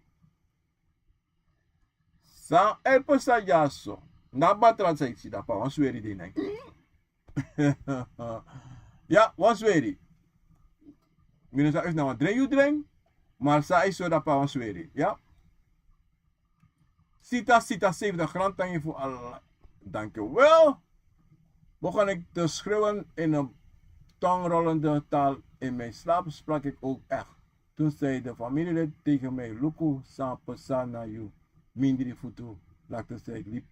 san e pasa dyaso? Na batransa yu si dapa wan sweri de nai. Ya, wan sweri. Mi no sabi efu na wan dren yu dren, ma san e so dapa wan sweri. Ya. Sita, Sita, zeventig, grand tangi fu ala. Dankjewel. Begon ik te schreeuwen in een tongrollende taal. In mijn slaap sprak ik ook echt. Toen zei de familielid tegen mij: "Luku, san pasa na yu mindri futu?" Later zei ik: "Liep,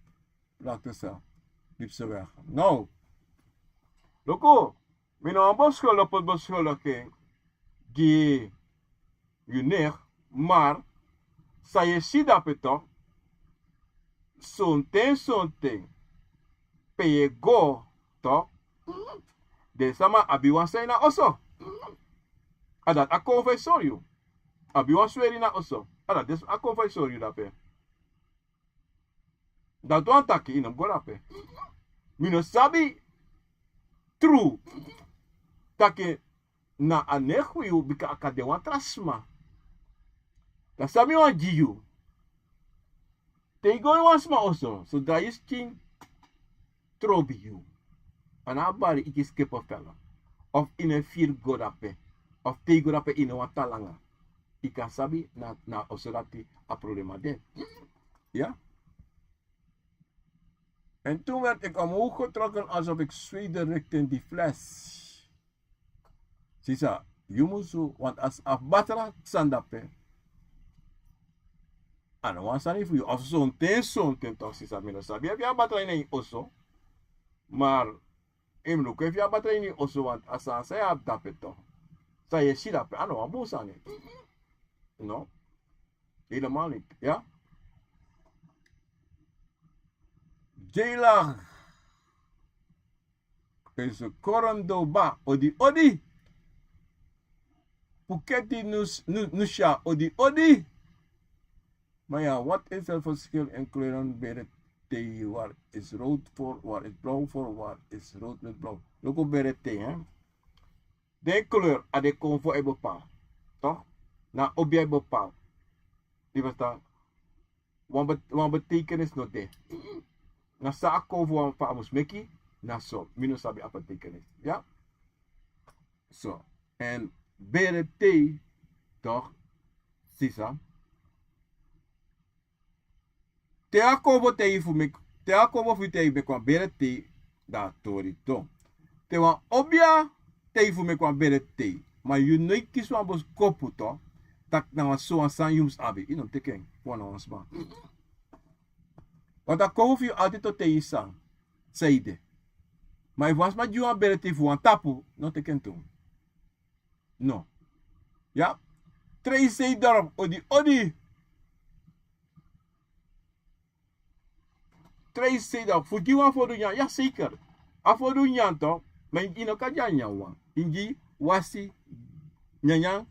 later ze, liep ze weg." Nou, luku, mi no wan beschuldiging, poti beschuldiging gi yu neef, maar san yu e si dape, toch? Sonten, sonten, pe yu e go, toch? Den sama abi wan sani na oso. A dati a kon fu e sori yu. Abi wan sweri na oso. Ala disi a kon fa yu sori yu dape. Dati wan taki yu no mus go dape. Mi no sabi tru taki na a negi fu yu bika a kan de wan tra sma. Dan san mi wani gi yu, te yu go ini wan sma oso, sodra yu skin trobi yu, a no abi bari, yu kisi kepefel, of yu no e firi go dape, of te yu go dape yu no wani tan langa, yu kan sabi na a oso dati a problema de. Ya. En toen werd ik omhoog getrokken alsof ik zweet richting die fles. Sisa, yu musu, want a fu batra sani dape, a no wan sani fu yu. Of sonten sonten toch, sisa, mi no sabi efu yu abi batra ini yu oso. Maar yu mus luku efu yu abi batra ini yu oso, want a sani san yu abi dape toch, san yu e si dape, a no wan bun sani. No. Helemaal niet, ya. Jela. Esi Korondoba, odi odi. Puketi nus, nu, nusha, odi odi. Maar ja, wat is het verschil in kleuren? Bere thee, waar is rood voor, waar is blauw voor, waar is rood met blauw? Luku bere thee, hè? Den kleur a de kon fu e bepaal. Toch? Na obi a e bepaal. Yu ferstan? Wan be-, wan betekenis no de. Na san a kon fu wan fa a mus meki, na so. Mi no sabi a betekenis. Ya? So. En bere thee, toch, sisa. Te a kon fu tei fu meki, te a kon fu tei meki wan bere thee, dan a tori tu. Te wan obi a tei fu meki wan bere thee, ma yu no e kisi wan boskopu tu, taki na wan so wan sani yu mus abi, yu no teki en fu wan na wan sma. Want a kon fu yu altide tu tei san, san ede. Ma efu wan sma gi yu wan bere thee fu wan tapu, no teki en tu. No. Ya. Trei sei dorp, odi odi. Trei sei dorp fu gi wan fodu nyan. Ya, zeker. A fodu nyan tu. Ma yu no kan gi a nyan wan. Yu gi wasi, nyanyan,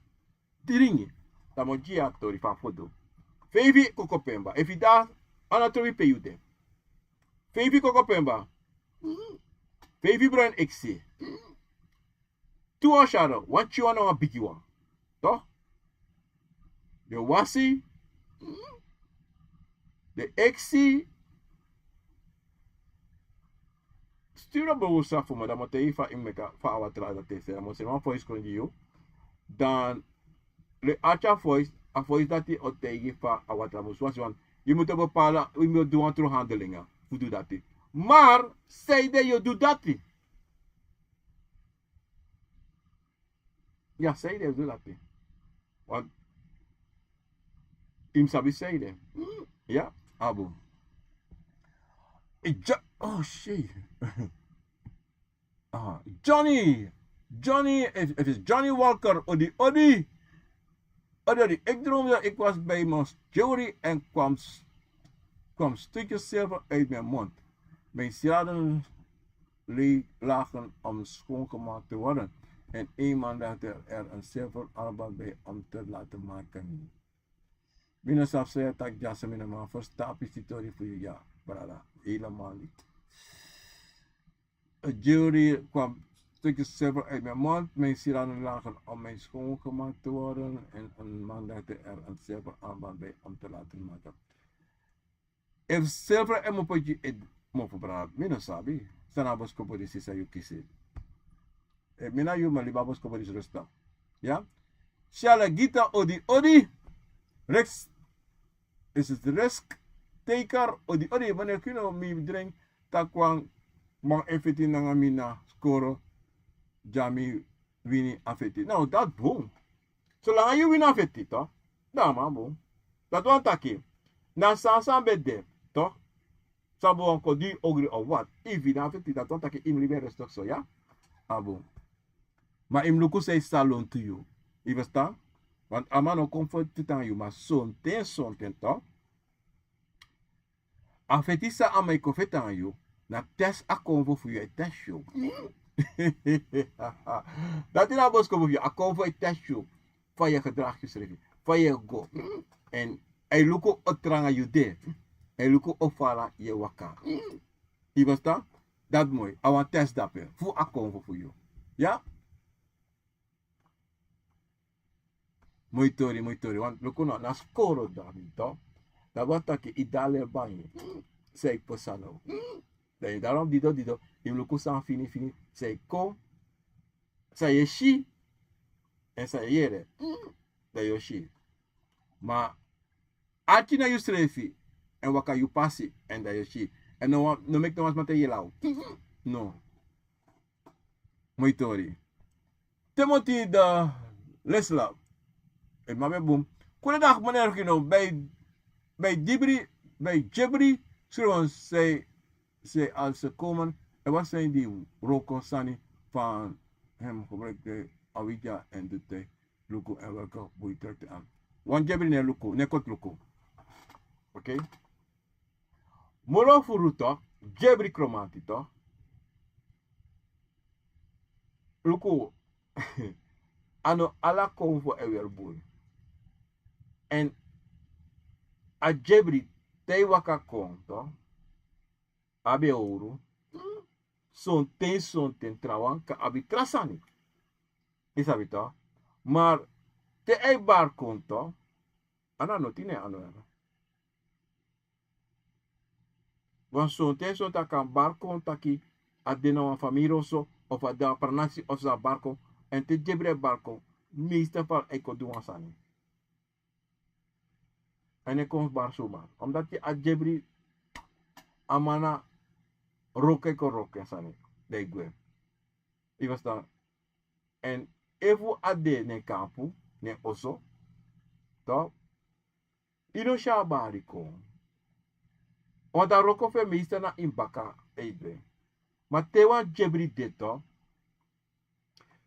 dringi. Dan mi o gi yu a tori fu a fodu. Feifi kokopemba. Efu yu de a, a no trobi pe yu de. Feifi kokopemba. Feifi broin eksi. Tu wan syado, wan pikin wan na wan bigi wan. Toch? Den wasi, den eksi. Stuur op WhatsApp fu mi, dan mi o taigi yu fa yu meki fa a watra dati e seri. Dan mi o seni wan voice kon gi yu. Dan le arki a voice, a voice dati o taigi fa a watra mus wasi. Want yu mus bepala, yu mus du wan tru handelinga fu du dati. Maar sanede yu o du dati? Ya, sanede yu o du dati? Want yu mus sabi sanede. Ya, a bun. Ja, oh, shit. Ah, Johnny. Johnny, het is Johnny Walker. Odi, odi. Odi, odi. Ik droomde, ik was bij mijn jury en kwam, s- kwam stukjes zilver uit mijn mond. Mijn sieraden le- lagen om schoongemaakt te worden. En een man legde er een zilveren armband bij om te laten maken. Mi no sabi san yu e taki dyaso, mi no man ferstan a pisi tori fu yu ya, brada. Helemaal niet. Het jury kwam stukjes zilver uit mijn mond. Mijn sieraden lagen om mijn schoongemaakt te worden. En een man legde er een zilveren armband bij om te laten maken. Efu silver e mopo gi yu, e mopo, brada. Mi no sabi san na a boskopu disi san yu kisi. Efu mi na yu, mi o libi a boskopu disi, rustig. Ya? Siala Gita, odi, odi. Rex is het risk taker, odi, odi. Meneer Kino, mi drink takwan, man e feti nanga mi na skoro, dya mi wini a feti. No, dati bun. Solanga yu wini a feti, toch? Dan a man bun. Dati wani taki, na san san ben de, toch? San ben wani kon du yu ogri of wat. Efu yu wini a feti, dati wani taki yu mus libi en rustig so, ya? A bun. Ma yu mus luku san e salon tu yu. Yu ferstan? Want a man no kon feti nanga yu, ma sonten, sonten, toch? A feti san a man e kon feti nanga yu, na test a kon fu yu e test yu. Dati na a boskopu fu yu, a kon fu e test yu. Fa yu e gedragi yusrefi, fa yu e go. En a e luku o tranga yu de. A e luku o fala yu e waka. Yu e ferstan? Dati moi, a wan test dape fu a konfo fu yu. Ya? Moi tori, moi tori. Wan luku na, na skoro dati, to. Dati wani taki yu de a leri bangi. San e pasa now? Dan yu de a leri dido dido, yu mus luku san fini fini, san e kon, san yu e si, èn san yu e yere. Dan yu o si. Ma arki na yusrefi, èn waka yu pasi, èn dan yu o si. Èn no wan, no meki no wan sma taigi yu law. No. Moi tori. Timothy de Lesla. E man ben bun. Goedendag meneer Gino. Bij, bij Dibri, bij Jebri, schreef zij, zij als ze komen. En wat zijn die wroko sani van hem gebruikte Awidja en doet hij luku en welke boei trekt hij aan. Wan Jebri ne luku, ne koti luku. Oké. Moro furu toch, Jebri Kromanti toch. Luku, a no ala konfo e weri bun. Èn a Jebri te yu waka kon, to, abi e owru. Sonten, sonten trawan kan abi tra sani. Yu sabi to. Ma te a e bari kon, to, a no noti ne a no. Wan sonten, sonten a kan bari kon taki a de na wan famiri oso, of a de a pranasi, of san a bari kon. Èn te Jebri e bari kon, meeste fal a e kon du wan sani. Èn a e kon bari suma. Omdat a Jebri, a man na wroko e kon wroko en sani. Dan a e gwe. Yu e ferstan? Èn efu a de na en kampu, na en oso, to, yu no si a bari kon. Want a wroko fu en meeste na ini baka a e du en. Ma te wan Jebri de, to,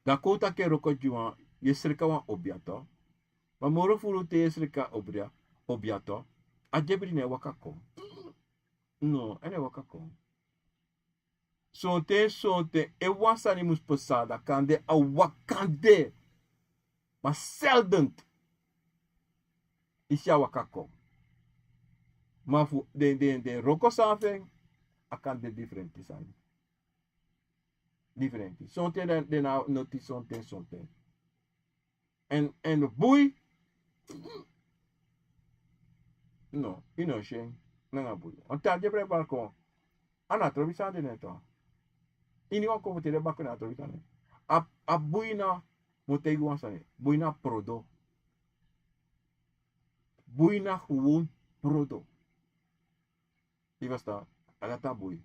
dan kon un taki en wroko gi wan, yu e sreka wan obia, to. Ma moro furu te yu e sreka obia, obia, to, a Jebri no e waka kon. No, a no e waka kon. Sonten, sonten, efu wan sani mus pasa, dan kande a waka de. Ma selden yu si a waka kon. Ma fu den, den, den wroko sani fu en, a kan de difrenti sani. Difrenti. Sonten den, den na noti, sonten, sonten. Èn, èn bui. No, yu no si en nanga bui. Wan te a Jebri e bari kon, a no trobi sani de na en, to. Iniwan kon fu te den bari kon, a no trobi sani. A, a bui na, mi o taigi wan sani. Bui na prodo. Bui na gewoon prodo. Yu e ferstan? A dati a bui.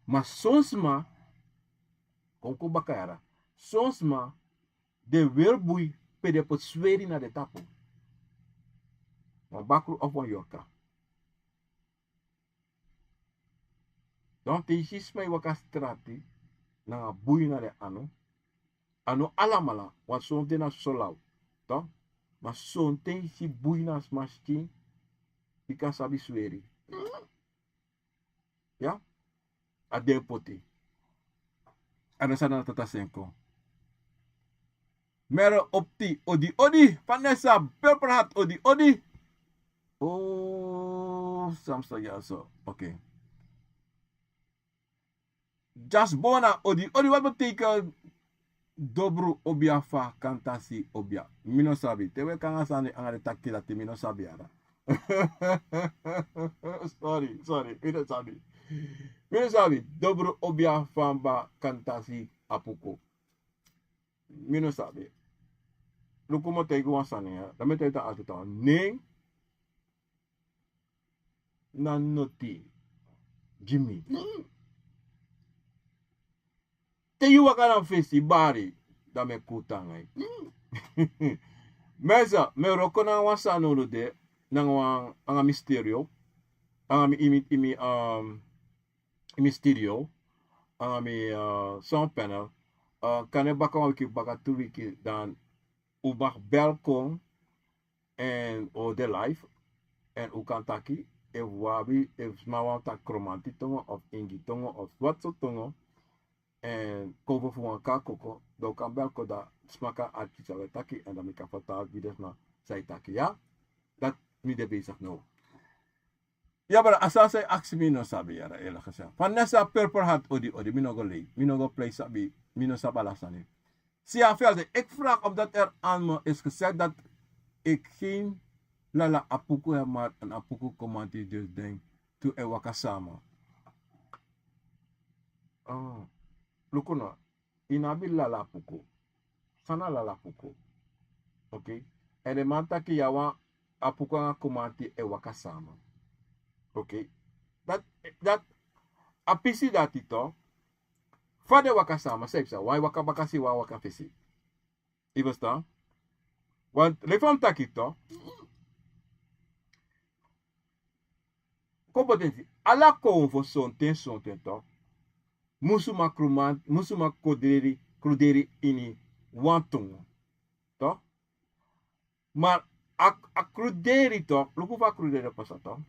Ma son sma, kon kon baka yara. Son sma, den weri bui pe den poti sweri na den tapu. Wan bakru of wan yorka. Dan te yu si sma e waka strati nanga bui na den anu, a no alamala, want sonten na so law, to. Ma sonten yu si bui na sma skin, yu kan sabi sweri. Ya? A den poti. A no san na tata senko. Mere opti, odi, odi. Vanessa, Belpraat, odi, odi. Oh, Samson, ya so. Oké. Jasbona, odi, odi, wat betekent dobru obia fa kantasi obia? Mi no sabi. Te we kan a sani anga den taki dati, mi no sabi, yara. Sorry, sorry, mi no sabi. Mi no sabi. Dobru obia fa kantasi apuku. Mi no sabi. Luku, mi o taigi wan sani, ya. Dan mi e taigi a tu tan. Nen na noti gi mi. Te yu waka na fesi bari, dan mi e kon tan nanga yu. Mesa, mi e wroko nanga wan sani unu de, nanga wan, anga mi stereo, anga mi, imi, imi, um, imi stereo, anga mi, uh, sound panel, uh, kande baka wan wiki, baka tu wiki, dan un mag bel kon, èn un o de live, èn un kan taki, efu un abi, efu sma wani taki Kromanti tongo, of Ingi tongo, of wat so tongo, èn kon fu wan kakoko, dan un kan bel kon, dan sma kan arki san un e taki, èn dan mi kan vertaal gi den sma san yu e taki, ya? Dat mi de bezig now. Ya, bra, a sani san yu aksi mi no sabi, yara, eerlijk gezegd. Vanessa Purple Heart, odi, odi, mi no go lei, mi no go plei sabi, mi no sabi ala sani. Sia Velde, ik vraag omdat er aan me is gezegd dat ik geen lala apuku heb, maar een apuku komanti, dus denk toen e waka sama. Oh, luku no. Yu no abi lala apuku. San na lala apuku. Oké. Èn den man taki yu a wan apuku anga komanti e waka sama. Oké. Dati, dati, a pisi dati tu. Fa den waka sama, san yu psa, wan e waka bakasi, wan e waka fesi. Yu ferstan? Want leki fa mi taki tu. Kon potensi, ala konfo sonten, sonten tu. Musuma kruman, musuma kruderi, kruderi ini wan tungu. Tu? Ma a, a kruderi tu, luku fa kruderi pasa tu.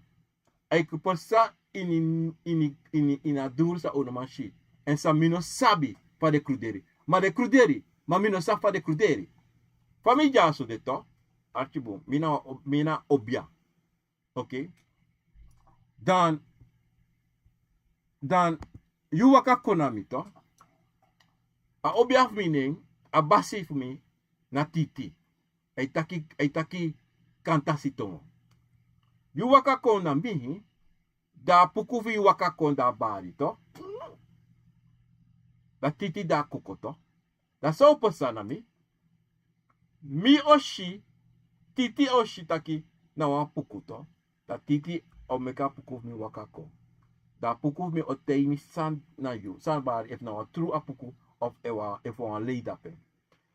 A e pasa ini, ini, ini, ini a duru san un no man si. Èn san mi no sabi fa den kruderi. Ma den kruderi, ma mi no sabi fa den kruderi. Fa mi dyaso de tu, arki bun, mi na, mi na obia. Oké. Dan, dan, yu waka kon na mi tu. A obia fu mi nen, a basi fu mi na Titi. A e taki, a e taki Kantasi tongo. Yu waka kon na mi, dan a puku fu yu waka kon, dan a bari tu. Dan Titi, dan a koko tu. Dan san o pasa na mi, mi o si, Titi o si taki na wan puku tu. Dan Titi o meki a puku fu mi waka kon. Dan a puku fu mi o taigi mi san na yu, san bari, efu na wan tru a puku, of efu wan lei dape.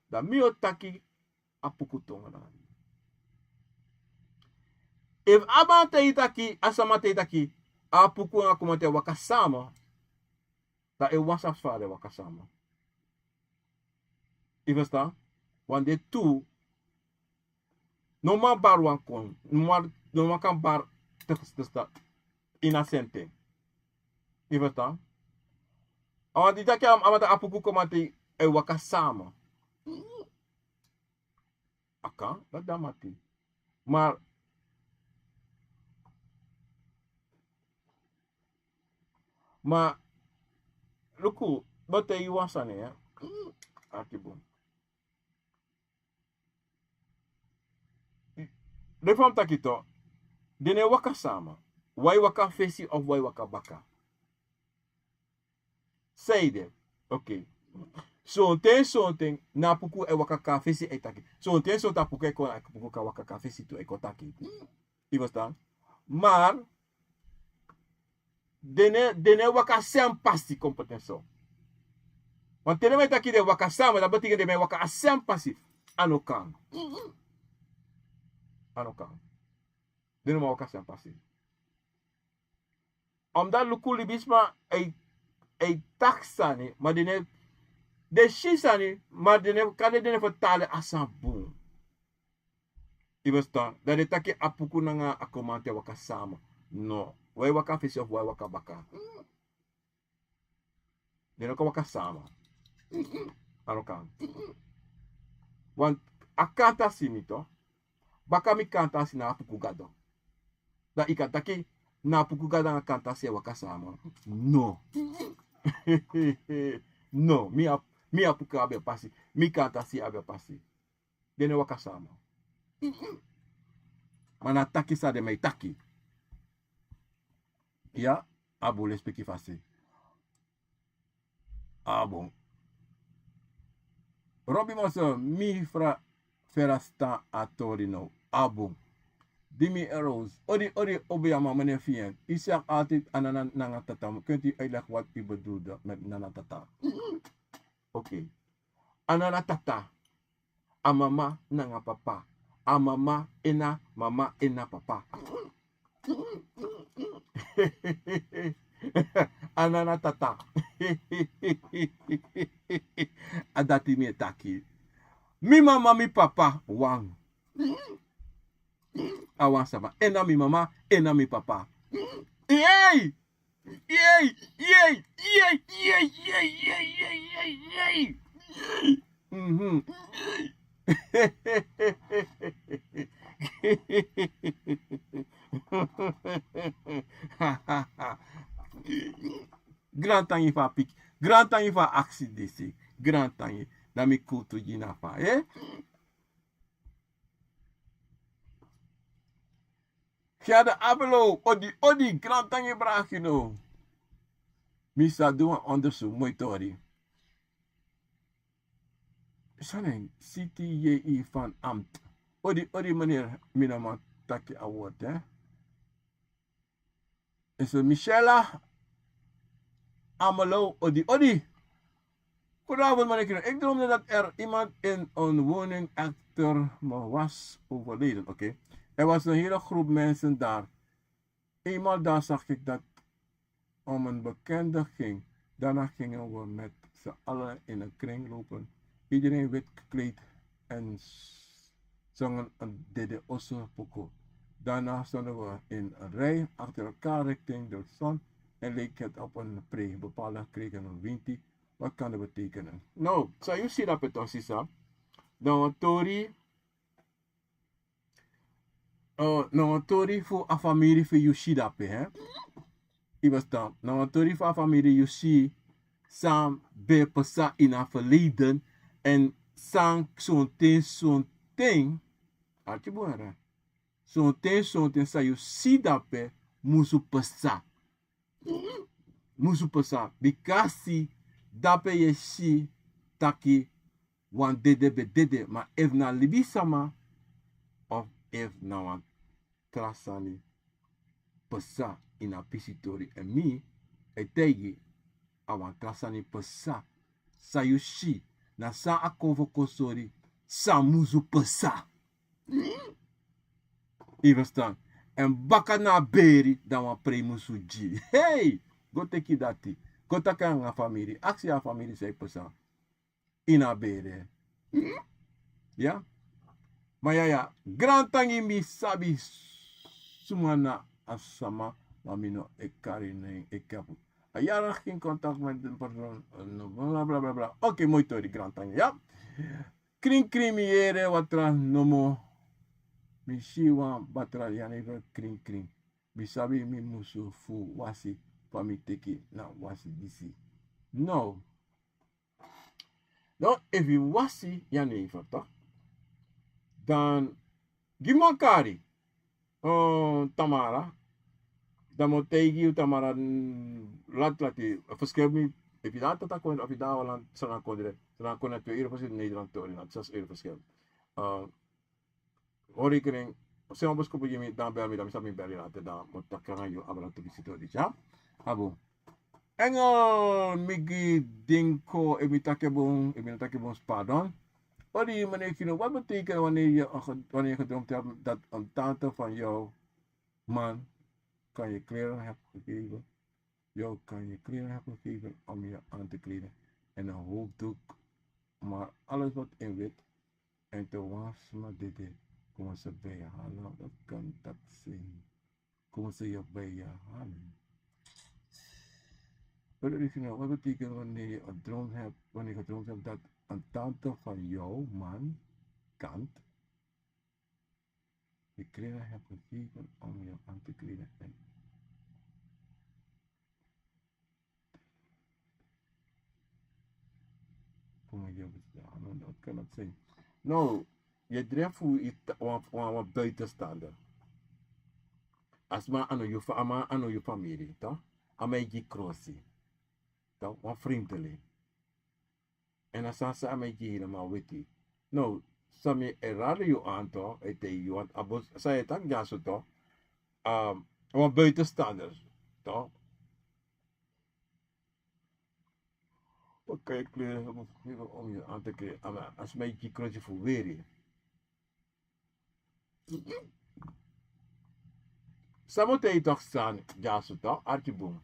Dan mi o taki a puku tongo na yu. Efu a man taigi taki, a sama taigi taki, a puku anga komanti e waka sama, dan a wan sabi fa den e waka sama. Yu ferstan? Wan de tu, no man bari wan kon, no man, no man kan bari te, te, te, ini a senten. Yu ferstan? A wan di taki a, a man taki a puku komanti e waka sama. A kan, dati de a mati. Ma, ma, luku, mi o taigi yu wan sani, ya. Aki bun. Leki fa mi taki tu, den no e waka sama. Wan e waka fesi of wan e waka baka. San ede? Oké. Sonten, sonten, na a puku e waka kon na fesi e taki. Sonten, sonten a puku e kon, a puku kan waka kon na fesi tu e kon taki. Yu ferstan? Ma, den no e, den no e waka a sem pasi kon poti en so. Want te den man e taki den e waka sama, dati betekent den man e waka a sem pasi. A no kan. A no kan. Den no man waka a sem pasi. Omdat luku libisma e, e taki sani, ma den no e, den si sani, ma den no e, kande den no e fertalen a sani bun. Yu ferstan? Dan den taki a puku nanga a komanti e waka sama. No. Wan e waka fesi of wan e waka baka. Den no kan waka sama. A no kan. Want a Kantasi mi tu. Baka mi Kantasi na a puku gado. Dan yu kan taki na a puku gado nanga Kantasi e waka sama. No. No, mi a, mi a puku abi a pasi. Mi Kantasi abi a pasi. Den no e waka sama. Ma na taki san den man e taki. Ya, a bun, lespeki fasi. A bun. Robi Moso, mi fra, ferstan a tori now. A bun. Dimi Eros, odi, odi, obi a mama ne fien. Yu si a altijd Anana nanga Tata. Kunt u uitleggen wat u bedoelde met Nana Tata? Oké. Anana Tata. A mama nanga papa. A mama ena, mama ena papa. Anana Tata. A dati mi e taki. Mi mama, mi papa, wan. A wan sama. Ena mi mama, ena mi papa. Yei! Yei, yei, yei, yei. Mhm. Grantangi fu a piki. Grantangi fu a aksi disi. Grantangi. Dan mi kutu gi na fa, eh? Fiada Abelo, odi, odi, grantangi braki no. Mi sa du wan onderzoek, moi tori. Sanen, C T J I van Amt. Odi, odi, meneer, mi no man taki a woord, hè. Is het Michelle Amelo, odi, odi. Goedenavond, meneer Kino. Ik droomde dat er iemand in een woning achter me was overleden. Oké. Er was een hele groep mensen daar. Eenmaal daar zag ik dat om een bekende ging. Daarna gingen we met z'n allen in een kring lopen. Iedereen wit gekleed en s- zongen een Dede Oso pokoe. Daarna stonden we in een rij achter elkaar richting de zon en leek het op een pre. Bepaalde kregen een winti. Wat kan dat betekenen? No, so you see dat beton, sisa. No, tori. Oh, no, tori fu a famiri fu you see dat, hè? I was dan. No, tori fu a famiri you see san ben pasa in a verleden. En san sonten, sonten. Arki buara. Sonten, sonten san yu si dape musu pasa. Musu pasa. Bikasi dape yu e si taki wan dede ben dede. Ma efu na libisama of efu na wan tra sani pasa ini a pisitori. Èn mi e taigi a wan tra sani pasa. San yu si na san a kon fu kon sori san musu pasa. Yu ferstan? Èn baka na a beri dan wan prei musu gi. Hei, go teki dati. Go taki nanga famiri, aksi a famiri san e pasa ini a bere. Ya. Ma ya ya, grantangi, mi sabi suma na a sama, ma mi no e kari nen e kapu. A yara gen contact met den persoon, eh, no, bla bla bla bla. Oké, moi tori, grantangi, ya. Krin krin, mi yere watra nomo. Mi si wan batra yani fu krin krin. Mi sabi mi musu fu wasi fa mi teki na wasi disi. No. No, efu yu wasi yu a neifer, toch? Dan gi mi wan kari, eh, Tamara. Dan mi o taigi yu, Tamara, mm, lati lati. Verschil mi, efu yu de na Tatakondre, efu yu de na Holland, Sranan Kondre. Sranan Kondre na twee uur verschil, Nederland twee uur, na zes uur verschil. Eh, Hori kring, se wan boskopu gi mi, dan bel mi, dan mi sabi mi bel yu later, dan mi o taki nanga yu abra tu bisitori, ya? Abu. Engel, mi gi dinko, efu mi taki bun, efu mi no taki bun, pardon. Odi, meneer Kino, wat betekent wanneer je, wanneer je gedroomd hebt dat een tante van jouw man kan je kleren hebt gegeven? Jou kan je kleren hebben gegeven om je aan te kleden en een hoofddoek, maar alles wat in wit en te wan sma dede, komen ze bij je halen. Dat kan dat zijn. Komen ze je bij je halen. Wat betekent, wat betekent wanneer je een droom hebt, wanneer je gedroomd hebt dat een tante van jouw man, kant, je kleren hebt gegeven om je aan te kleden en Come yu, no, dat kan dat zijn. No, yu e drefu wan, wan, wan buitenstaander. A sma a no yu fa-, a man a no yu famiri, toch? A man e gi krosi. Toch? Wan vreemdeling. En a sani san a man e gi helemaal weti. No, san mi e raden yu aan, toch? E taigi yu, want a bos, san yu e taki dyaso, toch? Ehm, wan buitenstaander, toch? Wat kan je kleren hebben gegeven om je aan te kleden? A man, a sma e gi krosi fu weri. San mi o taigi yu, toch, sani dyaso, toch? Arki bun.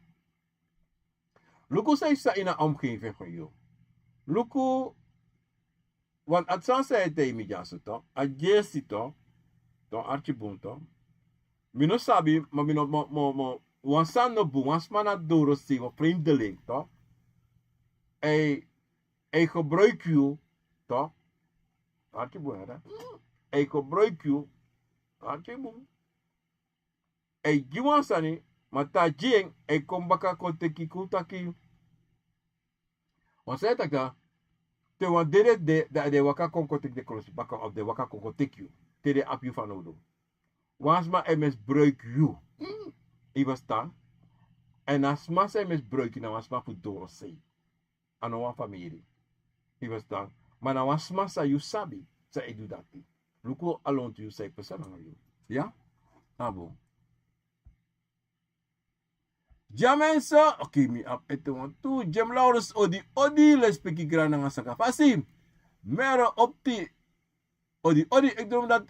Luku san yu sa ini a omgeving fu yu. Luku, want a sani san yu e taigi mi dyaso, toch? A gersi, toch? Toch, arki bun, toch? Mi no sabi, ma mi no, mo, mo, mo, wan sani no bun, wan sma na doro sei, wan vreemdeling, toch? Hij, hij gebruik yu, toch? Arki bun, hè? Hij gebruik yu, arki bun. Ai gi wan sani, ma te a gi en, ai kon baka kon teki, kon taki, Wan sani e taki dan, te wan dede de, dan den waka kon kon teki den krosi baka of den waka kon kon teki yu. Te den abi yu fanowdu. Wan sma e misbruik yu. Yu e ferstan? Èn a sma san e misbruik yu na wan sma fu dorosei. A no wan famiri. Yu e ferstan? Ma na wan sma san yu sabi san e du dati. Luku a lontu yu san e pasa nanga yu. Ya? A bun. Dyamen so, oke, mi abi ete wantu. Jim Laurens, odi odi, lespeki, grani nanga saka fasi. Mero opti, odi odi, ik droom dat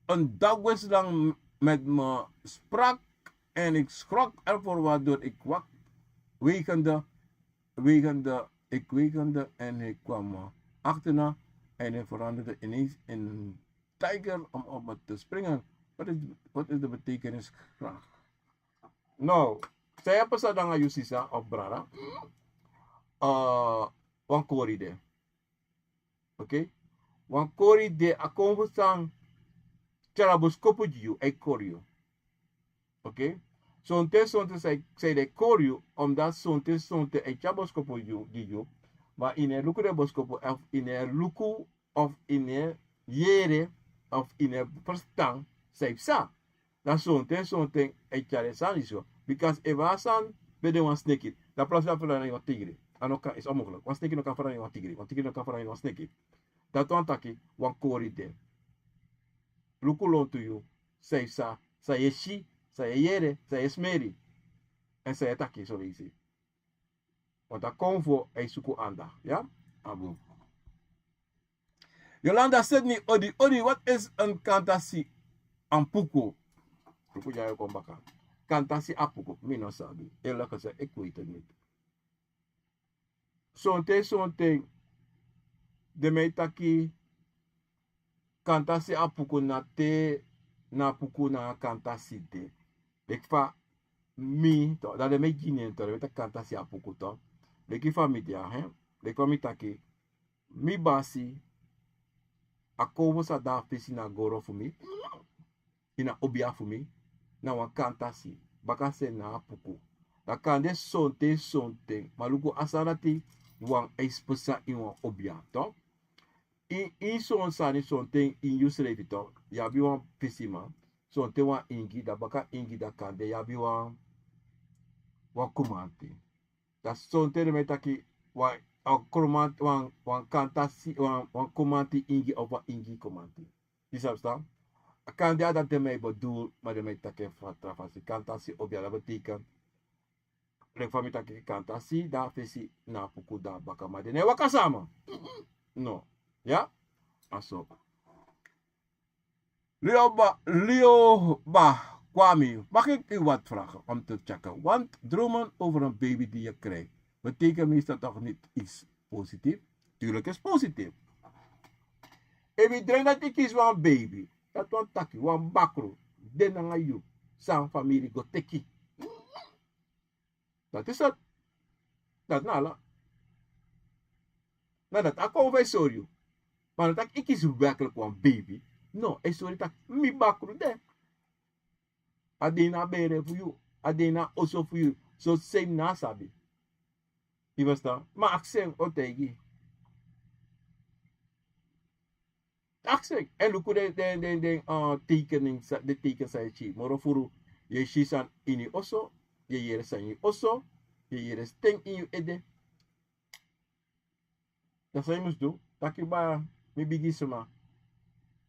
een dagwisseling met me sprak en ik schrok ervoor, waardoor ik wak wegende, wegende, ik wegende en hij kwam me achterna en hij veranderde ineens in een tijger om op me te springen. Wat is, wat is de betekenis graag? No, san e pasa nanga yu sisa of brada. Uh, wan kori de. Oke? Wan kori de, a kon fu san tyari a boskopu gi yu, a e kori yu. Oke? Sonten sonten san yu, san yu, den e kori yu, omdat sonten sonten a e tyari boskopu gi yu, gi yu. Ma yu no e luku den boskopu, of yu no e luku, of yu no e yere, of yu no e ferstan san e psa. Dan sonten sonten a e tyari den sani so. Bika efu a sani ben de wan sneki, dan plasi a ferandra ini wan tigri. A no kan, is onmogelijk. Wan sneki no kan ferandra ini wan tigri. Wan tigri no kan ferandra ini wan sneki. Dati wani taki wan kori de. Luku lontu yu, san yu sa, san yu e si, san yu e yere, san yu e smeri. Èn san yu e taki soleisi. Want a kon fu a e suku anda. Ya? A bun. Yolanda Sydney, odi odi, wat is een kantasi apuku? Luku dya yu kon baka. Kantasi apuku, mi no sabi. Eerlijk gezegd, ik weet het niet. Sonten sonten den man e taki kantasi apuku, na te na apuku nanga kantasi de. Leki fa mi, to, dan den man e gi nen, to, den man e taki kantasi apuku, to. Leki fa mi de ya, hè. Leki fa mi taki, mi basi, a kownu san de na fesi na goro fu mi, ini a obia fu mi, na wan kantasi, bakasen na apuku. Dan kande sonten sonten, ma luku, a sani dati wani e pasa ini wan obia, to. Ini, ini son sani, sonten ini yusrefi, to, yu abi wan fesiman, sonten wan ingi, dan baka ingi, dan kande yu abi wan, wan kumanti. Dan sonten den man e taki wan, wan kumanti, wan, wan kantasi, wan, wan kumanti ingi of wan ingi kumanti. Yu sabi san? Kande a dati den man e bedoel, ma den man e taki en fu tra fasi. Kantasi obia, dati betekent, leki fa mi taki, kantasi de na fesi na apuku, dan baka, ma den no e waka sama. No. Ya? A so. Lioba, Lioba Kwame, mag ik u wat vragen om te checken? Want dromen over een baby die je krijgt, betekent meestal toch niet iets positiefs? Tuurlijk is positief. Efu yu droom dati yu kisi wan baby, dati wani taki wan bakru de nanga yu, san famiri go teki. Dati is het. Dati na ala. Na dati a kon fu e sori yu. Ma no taki yu kisi werkelijk wan baby. No, e sori taki mi bakru de. A de ini a bere fu yu. A de ini a oso fu yu. So sei mi no sabi. Yu ferstan? Ma aksi en, a o taigi yu. Aksi en. Èn luku den, den, den, den, uh, tekening sa, den teken san yu e si. Moro furu, yu e si sani ini yu oso, yu e yere sani ini yu oso, yu e yere sten ini yu ede. Dati san yu mus du, taki: Baya, mi bigi sma,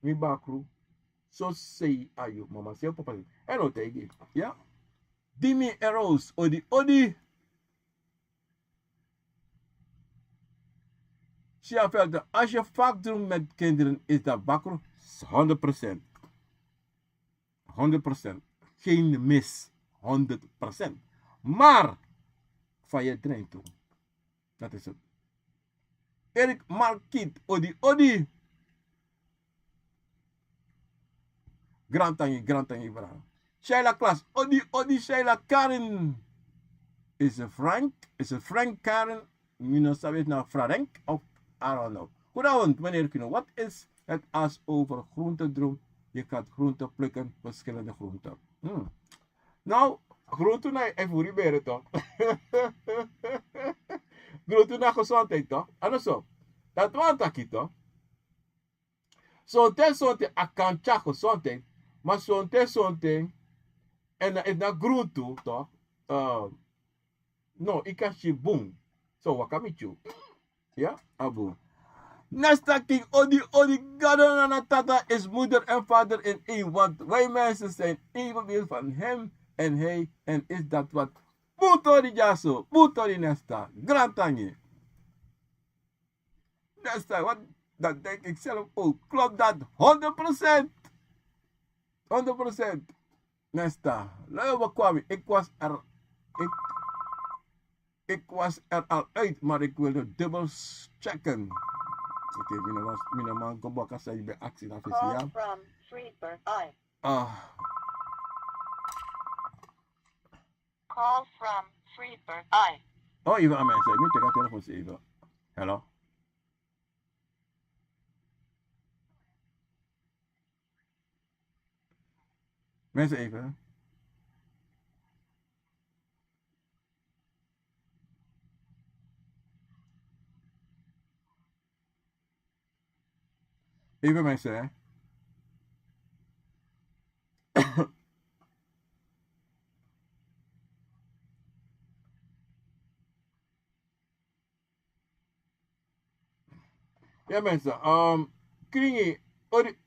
mi bakru, so sei a yu, mama sei, papa sei. Èn a o taigi yu. Ya? Dimi Eros, odi, odi. Sia Velden, als je vaak droomt met kinderen, is dat bakru? Honderd procent. Honderd procent. Geen mis. Honderd procent. Maar van je dreiging toe. Dat is het. Erik Markiet, odi, odi. Grantangi, grantangi, bra. Sheila Klas, odi, odi, Sheila Karin. Is het Frank? Is het Frank Karin? Mi no sabi na Frank of I don't know. Goedenavond, meneer Kino. Wat is het als over groente droom? Je gaat groente plukken, verschillende groenten. Hmm. Nou, groente na e furu bere toch. Gruntu na gezondheid toch? A no so? Dati wani taki toch? Sonten sonten a kan tyari gezondheid, ma sonten sonten, èn efu na gruntu toch? No, yu kan si bun. So waka miti yu. Ya, a bun. Nesta king odi odi, Gado na na tata is moeder en vader in één, want wij mensen zijn evenveel van hem en hij en is dat wat. Bun tori dyaso, bun tori nesta, grantangi. Nesta, wat, dat denk ik zelf ook. Klopt dat? Honderd procent. Honderd procent. Nesta, layo bekwami, ik was er, ik, ik was er al uit, maar ik wilde dubbel checken. Oké, mina man, mina man go baka sa yu ben aksi na fesi ya. Call from Freeburg I. Ah. Call from Freeburg I. Oh, even a mensen, mi teki a telefoon si even. Hello. Mensen even. Even mensen, hè. Ya mensen, um, kringi, odi.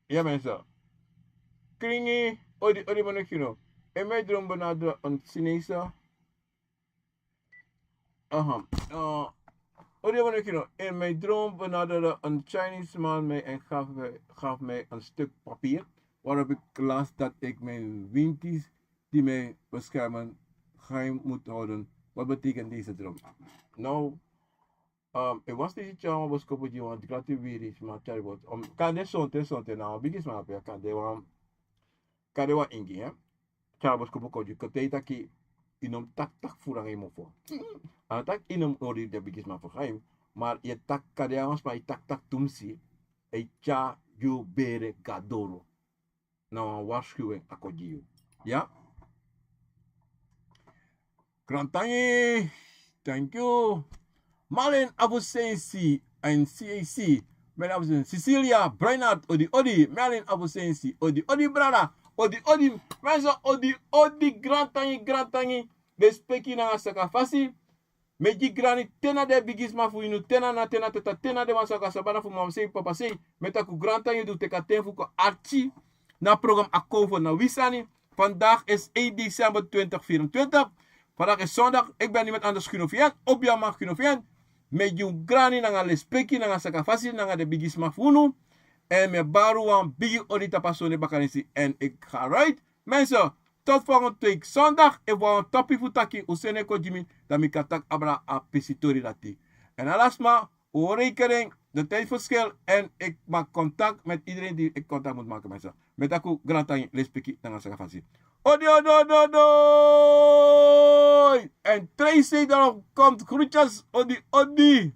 Ya mensen. Kringi, odi, odi manukino. En mijn droom benaderen een Chinese. Aha. Uh, odi manukino. In mijn droom benaderde een Chinese man mij en gaf, gaf mij een stuk papier waarop ik las dat ik mijn winties die mij beschermen geheim moet houden. Wat betekent deze droom? Nou, um, e wan steisi tyari wan boskopu gi wan dikati wiri sma tyari boskopu. Um, kande sonten sonten na wan bigi sma ape, kande wan, kande wan ingi, hè. Tyari boskopu kon gi yu, kon taigi taki yu no mu taki taki furu nanga yu mofo. A no taki yu no mu hori den bigi sma fu geheim, ma yu e taki kande a wan sma e taki taki tumsi, e tyari yu bere go doro. Na wan waarschuwing a kon gi yu. Ya. Grantangi. Thank you. Malin Abusensi en C A C. Malin Abusensi. Cecilia Breinard, odi odi. Malin Abusensi, odi odi brada. Odi odi. Mensen, odi odi, grantangi, grantangi. Respeki nanga sakafasi. Mi e gi grani te na den bigisma fu unu, te na nana, te na tata, te na den wan saka sabana fu mama sei, papa sei. Mi e taki un grantangi di un teki a ten fu kon arki na a program Akomfo na wi sani. Vandaag is één december twintig vierentwintig. Vandaag is zondag. Ik ben niet met anders Guno Vian, Obiaman Guno Vian. Mi e gi un grani nanga lespeki nanga sakafasi nanga den bigisma fu unu. En mi e bari un wan bigi odi tapu a sonde bakanisi. En ik ga eruit. Mensen, tot volgende week zondag. Efu wan topic fu taki un seni en kon gi mi, dan mi kan taki abra a pisi tori dati. En ala sma, un hori rekening, de tijdverschil en ik maak contact met iedereen die ik contact moet maken, mensen. Mi e taki un grantangi, lespeki nanga sakafasi. Odi, odi, odi, odi! En Tracy, daarom komt groetjes, odi, odi!